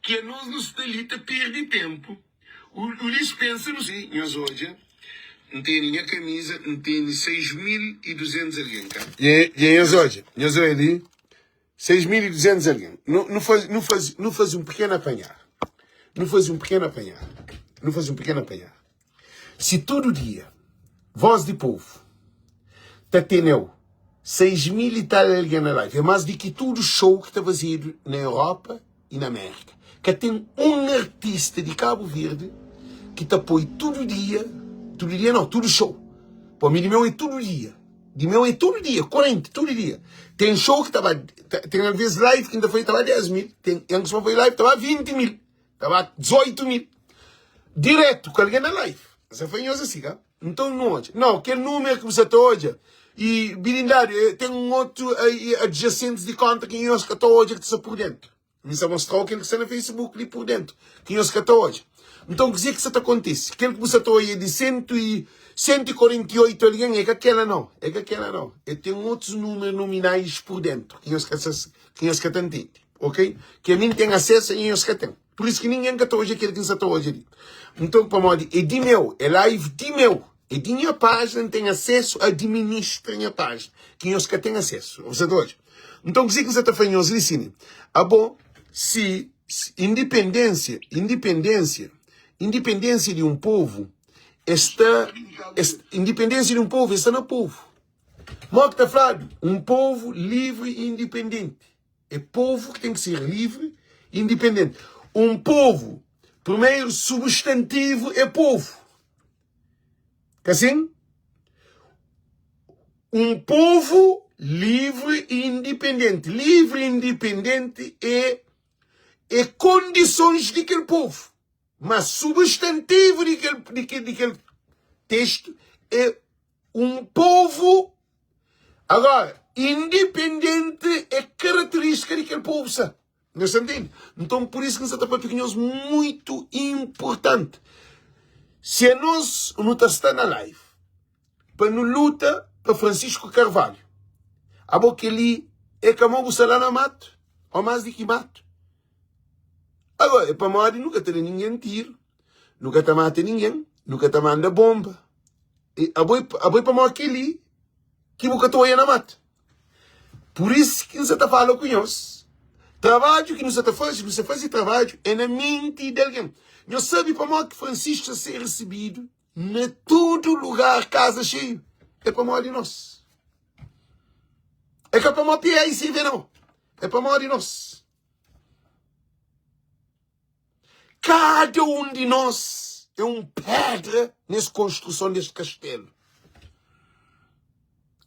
ki anos nu sta li ta perde tempu. Ulis pensa nu si, nhos odja, N tene nha kamiza, N tene 6.200 algen, ka? Dja nhos odja, nhos odja li. 6.200 algen. Nu, nu faz, nu faz, nu faze un pequeno apanhar. Nu faze un pequeno apanhar. Nu faze un pequeno apanhar. Si tudu dia Voz di Povo ta teneu 6.000 e tal algen na live, é más di ki tudu show ki ta fazedu na Europa i na Amérika. Ka ten un artista di Kabu Verdi ki ta poi tudu dia, tudu dia nau, tudu show. Pa mi di meu é tudu dia. Di meu é tudu dia, korenti, tudu dia. Ten show ki ta ba, ten alvês live ki N ta faze ta ba 10 mil, ten N kustuma faze live ta ba 20 mil, ta ba 18 mil. Diretu ku algen na live. N sa fla nhos asi ka? Nton nu odja. Nau, kel númeru ki bu sa ta odja i bilindadi, ten un otu adjasentis di konta ki nhos ka ta odja ki ta sta pur dentu. Mi sa mostrau kel ki sta na Facebook li pur dentu, ki nhos ka ta odja. Nton, kuzê ki sa ta kontise? Kel ki bu sa ta odja di 148 algen é ka kela nau, é ka kela nau. E ten otus númeru nominais pur dentu ki nhos ka sa, ki nhos ka ta ntende, ok? Ki ami N ten asesu i nhos ka ten. Pur isu ki ningen ka ta odja kel ki N sa ta odja li. Nton, pamodi é di meu, é live di meu, é di nha pájina, N ten asesu a administra nha pájina, ki nhos ka ten asesu. Bu sa ta odja? Nton, kuzê ki N sa ta fla nhos li sini? Abo, si indipendênsia, indipendênsia, indipendênsia di un povu, es sta, es, indipendênsia di un povu, es sta na povu. Mó ki ta fladu? Un povu livri i indipendenti. É povu ki ten ki ser livri i indipendenti. Un povu, primeru substantivu é povu. Ka sin? Un povu livri i indipendenti. Livri i indipendenti é é kondisons di kel povu. Mas substantivu di kel, di kel, di kel testu é un povu. Agora, indipendenti é karaterístika di kel povu sa. Nhos ta ntende? Nton, pur isu ki N sta ta pâpia ku nhos mutu inportanti. Si anos nu ta sta na live pa nu luta pa Francisco Carvalho, abo kel-li é ka mo bu sta la na matu ô más di ki matu. Agora, é pamodi nu ka ta da ningen tiru, nu ka ta mata ningen, nu ka ta manda bonba. Abo é pamodi kel-li ki bu ka ta oia na matu. Pur isu ki N sa ta fala ku nhos, trabadju ki nu sa ta faze, nu sa faze trabadju é na menti di algen. Nhos sabe pamodi ki Francisco sa ser risibidu na tudu lugar, kaza xeiu? É pamodi nos. É ka pamodi PAICV nau, é pamodi nos. Kada un di nos é un pedra nes konstruson des kastelu.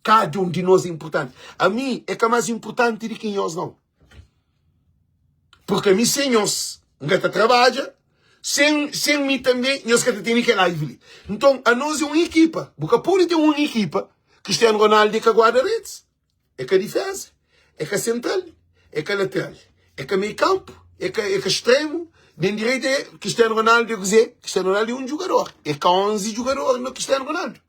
Kada un di nos é inpurtanti. Ami é ka más inpurtanti di ki nhos, nau. Purki ami sen nhos, N ka ta trabadja, sen, sen mi tanbe nhos ka ta tene kel live li. Nton, anos é un ekipa. Bu ka pode ten un ekipa, Cristiano Ronaldo é ka guarda-redes. É ka diféza, é ka sentral, é ka lateral, é ka mei kanpu, é ka, é ka extremu, nem direita. É Cristiano Ronaldo é kuzê? Cristiano Ronaldo é un jugador, é ka 11 jugador na Cristiano Ronaldo.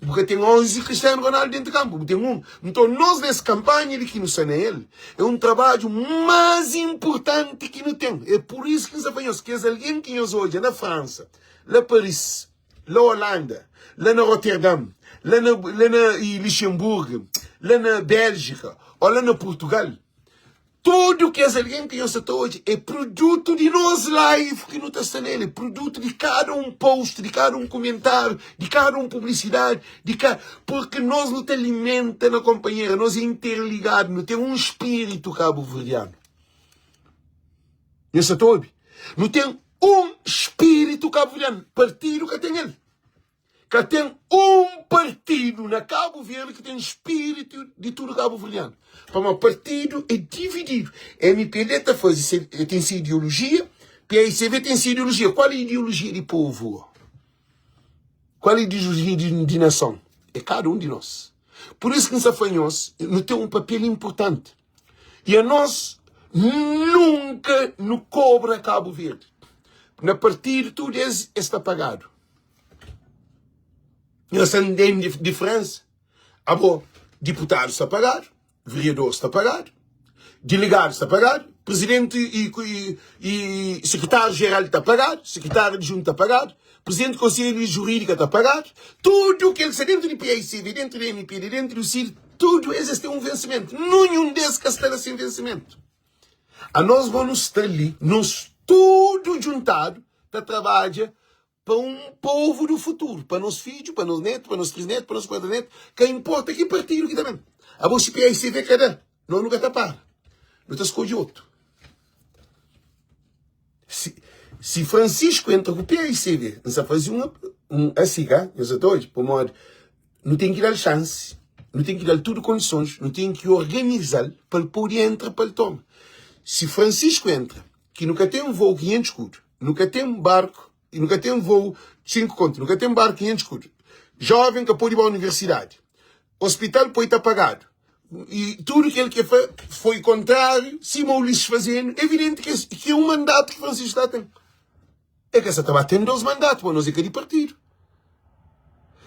Bu ka ten 11 Cristiano Ronaldo dentu kanpu, bu ten un. Nton nos nes kanpanha li ki nu sta na el, é un trabadju más inpurtanti ki nu ten. É pur isu ki N sta fla nhos, kes algen ki nhos odja na Fransa, la Paris, la Holanda, la na Rotterdam, la na la na Luxemburgo, la na Bélgika ô la na Purtugal, Tudu kes algen ki nhos sa ta odja é produtu di nos live ki nu ta sta nel, é produtu di kada un post, di kada un kumentáriu, di kada un publisidadi, di ka purki nos nu ta alimenta na konpanheru, nos é interligadu, nu ten un spiritu kabuverdianu. Nhos sa ta obi? Nu ten un spiritu kabuverdianu, partidu ka ten el. Ka ten un partidu na Kabu Verdi ki ten spiritu di tudu kabuverdianu. Pamodi partidu é divididu. MPD ta faze se, ten se ideolojia, PICV ten se ideolojia. Kual é ideolojia di povu? Kual é ideolojia di, di nason? É kada un di nos. Pur isu ki N sta fla nhos, nu ten un papel inpurtanti. I anos nunka nu kobra Kabu Verdi. Na partidu tudu es, es ta pagadu. Nhos ta ntende diferensa? Abo, diputadu sta pagadu, vereador sta pagadu, delegadu sta pagadu, presidenti i, i, i sekretáriu jeral ta pagadu, sekretáriu adjuntu ta pagadu, presidenti di konselhu jurídika ta pagadu, tudu kel ki sta dentu di PICV, dentu di MPD, dentu di CID, tudu es es ten un vensimentu. Ninhun des ka sta la sen vensimentu. Anos bo nu sta li, nos tudu djuntadu ta trabadja pa un povu du futuru, pa nos fidju, pa nos netu, pa nos trisnetu, pa nos kuadranetu, ka inporta ki partidu ki ta ben. Abo si PICV ka da, nos nu ka ta para, nu ta skodje otu. Si, si Francisco entra ku PICV, N sa faze un, un asi ka, nhos sa ta odja, pamodi nu ten ki da-l xansi, nu ten ki da-l tudu kondisons, nu ten ki organiza-l pa el pode entra, pa el toma. Si Francisco entra, ki nu ka ten voo 500 skudu, nu ka ten barku, nu ka ten voo 5 kontu, nu ka ten barku 500 skudu, joven ka pode ba universidadi, hospital poi ta pagadu, i tudu kel ki fa foi kontráriu, sima Ulisses fazenu, evidenti ki, ki é un mandatu ki Francisco ta ten. É ka sa ta ba ten dos mandatu, pa nos é ka di partidu.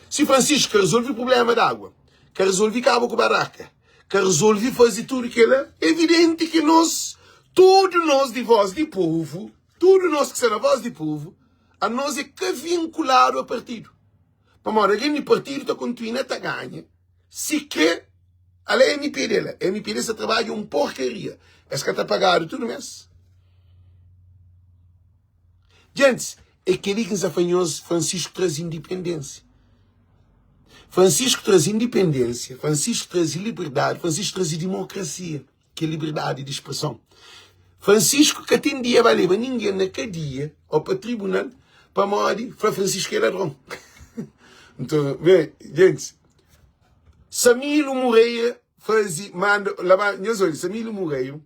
Si Francisco ka resolvi problema di água, ka resolvi kaba ku baraka, ka resolvi faze tudu kela, evidenti ki nos, tudu nos di voz di povu, tudu nos ki sta na voz di povu, anos é ka vinkuladu a partidu. Pamodi algen di partidu ta kontinua ta ganha, si kre, ala MPD la, MPD sta trabadja un porkaria, es ka ta pagadu tudu mes. Gentis, é kel-li ki N sta fla nhos, Francisco traze indipendênsia. Francisco traze indipendênsia, Francisco traze liberdadi, Francisco traze dimokrasia, ki é liberdadi di spreson. Francisco ka ten dia ba leba ningen na kadia ou pa tribunal pamodi fla Francisco é ladron. Nton, bem, gentis, Samilo Moreira faze, manda, laba, nhos odja, Samilo Moreira,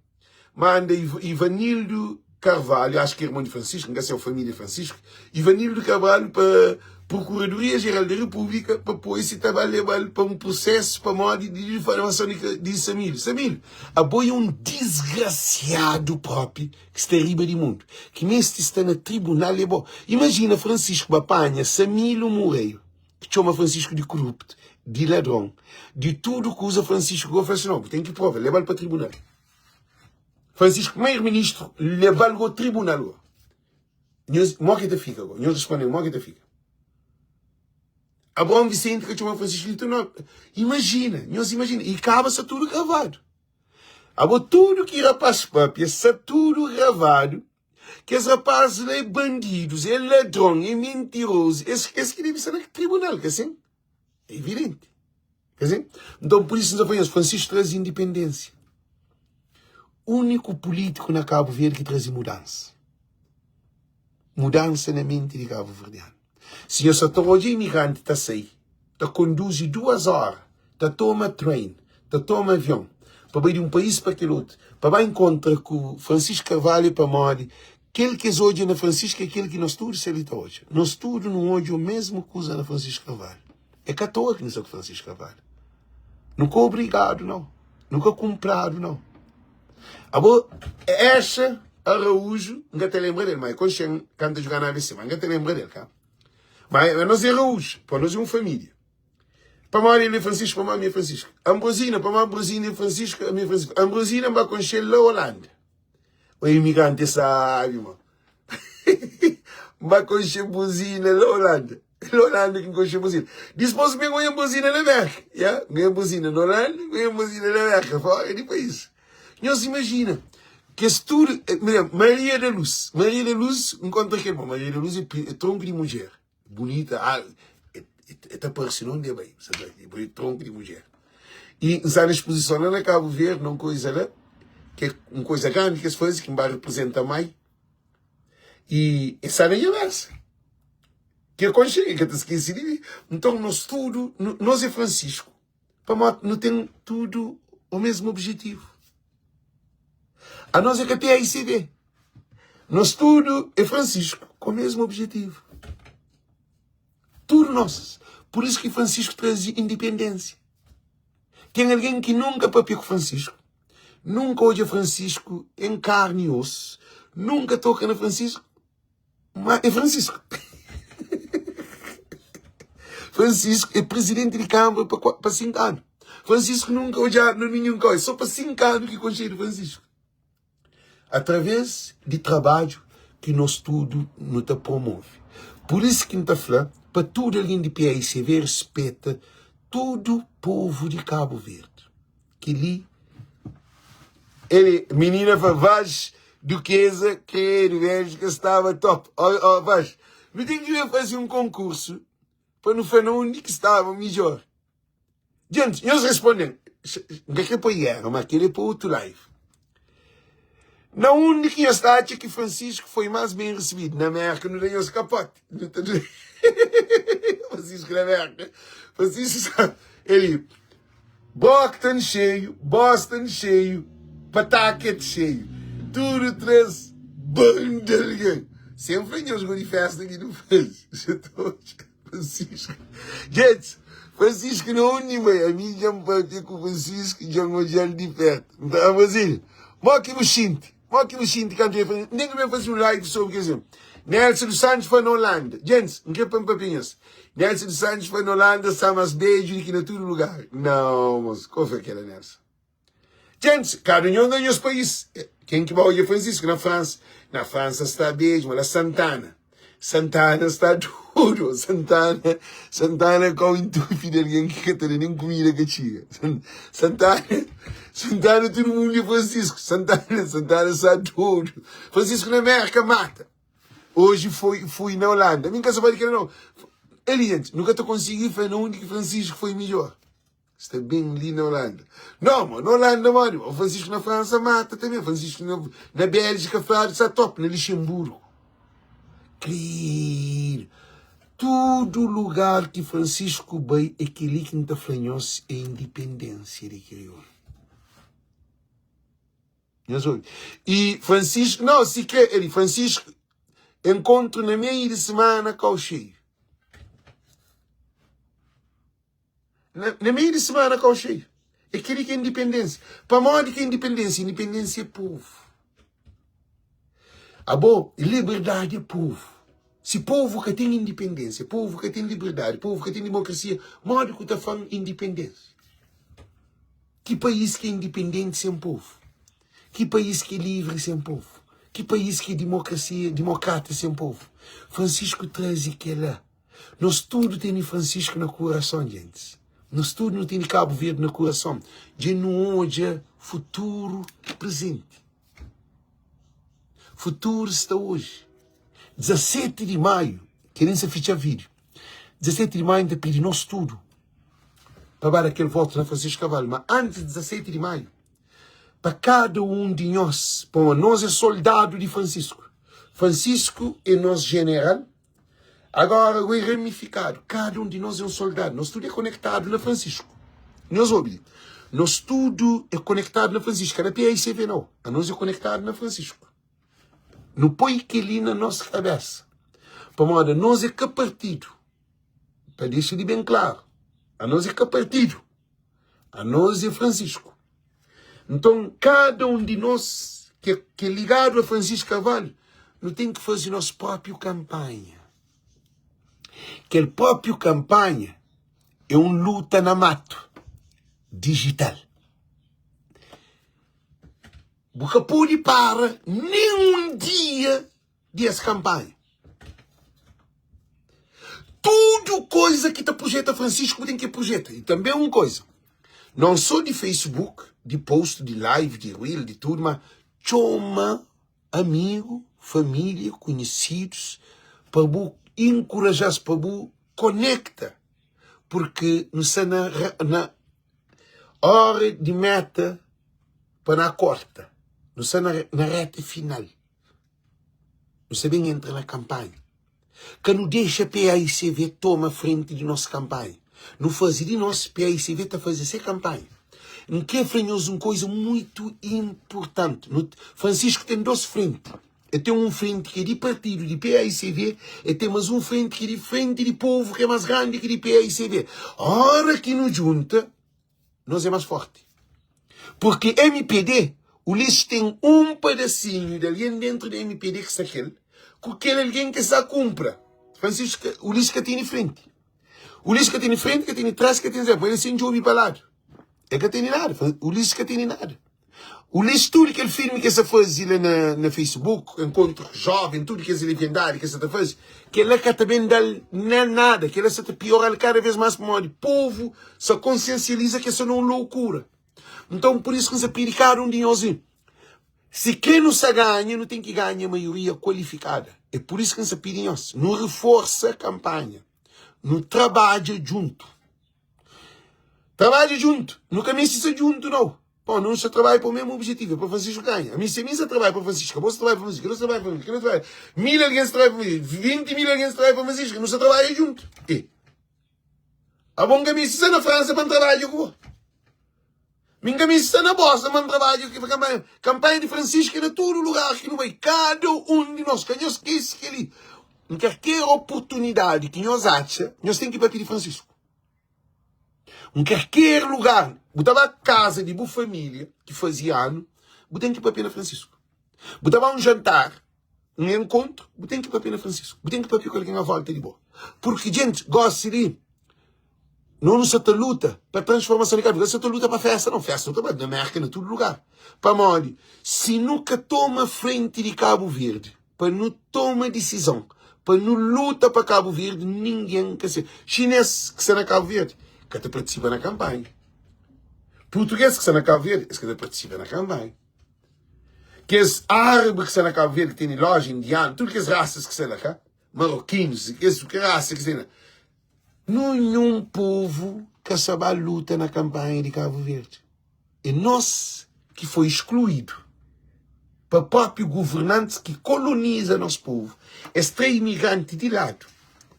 manda Ivanildo Carvalho, acho que é irmão de Francisco, não sei se é família de Francisco, Ivanildo Carvalho para Procuradoria Geral da República para pôr esse trabalho levar para um processo para modo de difamação de, de Samir. Samir, a boi é um desgraciado próprio que está riba de mundo, que neste está na tribunal é bom. Imagina Francisco Bapanha, Samilo Moreira, que chama Francisco de corrupto, de ladrão, de tudo que usa Francisco, eu falo assim, não, tem que prova, leva para tribunal. Francisco, primeiro-ministro, leva-l ao tribunal. Nhos, mo que ta fica agora? Nhos responde, mo que ta fica? Abraão Vicente que chama Francisco de não. Imagina, nhos imagina, e acaba está tudo gravado. Abo tudo que rapaz papia, está tudo gravado. Que esse rapaz lá é bandidos, é ladrão, é mentiroso. Esse, esse que deve estar no tribunal, que assim? É evidente. Quer dizer, então por isso nos Francisco traz independência. Único político na Cabo Verde que traz mudança. Mudança na mente de Cabo Verdeano. Se eu só hoje imigrante tá sair, tá conduz duas horas, tá toma trem, tá toma avião, para ir de um país para aquele outro, para vai encontrar com Francisco Carvalho para Modi, aquele que hoje na Francisco é aquele que nós tudo se ali tá hoje. Nós tudo não hoje o mesmo coisa na Francisco Carvalho. É ka toa ki nu sta ku Francisco Carvalho. Nu ka obrigadu nau. Nu ka kunpradu nau. Abo, Exa Araújo, N ka ta lenbra del, ma e konxe-m kantu ta juga na ABC, ma N ka ta lenbra del, ka. Ma anos é Araújo, pa nos é un família. Pamodi el é Francisco, pamodi mi é Francisco. Ambrosina, pamodi Ambrosina é Francisco, ami é Francisco. Ambrosina N ba konxe-l la Holanda. O imigrante é sábi, mo. N ba konxe Ambrosina la Holanda. La Holanda ki N konxe Ambrosina. Dispôs N ben oia Ambrosina na Mérka. Ya, N oia Ambrosina na Holanda, N oia Ambrosina na Mérka, fora di país. Nhos imajina, kes tudu, Maria da Luz, Maria da Luz, N kontra kel, mo, Maria da Luz é tronku di mudjer. Bunita, ah, e ta parse na undi e bai, sa bai, e bai tronku di mudjer. E N sta na exposison la na Kabu Verdi, na un koiza la, ke un koiza grandi ke es faze, ki N ba representa mai, e e sta na nha mesa. Ke konxe, e ka ta skese di mi. Nton, nos tudu, nos é Francisco, pamodi nu ten tudu o mesmu objetivu. Anos é ka PAICD. Nos tudu é Francisco com o mesmo objetivo. Tudo nós. Por isso que Francisco traz independência. Tem alguém que nunca papia com Francisco, nunca olha Francisco em carne e osso, nunca toca na Francisco, mas é Francisco. Francisco é presidente de Câmara para 5 anos. Francisco nunca olhou nenhum coisa, só para 5 anos que conhece Francisco. Através di trabadju ki nos tudu nu ta promove. Pur isu ki N ta fla pa tudu algen di PAICV rispeta tudu povu di Kabu Verdi. Kel-li el é. Minina fla Vaz Dukeza kredu Bélgika staba top. Ó, ó Vaz, nu ten ki ben faze un konkursu pa nu fla na undi ki staba midjór. Djent, nhos responde-m, N ka kre poi géra, má kel-li é pa otu live. Na undi ki nhos ta atxa ki Francisco foi más ben risibidu? Na Mérka nu da nhos kapoti. Nu ta da Francisco na Mérka. Francisco sa, el Brockton xeiu, Boston xeiu, Pawtucket xeiu. Tudu 3 banda algen. Sen fla nhos go di festa ki nu faze. Francisco. Gente, Francisco na undi bai? Ami dja N papia ku Francisco, dja N odja-l di pertu. N ta Brasil, mo ki bu xinti? Mo ki bu xinti kantu el fla? N ten ki ben faze un live sobri kes li. Nelson dos Santos fla na Holanda. Gente, N kre pa N papia nhos. Nelson dos Santos fla na Holanda sta mas bedju di ki na tudu lugar. Nau, mos, ko fla kela, Nelson? Gente, kada nhos na nhos país. Ken ki ba odja Francisco na França? Na França sta beju, ma la Santana. Santana sta duro. Santana, Santana kau entupi di algen ki ka ta da nen kumida ka txiga. Santana, Santana tudu mundu é Francisco. Santana, Santana sta duro. Francisco na Merka mata. Oji foi, fui na Holanda. Mi n ka sa ba di kela nau. Eli, gente, nu ka ta konsigi fla na undi ki Francisco foi midjor. Sta ben li na Holanda. Não, mo, na Holanda modi? O Francisco na França mata também. Francisco na, na Bélgica fladu sta top, na Luxemburgo. Credo. Tudo lugar ki Francisco bai é kel-li ki N ta fla nhos é independência di kriolu. Nhos obi. E Francisco, não, si kre, ele, Francisco, encontro na meio de semana kau cheio. Na, na meiu di semana kau xeiu. É kel-li ki é indipendênsia. Pamodi ki é indipendênsia? Indipendênsia é povu. Abo, liberdadi é povu. Si povu ka ten indipendênsia, povu ka ten liberdadi, povu ka ten demokrasia, modi ku ta fla indipendênsia? Ki país ki é indipendenti sen povu? Ki país ki é livri sen povu? Ki país ki é demokrasia, demokrata sen povu? Francisco traze kel-la. Nos tudu tene Francisco na kurason, gentis. Nos tudu nu tene Cabo Verde na kurason. Dja nu odja futuru prezenti. Futuru sta oji. 17 di maiu, kel-li N sa fitxa vídiu. 17 di maiu N ta pidi nos tudu pa ba da kel votu na Francisco Cavallo. Ma antis di 17 di maiu, pa kada un di nhos, pamodi nos é soldadu di Francisco. Francisco é nos jeneral. Agora o é ramifikadu. Kada un di nos é un soldadu. Nos tudu é konektadu na Francisco. Nhos obi? Nos tudu é konektadu na Francisco. Ka na PAICV nau. Anos é konektadu na Francisco. Nu poi kel-li na nos kabésa. Pamodi anos é ka partidu. Pa dexa di ben klaru. Anos é ka partidu. Anos é Francisco. Nton, kada un di nos ki é ligadu a Francisco Carvalho, nu ten ki faze nos própriu kanpanha. Kel própriu kanpanha. É un luta na matu dijital. Bu ka pode para nen un dia di es kanpanha. Tudu koiza ki ta projeta Francisco bu ten ki projeta. I tanbe un koiza, non so di Facebook, di post, di live, di reel, di tudu, ma txoma amigu, família, konhisidos pa bu inkoraja-s, pa bu konekta, purki nu sta na na ora di meta pa na korta, nu sta na na reta final. Nu sta ben entra na kanpanha. Ka nu dexa PAICV toma frenti di nos kanpanha. Nu faze di nos, PAICV ta faze se kanpanha. N kre fla nhos un koiza muitu inpurtanti. Nu, Francisco ten dos frenti. El ten un frenti ki é di partidu di PAICV, el ten mas un frenti ki é di frenti di povu ki é mas grandi ki di PAICV. Ora ki nu djunta, nos é mas forti. Porque MPD, Ulisses tem um pedacinho de alguém dentro do MPD que está aquele, com aquele alguém que está a compra. Francisco, Ulisses que tem frente. Ulisses que tem frente, que tem trás, que tem zé, ele sem jogo para lado. É que tem nada. Ulisses que tem nada. Ulisses, tudo aquele filme que essa faz lá na, na Facebook, encontro jovem, tudo que esse legendário que essa tá faz, que ela que também dá não nada, que ela está piorar cada vez mais para o povo só consciencializa que isso não é loucura. Então, por isso que nós pedi cada um de nós, se quem não se ganha, não tem que ganhar a maioria qualificada. É por isso que nós pedi nós, não reforça a campanha, não trabalha junto. Trabalha junto, nunca me se junto não. Pô, não se trabalha para o mesmo objetivo, é para Francisco ganha. A mim, se a mim se trabalha para Francisco, a você trabalha para Francisco, não se trabalha para Francisco, não se trabalha. Mil alguém se trabalha para Francisco, 20 mil alguém se trabalha para Francisco, não se trabalha junto. E A bom caminho se na França para trabalho com. Min caminho se na Bosna para trabalho que campanha, campanha de Francisco é na todo lugar que não vai cada um de nós, que nós esquece que ali. Em qualquer oportunidade que nós acha, nós tem que ir para pedir Francisco. Em qualquer lugar, botava a casa de boa família que fazia ano, bu tem que ir para na Francisco. Botava um jantar, um encontro, bu tem que ir para na Francisco. Bu tem que ir para com alguém à volta de boa. Porque gente gosta de não não se luta para transformação de Cabo Verde, se luta para festa, não festa não na América, em todo lugar. Para mole, se nunca toma frente de Cabo Verde, para não toma decisão, para não luta para Cabo Verde, ninguém quer ser. Chinês que está na Cabo Verde, que te participa na campanha. Português que está na Cabo Verde, que te participa na campanha. Kes árabe que está na Cabo Verde, que tem loja indiana, tudo que as raças que está lá cá, marroquinos, que que raça que está lá. Nenhum povo que sabe luta na campanha de Cabo Verde. É nós que foi excluído para próprio governante que coloniza nosso povo. Esse três imigrantes de lado,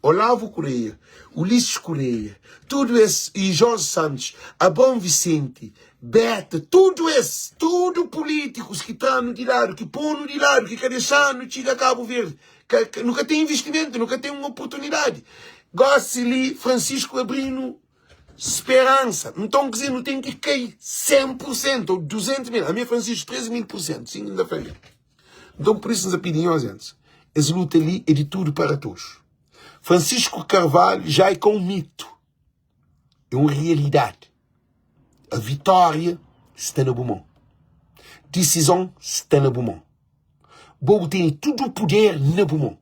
Olavo Correia, Ulisses Correia, tudo esse, e Jorge Santos, Abrão Vicente, Beta, tudo esse, tudo políticos que estão de lado, que põem de lado, que querem deixar no Chega Cabo Verde, que, que nunca tem investimento, nunca tem uma oportunidade. Gosto-lhe Francisco Abrino Esperança. Então, quer dizer, não tem que cair 100% ou 200 mil. A minha Francisco, 13 mil por cento. Sim, ainda foi. Então, por isso, nos pedimos antes. Essa luta ali é de tudo para todos. Francisco Carvalho já é com um mito. É uma realidade. A vitória está na mão. Decisão está na mão. Bobo tem todo o poder na mão.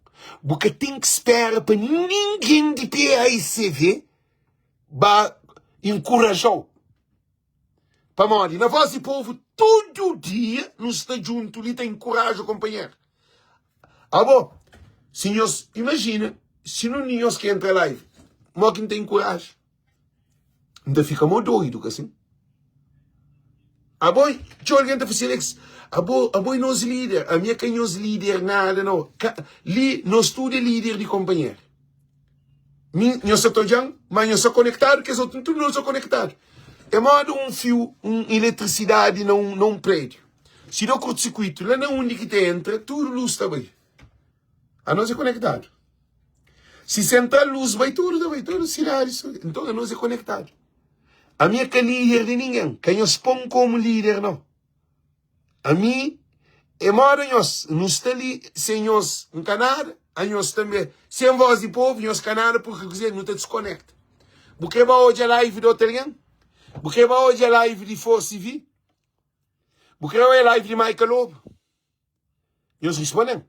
Porque tem que esperar para ninguém de PAICV ba encorajou. Pamodi na voz di povo tudo dia nu sta djuntu li ta encoraja companheiro. Abo, si nhos imagina si nun di nhos ki entra live, mo ki N ta encoraja? N ta fika mo doidu ka sin? Abo, txeu algen ta fla si Alex, abo, abo é nos líder. Ami é ka nhos líder nada nau. Ka, li nos tudo é líder di companheiro. Mi, nhos sa ta odja-m, ma nhos sa konektadu, kes otu, tudu nos sa konektadu. É moda un fiu, un eletrisidadi na un, na un prédiu. Si da kurtsikuitu la na undi ki ta entra, tudu lus ta bai. Anos é konektadu. Si sentral lus bai, tudu ta bai, tudu sidadi. Nton, anos é konektadu. Ami é ka líder di ningen. Ka nhos pô-m komu líder, nau. Ami é moda nhos, nu sta li sen nhos N ka nada, anhos tanbe sen voz di povu nhos ka nada, purki kuzê? Nu ta diskonekta. Bu krê ba odja live di otu algen? Bu krê ba odja live di Force TV? Bu krê odja live di Maica Lobo? Nhos responde-m.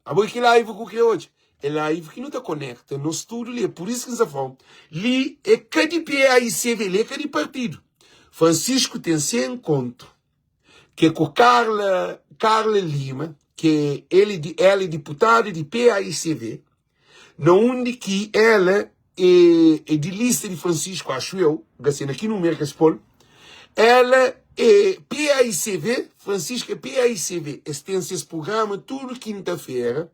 Abo é ki live ku krê odja? É live ki nu ta konekta nos tudu li. É pur isu ki N sta fla-u. Li é ka di PAICV, li é ka di partidu. Francisco ten se enkontru ki é ku Carla, Carla Lima, ki é el, ela é deputada di PAICV, na undi ki ela é, é di lista di Francisco, acho eu, N ka sei na ki número ki es pô-l, ela é PAICV, Francisco é PAICV, es ten ses programa tudu kinta-fera,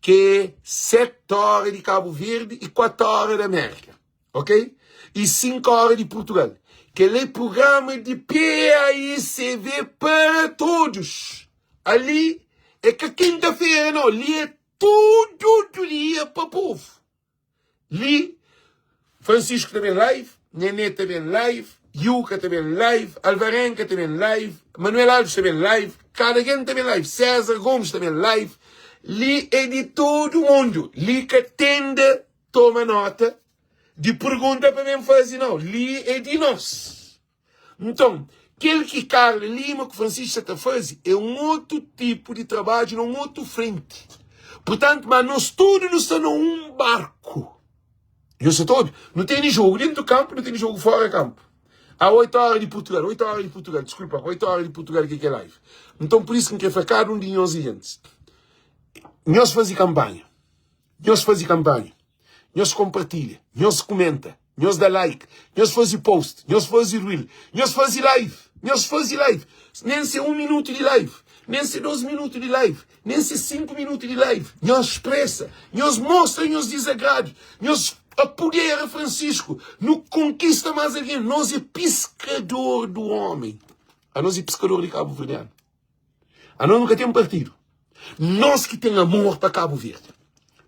ki é 7 óra di Kabu Verdi y 4 óra di Amérika. Ok? E 5 hora de Portugal. Kel é programa de PAICV para todos. Ali é ka quinta-feira não, li é tudo dia pa povo. Li Francisco também live, Nenê também live, Yuka também live, Alvarenga também live, Manuel Alves também live, cada alguém também live, César Gomes também live. Li é de todo mundo. Li ka tenda Toma nota di pergunta pa ben faze nau. Li é di nos. Nton, kel ki Carla Lima ku Francisco sa ta faze é un otu tipu di trabadju na un otu frenti. Purtantu, ma nos tudu nu sta na un barku. Nhos sa ta obi? Nu tene jogu dentu kanpu, nu tene jogu fora kanpu. A 8 ora di Purtugal, 8 ora di Purtugal, diskulpa, 8 ora di Purtugal ki é kel live. Nton, pur isu ki N kre fla kada un di nhos li antis, nhos faze kanpanha. Nhos faze kanpanha, nhos konpartilha, nhos kumenta, nhos da like, nhos faze post, nhos faze reel, nhos faze live, nhos faze live, nen se un minutu di live, nen se dos minutu di live, nen se sinku minutu di live, nhos spresa, nhos mostra nhos dizagradu, nhos apodera Francisco, nu konkista mas algen, nos é piskador du omi, anos é piskador di kabuverdianu. Anos nu ka ten partidu. Nos ki ten amor pa Kabu Verdi.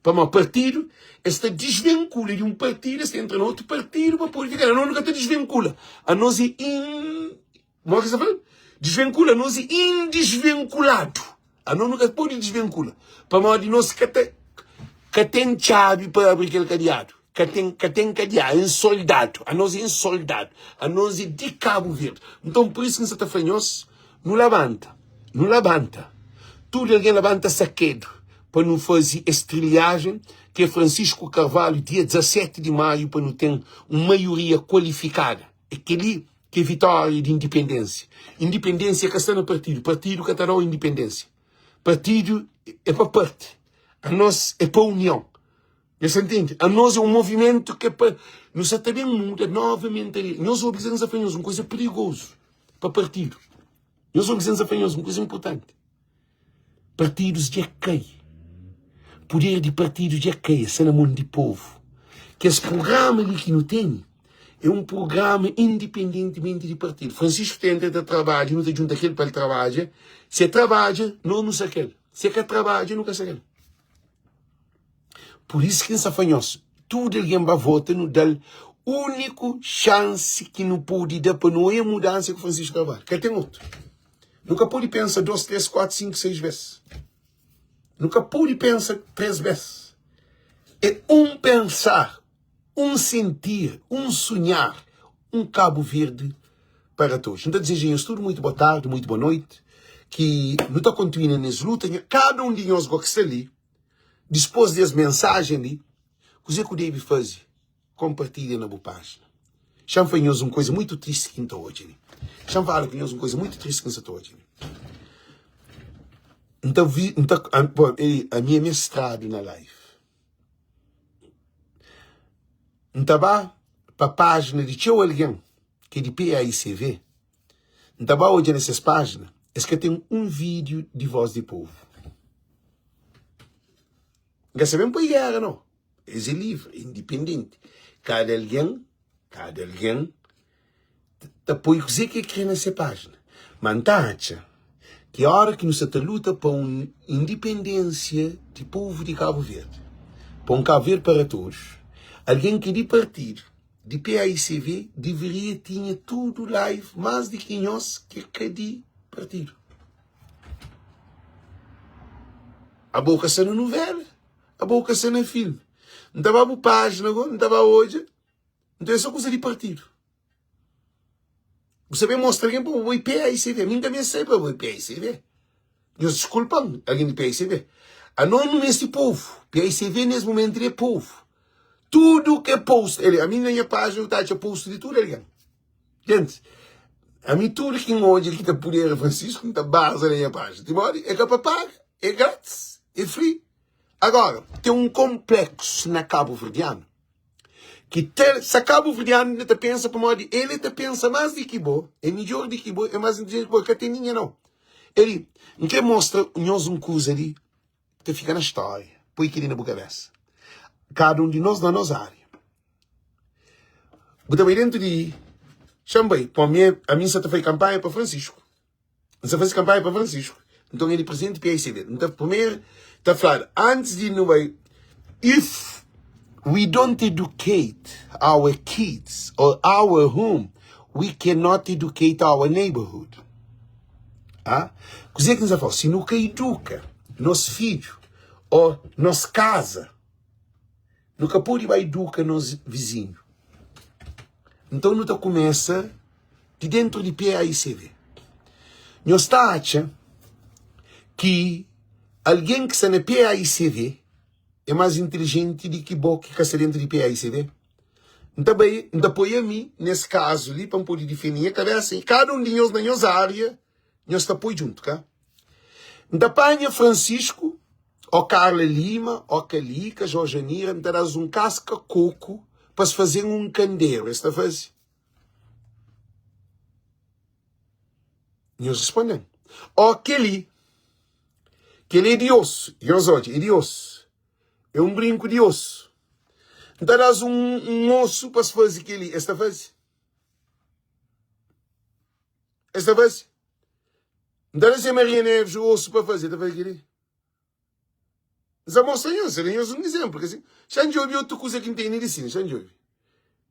Pamodi partidu, es ta disvinkula di un partidu, es ta entra na otu partidu pa pode fika la. Anos nu ka ta disvinkula. Anos é in... Modi ki es ta fla? Disvinkula. Anos é indisvinkuladu. Anos nu ka pode disvinkula. Pamodi nos ka ta ka ten txabi pa abri kel kadiadu. Ka ten, ka ten kadiadu. É soldadu. Anos é soldadu. Anos é di Kabu Verdi. Nton, pur isu ki N sa ta fla nhos, Nu labanta, nu labanta, tudu algen labanta sakedu pa nu faze es trilhajen ki é Francisco Carvalho dia 17 di maiu pa nu ten un maioria kualifikada. É kel-li ki é vitória di indipendênsia. Indipendênsia ka sta na partidu, partidu ka ta da-u indipendênsia. Partidu é pa parti, anos é pa union. Nhos ta ntende? Anos é un movimentu ki é pa nu sa ta ben muda nova mentalidadi. Nhos obi kuzê ki N sta fla nhos, un kuza perigozu pa partidu. Nhos obi kuzê ki N sta fla nhos, un kuza inportanti. Partidus dja kai. Puder di partidu dja kai, sta na mon di povu. Kes prugrama li ki nu tene é un prugrama indipendentimenti di partidu. Francisco tenta ta trabadja, nu ta djunta kel pa el trabadja. Si el trabadja, nos nu sta kel. Si el ka trabadja, nu ka sta kel. Pur isu ki N sta fla nhos, tudu algen ba vota, nu da-l úniku xansi ki nu pode da pa nu oia mudansa ku Francisco Carvalho. Ka ten otu. Nu ka pode pensa 2, 3, 4, 5, 6 bes. Nu ka pode pensa 3 bes. É un pensar, un sentir, un sonhar, un Kabu Verdi para todos. N ta dizeja nhos tudu muitu boa tardi, muitu boa noiti, ki nu ta kontinua nes luta. Kada un di nhos go ki sta li, Dispôs di es mensajen li, kuzê ku debe faze? Konpartilha na bu pájina. Xa-m fla nhos un kuza mutu tristi ki N ta odja li. Xa-m fala ku nhos un kuza mutu tristi ki N sa ta odja li. N ta vi, N ta, bom, ami é mestradu na life. N ta ba pa pájina di txeu algen ki é di PAICV, N ta ba odja na ses pájina, es ka ten un vídiu di Voz di Povu. N ka sta ben poi géra nau. Es é livri, é indipendenti. Kada algen, kada algen ta poi kuzê ki el krê na se pájina. Má N ta atxa ki óra ki nu sta ta luta pa un indipendénsia di povu di Kabu Verdi, pa un Kabu Verdi para todos, algen ki é di partidu, di PAICV, deveria tinha tudu live más di ki nhos ki é ka di partidu. Abo ka sta na novela, abo ka sta na filme. N ta ba bu pájina go, N ta ba odja. Nton é so kuza di partidu. Bu sa ben mostra algen pa bu bai PAICV. Mi N ka meste sai pa bai PAICV. Nhos diskulpa-m, algen di PAICV. Anos nu meste povu. PAICV nes mumentu li é povu. Tudu ke post, el, ami na nha pájina nu ta atxa post di tudu algen. Gentis, ami tudu ki N odja ki ta pudera Francisco, N ta baza na nha pájina. Timodi é ka pa paga, é grátis, é free. Agora, ten un konpleksu na kabuverdianu ki ta sa kabuverdianu inda ta pensa pamodi el e ta pensa más di ki bo, é midjór di ki bo, é más inteligenti ki bo, ka ten ningen nau. Eli, N kre mostra nhos un kuza li ki ta fika na stória, poi kel-li na bu kabésa. Kada un di nos na nos ária. Bu ta bai dentu di Xa-m bai, pamodi mi ami N sa ta fai kanpanha pa Francisco. N sa faze kanpanha pa Francisco. Nton el é presidenti PICB. N ta primeru ta fladu antis di nu bai if we don't educate our kids or our home we cannot educate our neighborhood. Ah? Kuzê ki N sa fla? Si nu ka eduka nos fidju ô nos kaza Nu ka pode ba iduka nos vizinhu. Nton nu ta kumesa di dentu di PAICV. Nhos ta atxa ki algen ki sta na PAICV é más intilijenti di ki bo ki ka sta dentu di PAICV? N ta bai, N ta poi ami nes kazu li pa N pode difende nha kabesa i kada un di nhos na nhos ária nhos ta poi djuntu, ka? N ta panha Francisco Ó Carla Lima, ó Kalika, Jorjanira, N ta da-s un kaska koku pa es faze-m un kanderu. Es ta faze? Nhos responde-m. Ó kel-li, kel-li é di osu. Nhos odja, é di osu. É un brinku di osu. N ta da-s un, un osu pa es faze kel-li. Es ta faze? Es ta faze? N ta da Zé Maria Neves osu pa faze. El ta faze kel-li? N sa mostra nhos, da nhos un izénplu. Kasi, xa N djobe otu kuza ki N tene di sina, xa N djobe.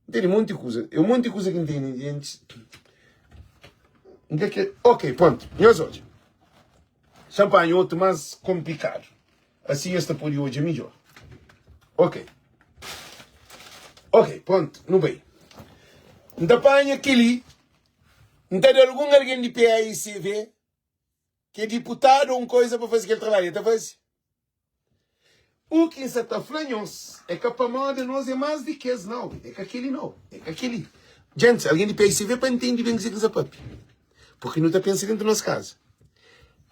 N tene monti kuza, é un monti kuza ki N tene di antis. N ka kre, ok, prontu, nhos odja. Xa N panha otu más konplikadu, asi nhos ta pode odja midjór. Ok, ok, prontu, nu bai. N ta panha kel-li, N ta da algun algen di PAICV ki é diputadu ou un koiza pa faze kel trabadju, el ta faze. U ki N sa ta fla nhos é ka pamodi nos é más di kes, nau, é ka keli nau, é ka keli. Gentis, algen di PICV pa ntende ben kuzê ki N sa papia, purki nu ta pensa dentu nos kaza.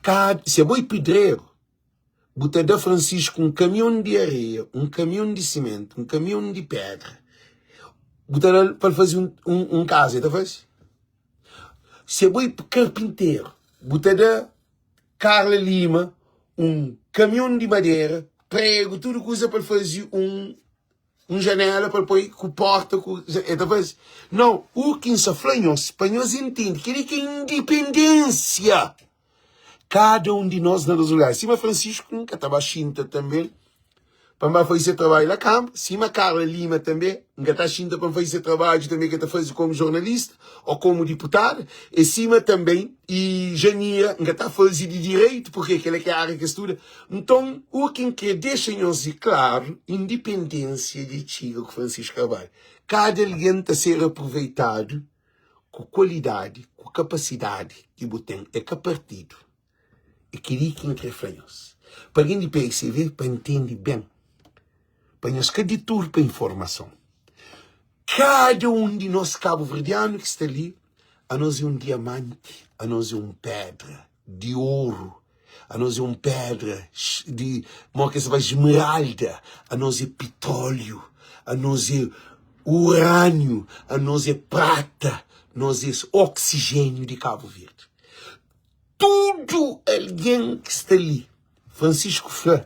Ka, si abo é pedreru, bu ta da Francisco un kamion di areia, un kamion di simentu, un kamion di pedra, bu ta da-l pa el faze un, un, un kaza, el ta faze? Si abo é karpinteru, bu ta da Carla Lima un kamion di madera, pregu, tudu kuza pa el faze un un janela pa el poi ku porta ku el ta faze? Nau, u ki N sa fla nhos pa nhos intende kel-li ki é indipendênsia. Kada un di nos na nos lugar. Sima Francisco N ka ta ba xinta tanbe pa N ba faze se trabadju la kanpu, sima Carla Lima tanbe N ka ta xinta pa N faze se trabadju tanbe ke ta faze komu jornalista o komu diputada, e sima tanbe i Janira N ka ta faze di direitu purke kela ke aria ke studa. Nton u ki N kre dexa nhos i klaru, indipendensia dja txiga ku Francisco Carvalho. Kada algen ta ser aproveitadu ku kualidadi, ku kapasidadi ki bu ten, é ka partidu. É kel-li ki N krê fla nhos. Pa algen di PICV, pa ntende ben, pa nhos ka diturpa informason. Kada un di nos kabuverdianu ki sta li, anos é un diamanti, anos é un pédra di oru, anos é un pédra di, mo ki es ta fla, esmeralda, anos é pitróliu, anos é urâniu, anos é prata, nos é oksijéniu di Kabu Verdi. Tudu algen ki sta li, Francisco fla,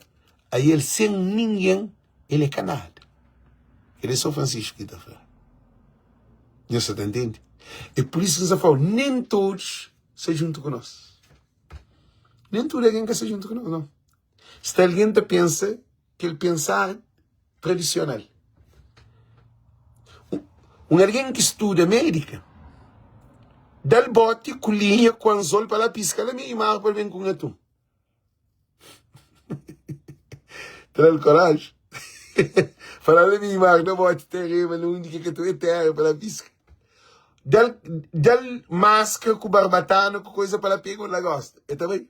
ael sen ningen el é ka nada. Kel é sô Francisco ki ta fla. Nhos sa ta ntende? É pur isu ki N sa fla-u, nen todos sta djuntu ku nos. Nen tudu algen ka sta djuntu ku nos, nau. Sta algen ta pensa kel pensar tradisional. Un algen ki studa médika, da-l boti ku linha ku anzol pa la piska la meiu mar pa el ben ku un atun. Tra-l koraji. Fala la mi mar na bote tereba na undi ke ka ta terra pa la pisca. Dal dal maskra ku barbatana ku coisa pa la pega un lagosta. E ta bai.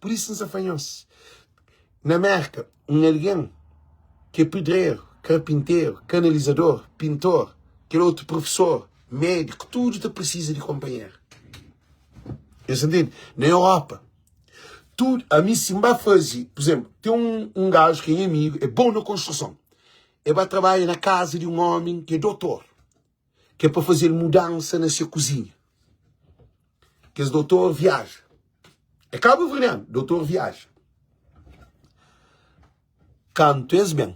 Por isso N sa fla nhos, na Merka, un algen ki é pedreru, karpinteru, kanalizador, pintor, kel otu profesor, médiku, tudu ta prisiza di konpanheru. Nhos ta ntende? Na Europa, tudu, ami si N ba faze, pur izénplu, ten un, un gaju ki é nha amigu, é bon na konstruson, el ba trabadja na kaza di un ómi ki é dotor. ki é pa faze-l mudansa na se kuzinha. Kes dotor viaja. É kabuverdianu, dotor viaja. Kantu es ben,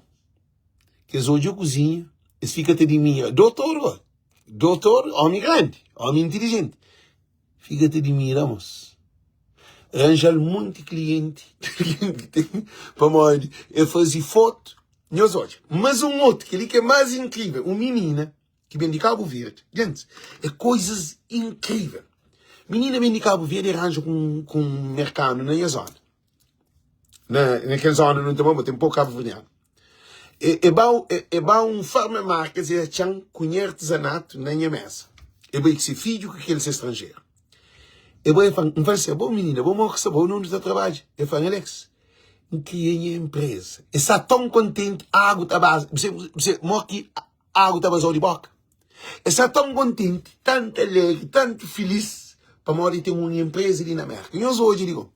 ki es odja kuzinha, es fika ta dimira. Dotor go, dotor, omi grandi, omi intilijenti, fika ta dimira mos. Ranja-l monti klienti, pamodi el faze fotu Nhos odja, mas un otu, kel-li ki é más inkrível, un minina ki ben di Kabu Verdi, gentis, é koizas inkrível. Minina ben di Kabu Verdi e ranja ku un, ku un merkanu na nha zona. Na, na kel zona nu ta ba, ten poku kabuverdianu. E, e ba, e, e ba un farmamarkas e atxa-m ku nha artizanatu na nha mesa. E bai ku se fidju ku kel se stranjeru. E bai, e fla-m, N fla-l si, Abo minina, bo mo ki sta, bo na undi ta trabadja? E fla-m, Alex, N kria nha enpreza. E sta ton kontenti, agu ta baza, bu mo ki agu ta bazau di boka. E sta ton kontenti, tantu alegri, tantu filis, pamodi e ten un enpreza li na Merka. Nhos odja di go.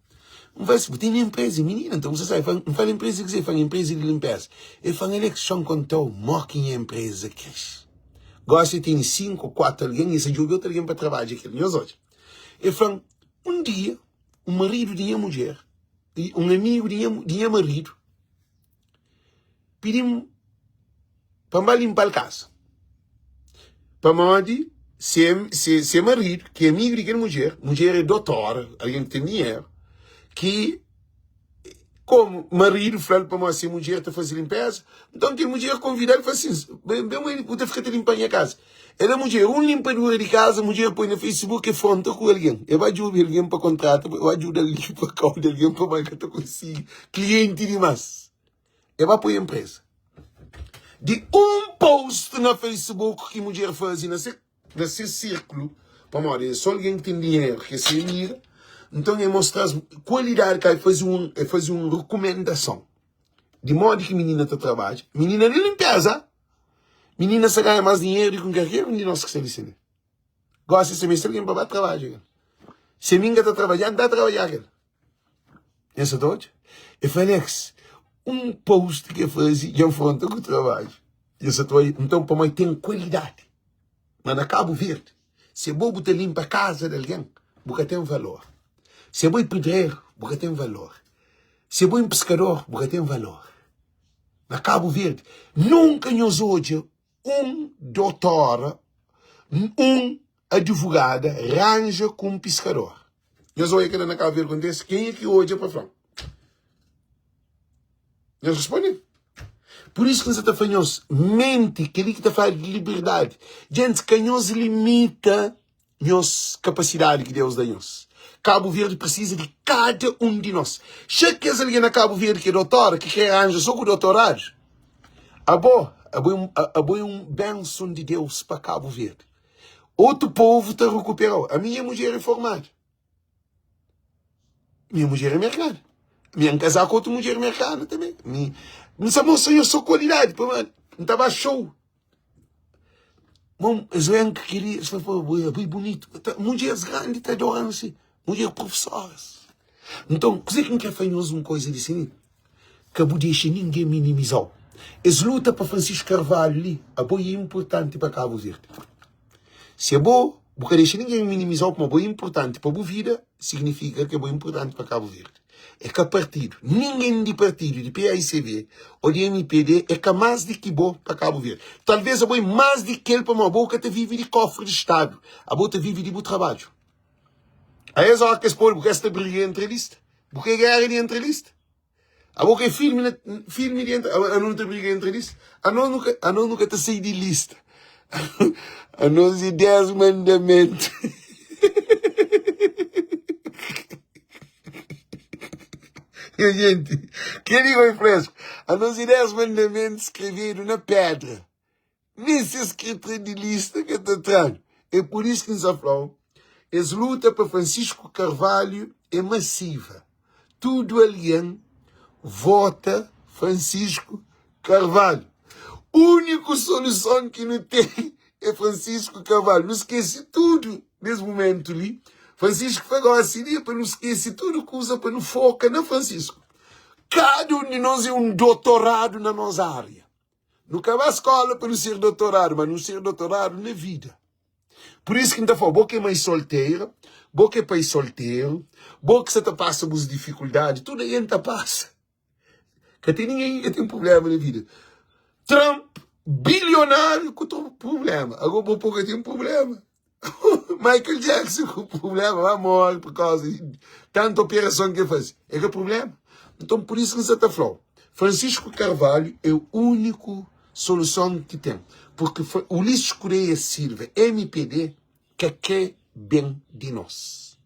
N fla si, bu ten enpreza, minina? Nton bu sa sabe. N fla enpreza ki se? E fla enpreza di linpeza. E fla, Alex, xa N kontau mo ki nha enpreza krese. Gosi e tene 5 o 4 algen, e sa djobe otu algen pa trabadja kel. Nhos odja. E fla, un dia, un maridu di nha mudjer, un amigu di nha, di nha maridu pidi-m pa N ba linpa-l kaza. Pamodi se, se, se maridu, ki é amigu di kel mudjer, mudjer é dotora, algen ki ten dinheru, ki Komu maridu fla-l pamodi se mudjer ta faze linpeza, nton kel mudjer konvida-l fla sin, Ben, ben bu ta fika ta linpa nha kaza. El da mudjer un linpadura di kaza, mudjer poi na Facebook e fronta ku algen. E ba djobe algen pa kontrata, ba djuda-l linpa kau di algen pamodi el ka ta konsigi klienti dimas. E ba poi enpreza. Di un post na Facebook ki mudjer faze na se na se sirkulu, pamodi é sô algen ki ten dinheru ki é se amiga, nton el mostra-s kualidadi ka el faze un, el faze un rekumendason di modi ki minina ta trabadja. Minina di linpeza, minina sta ganha más dinheru di ki un kalker un di nos ki sta li sini. Gosi se meste algen pa ba trabadja kel. Se mi N ka ta trabadja, N ta trabadja kel. Nhos sa ta odja? El fla, Alex, un post ki el faze dja N fronta ku trabadju. Nhos sa ta odja? Nton, pamodi ten kualidadi. Ma na Kabu Verdi, se bo bu ta linpa kaza di algen, bu ka ten valor. Se bo é pedreru, bu ka ten valor. Se bo é un piskador, bu ka ten valor. Na Kabu Verdi, nunka nhos odja un dotora, un advogada ranja ku un piskador. Nhos odja kela na Kabu Verdi kontese? Kenha ki odja pa fla-m? Nhos responde-m. Pur isu ki N sa ta fla nhos, menti, kel-li ki ta fladu di liberdadi. Gentis, ka nhos limita nhos kapasidadi ki Deus da nhos. Kabu Verdi prisiza di kada un di nos. Xa kes algen na Kabu Verdi ki é dotora, ki krê ranja sô ku dotoradu, abo, abo é un, abo é un benson di Deus pa Kabu Verdi. Otu povu ta rekupera-u. Ami nha mudjer é formadu. Minha mudjer é merkana. Mi N kazá ku otu mudjer merkana tanbê. Mi, N sa mostra nhos sô kualidadi, pamodi N ta ba xou. Bom, es ben ki queria, es fala, pô, bo é bonitu. Mudjeres grandi ta adora-m si, mudjer profesoras. Nton, kuzê ki N krê fla nhos un koza di si, ka bu dexa ningen minimiza-u. Es luta pa Francisco Carvalho li, abo é inpurtanti pa Kabu Verdi. Si abo bu ka dexa ningen minimiza-u kuma bo é inpurtanti pa bu vida, signifika ki abo é inpurtanti pa Kabu Verdi. É ka partidu, ningen di partidu di paicv o di mpd é ka más di ki bo pa Kabu Verdi. Talvês abo é más di kel pamodi abo ka ta vive di kofri di stadu, abo ta vive di bu trabadju. A es óra ki es pode bu ka es ta briga entri lista, bu ka é géra di entri lista. Abo ka é firmi na firmi di entra anos nu ta briga entra lista anos nu ka anos nu ka ta sai di lista anos é 10 mandamentu Nha gente, kel li foi fresku. Anos é 10 mandamentu skrebedu na pedra. Nen ses kre tra di lista ka ta tradu. É pur isu ki N sa fla-u, es luta pa Francisco Carvalho é masiva. Tudu algen vota Francisco Carvalho. Úniku soluson ki nu ten é Francisco Carvalho. Nu skese tudu nes mumentu li. Francisco fla gosi li pa nu skese tudu kuza pa nu foka na Francisco. Kada un di nos é un dotoradu na nos ária. Nu ka ba skola pa nu ser dotoradu, ma nu ser dotoradu na vida. Pur isu ki N ta fla-u, bo ki é mai soltera, bo ki é pai solteru, bo ki sa ta pasa bus difikuldadi, tudu algen ta pasa. Ka ten ningen ki ka ten prubléma na vida. Trump, bilionáriu ku prubléma. Agora bo pô ka ten prubléma. Michael Jackson ku prubléma, ba morre por causa de tanta operação que faz. É que problema. Então por isso que você tá falando. Francisco Carvalho é o único solução que tem. Porque Ulisses Correia Silva, MPD, que quer bem de nós.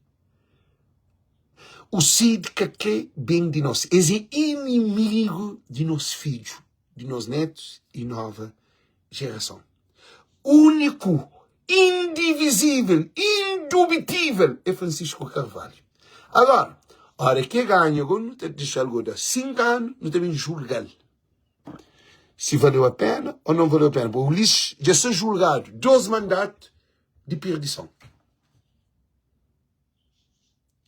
O Cid que quer bem de nós. Esse é inimigo de nosso filho, de nossos netos e nova geração. Único, indivisível, indubitível é Francisco Carvalho. Agora, hora que ganha, agora não tem deixar algo dar 5 anos, não tem julgar se valeu a pena ou não valeu a pena. O Ulisses já está julgado, dois mandatos de perdição.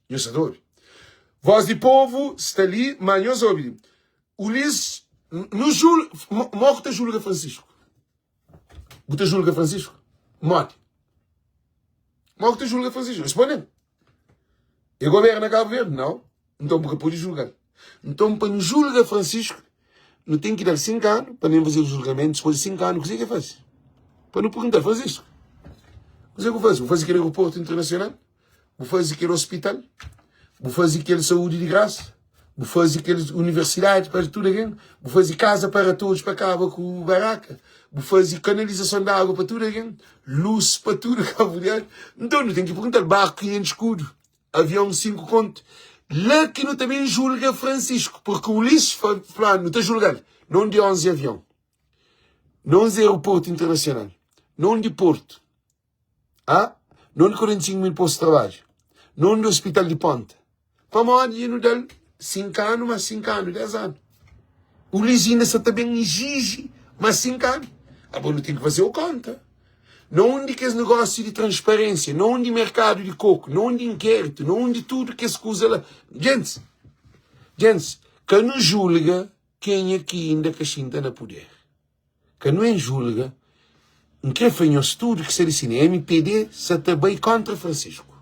Nhos ta obi? Voz di povo sta li, ma nhos obi. Ulisses, nu jul, mo ku ta julga Francisco? Bu ta julga Francisco? Modi? Mo ku ta julga Francisco? Responde-m. E governa Cabo Verde? Não. Então bu ka pode julga-l. Então pa nu julga Francisco, nu ten ki da-l 5 anu pa nem fazer julgamento. Depois de 5 anu, kuzê ki el faze? Pa nu pergunta-l, Francisco, kuzê ki bu faze? Bu faze kel aeroporto internacional? Bu faze kel hospital? Bu faze kel saúde di graça? Bu faze kel universidade para tudo alguém? Bu faze casa para todos para kaba ku baraka? Bu faze kanalizason di água pa tudo alguém? Luz pa tudo Cabo Verde? Então nu ten ki pergunta-l, barco 500 escudo, avião 5 conto. Lá ki nu ta ben julga Francisco, porque Ulisses fla, nu ta julga-l, não di 11 avião, não di aeroporto internacional, não di porto, ah, não di 45 mil postos de trabalho, não di hospital di ponta. Pamodi nu da-l 5 anu, mas 5 anu, 10 anu. Ulisses inda sa ta ben exige mas 5 anu. Abo nu ten ki faze o konta. Na undi kes negósiu di transparênsia, na undi merkadu di koku, na undi inkéritu, na undi tudu kes kuza la. Gentis, gentis, ka nu julga kenha ki inda ka xinta na puder. Ka nu en julga. N kre fla nhos tudu ki sta li sina, mpd sa ta bai kontra Francisco.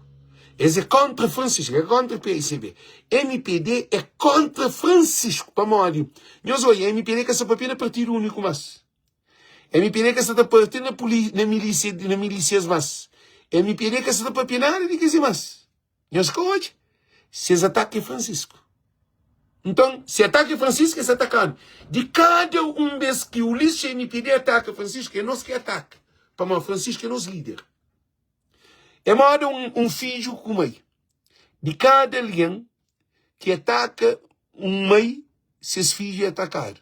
Es é kontra Francisco, é ka kontra PICB. Mpd é kontra Francisco, pamodi nhos odja, mpd ka sa papia na partidu úniku mas. Mpd ka sa ta papia na poli na milísia na milísias mas. Mpd ka sa ta papia nada di kes mas. Nhos ka odja? Ses ataki é Francisco. Nton, se ataki é Francisco, es atakanu. Di kada un bes ki Ulisses mpd ataka Francisco, é nos ki ataka. Pamodi Francisco é nos líder. É moda un, un fidju ku mai. Di kada algen ki ataka un mai, ses fidju é atakadu.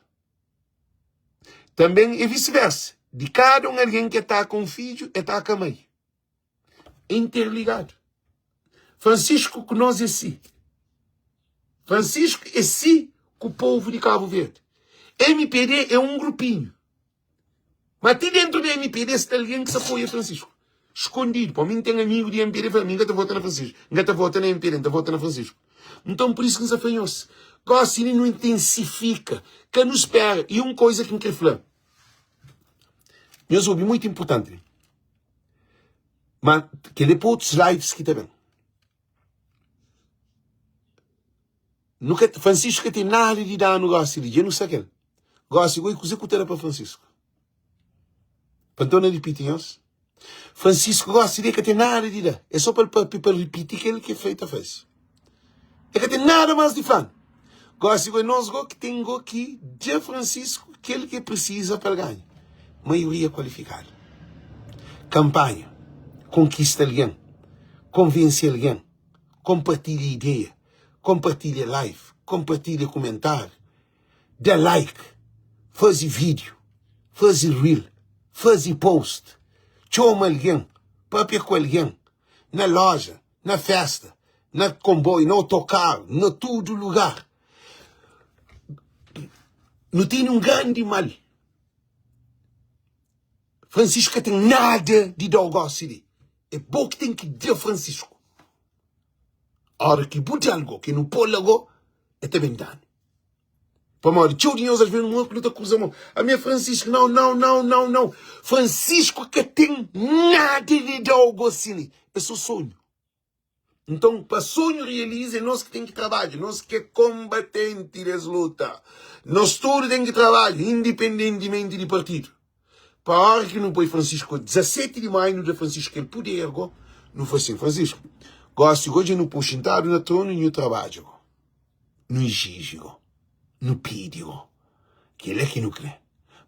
Tanben é visi-versa. Di kada un algen ki ataka un fidju, é ataka mai. É interligadu. Francisco ku nos é si. Francisco é si ku povu di Cabo Verde. MPD é un grupinhu. Ma ti dentru di MPD sta algen ki sa apoia Francisco. Skondidu. Pa mi N ten amigu di MPD fla mi N ka ta vota na Francisco. N ka ta vota na MPD, N ta vota na Francisco. Nton pur isu ki N sa fla nhos, gosi li nu intensifika, ka nu spera. I un koza ki N kre fla, nhos obi, muitu inpurtanti, ma kel-li é pa otus lives ki ta ben. Nu ka, Francisco ka ten nada di danu gosi li, dja nu sa kel. Gosi goi kuze ku ta da pa Francisco? Pa N torna ripiti nhos, Francisco gosi li ka ten nada di da, é so pa el papia pa ripiti kel ki el ta faze. El ka ten nada mas di fla-nu. Gosi goi nos go ki ten go ki dja Francisco kel ki el prisiza pa el ganha maioria kualifikadu. Kanpanha, konkista algen, konvense algen, konpartilha ideia, konpartilha live, konpartilha kumentáriu. Da like, faze vídeo, faze reel, faze post, txoma algen, papia ku algen, na loja, na festa, na konboiu, na otokaru, na tudu lugar. Nu tene un grandi mal. Francisco ka ten nada di da-u gósi li. É bo ki ten ki da Francisco. Ora ki bu da-l go, ki nu pô-l ago, el ta ben da-nu. Pamodi txeu di nhos alvês nu ta kruza mon. Ami é Francisco. Nau, nau, nau, nau, nau. Francisco ka ten nada di da-u gósi li. É sô sonhu. Nton, pa sonhu realiza, é nos ki ten ki trabadja, nos ki é konbatenti des luta. Nos tudu ten ki trabadja, indipendentimenti di partidu. Pa óra ki nu poi Francisco, 17 di maiu, nu da Francisco kel puder go, nu fla sin, Francisco, gosi go dja nu pô xintadu na tronu, nhu trabadja go, nu ijiji go, nu pidi go. Kel-la ki nu kre.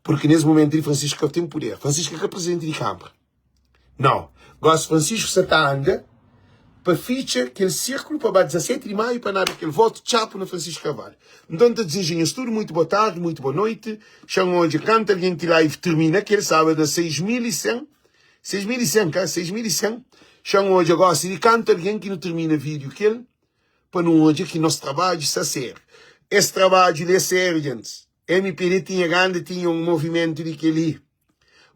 Purki nes mumentu li Francisco ka ten puder. Francisco é ka prizidenti di kanbra. Nau. Gosi Francisco sa ta anda pa fitxa kel sirkulu pa ba 17 di maiu pa nada kel votu txapu na Francisco Carvalho. Nton N ta dizeja nhos tudu muitu boa tardi, muitu boa noiti. Xa N odja kantu algen ki live tirmina kel sabadu na 6100, 6100 ka? 6100. Xa N odja gosi di kantu algen ki nu tirmina video kel pa nu odja ki nos trabadju sta sériu. Es trabadju li é sériu djentis. MPD tinha ganda tinha un movimentu di kel-li.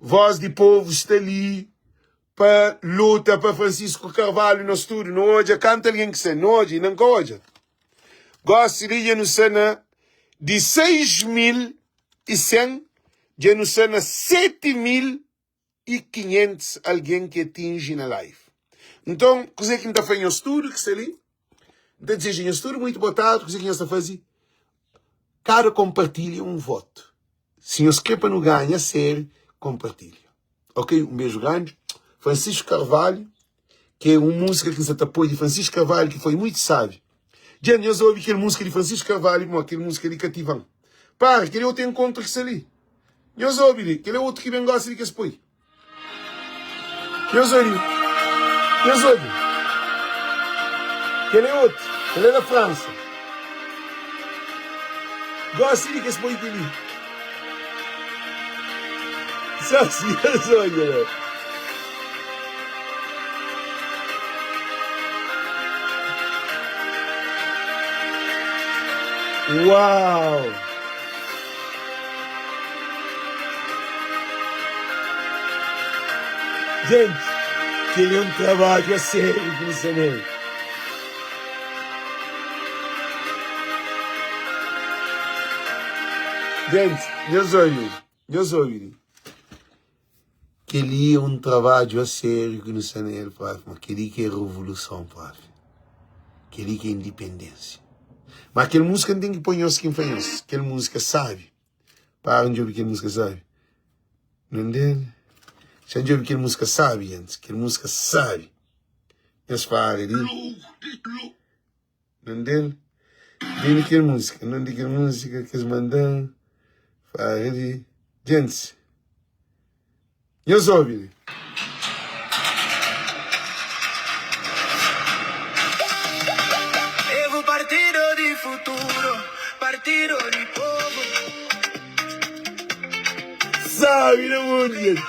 Voz di povu sta li pa luta pa Francisco Carvalho nos tudu nu odja kantu algen ki sta nu odja i nan ka odja gosi li dja nu sta na di 6100 dja nu sta na 7500 algen ki atinji na live nton kuze ki N ta fla nhos tudu ki sta li N ta dizeja nhos tudu muitu boa tardi kuze ki nhos ta faze kada konpartilha un votu Si nhos kre pa nu ganha seri konpartilha ok un beju grandi Francisco Carvalho ki é un música ki N sa ta poi di Francisco Carvalho ki foi muito sabi dja nhos obi kel música di Francisco Carvalho mo kel música di Kativan para kel outro encontro ki sta li nhos obi li kel outro ki ben gosi di kes poi. Nhos obi, nhos obi. Kel é otu, kel é na Fransa. Gosi di kes poi kel-li. Só si nhos odja la. Uau! Gente, kel é un trabadju a sériu ki nu sta na el. Gente, nhos obi, nhos obi li. Kel-li é un trabadju a sériu ki nu sta na el, profi, ma kel-li ki é revoluson, profi. Kel-li ki é indipendénsia. Ma kel múzika N ten ki poi nhos ki N fla nhos, kel múzika sábi. Para N djobe kel múzika sábi. Nandê? Xa N djobe kel múzika sábi, gentis. Kel múzika sábi. Nhos para di. Nandê? Dime kel múzika. Nandê kel múzika ki es manda-m. Para di. Gentis. Nhos obi li. Sabi na mundu, gente.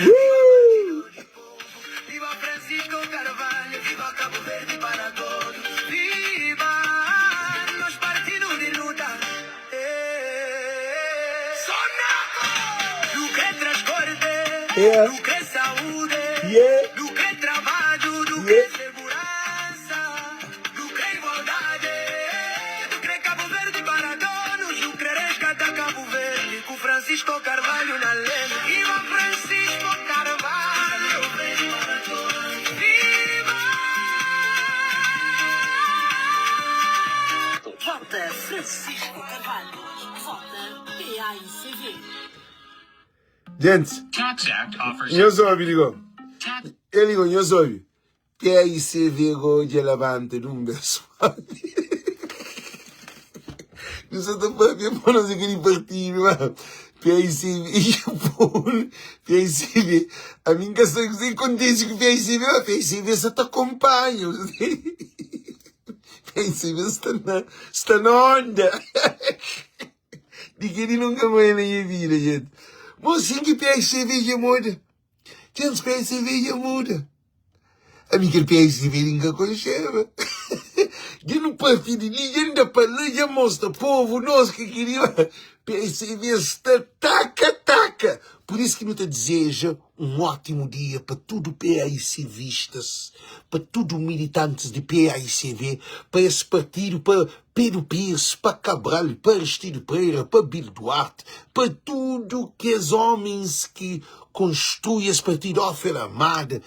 Uh! Yeah. Yeah. Yeah. Vota Francisco Carvalho. Vota PAICV. Gente, nhos obi li go. El li go, nhos obi. PAICV go dja labanta dun bes. Nu sa ta papia pa nos é ka di partidu, ma. PICV dja pô-nu PICV ami N ka sabe kuzê ki kontise ku PICV ma PICV sa ta konpanha PICV sta na sta na onda di kel-li nunka N oia na nha vida jenti Mo sin ki PICV dja muda Txeu PICV dja muda Ami kel PSDB li N ka konxeba. Dja nu papia di li, dja nu da pa la, dja mostra povu nos ki kiria. PSDB sta taka taka. Pur isu ki nu ta dizeja un ótimu dia pa tudu PAICvistas, pa tudu militantis di PAICV, pa es partidu, pa Pedro Pires, pa Cabral, pa Aristides Pereira, pa Bill Duarte, pa tudu kes homens ki konstrui es partidu, Ofer Amada,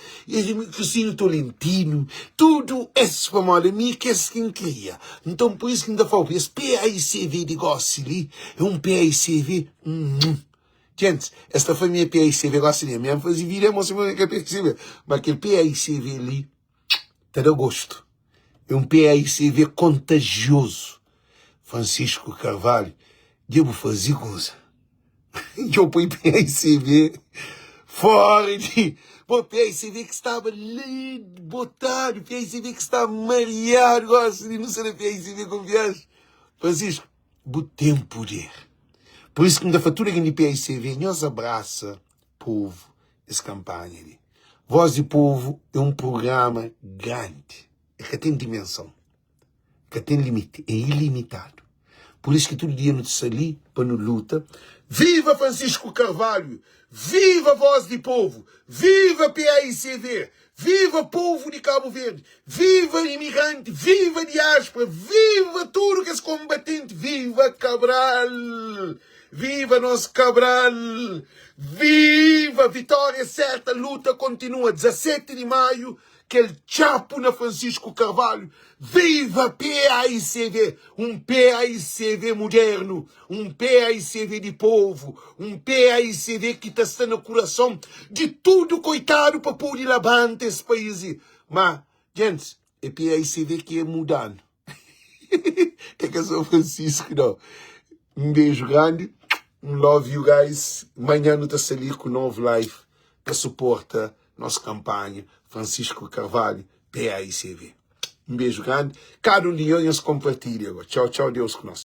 Cristino Tolentino, tudu es, pamodi ami é kes ki N kria. Nton, pur isu ki N ta fla-u, es PAICV di gosi li é un PAICV hum. Gentis, es ta fla mi é PAICV gosi li, ami N faze vida, mostra ma mi é ka PAICV, ma kel PAICV li ta da gostu. É un PAICV kontajiozu. Francisco Carvalho, dja bu faze kuza. Dja bu poi PAICV fora di. Bo PAICV ki staba li botadu, PAICV ki staba mariadu, gosi di nu sta na PAICV konfiansa. Francisco, bu ten puder. Pur isu ki N ta fla tudu algen di PAICV, nhos abrasa povu es kanpanha li. Voz di Povu é un prugrama grandi, el ka ten dimenson, el ka ten limiti, é ilimitadu. Pur isu ki tudu dia nu ta sta li pa nu luta. Viva Francisco Carvalho! Viva Voz di Povu! Viva PAICV! Viva povu di Kabu Verdi! Viva imigranti! Viva diáspora! Viva tudu kes konbatenti! Viva Cabral! Viva nos Cabral! Viva! Vitória é serta, luta kontinua! 17 di Maiu, kel txapu na Francisco Carvalho! Viva PAICV! Un PAICV mudernu, un PAICV di povu, un PAICV ki ta sta na kurason di tudu koitadu pa podi labanta es país li. Ma, gentis, é PAICV ki é mudanu. É ka São Francisco, não. Um beijo grande, um love you guys. Manhã nu ta sta li ku novo live pa suporta nos kampanha Francisco Carvalho, PAICV. Um beijo grande. Cada um di nhos, nhos compartilha. Tchau, tchau. Deus ku nos.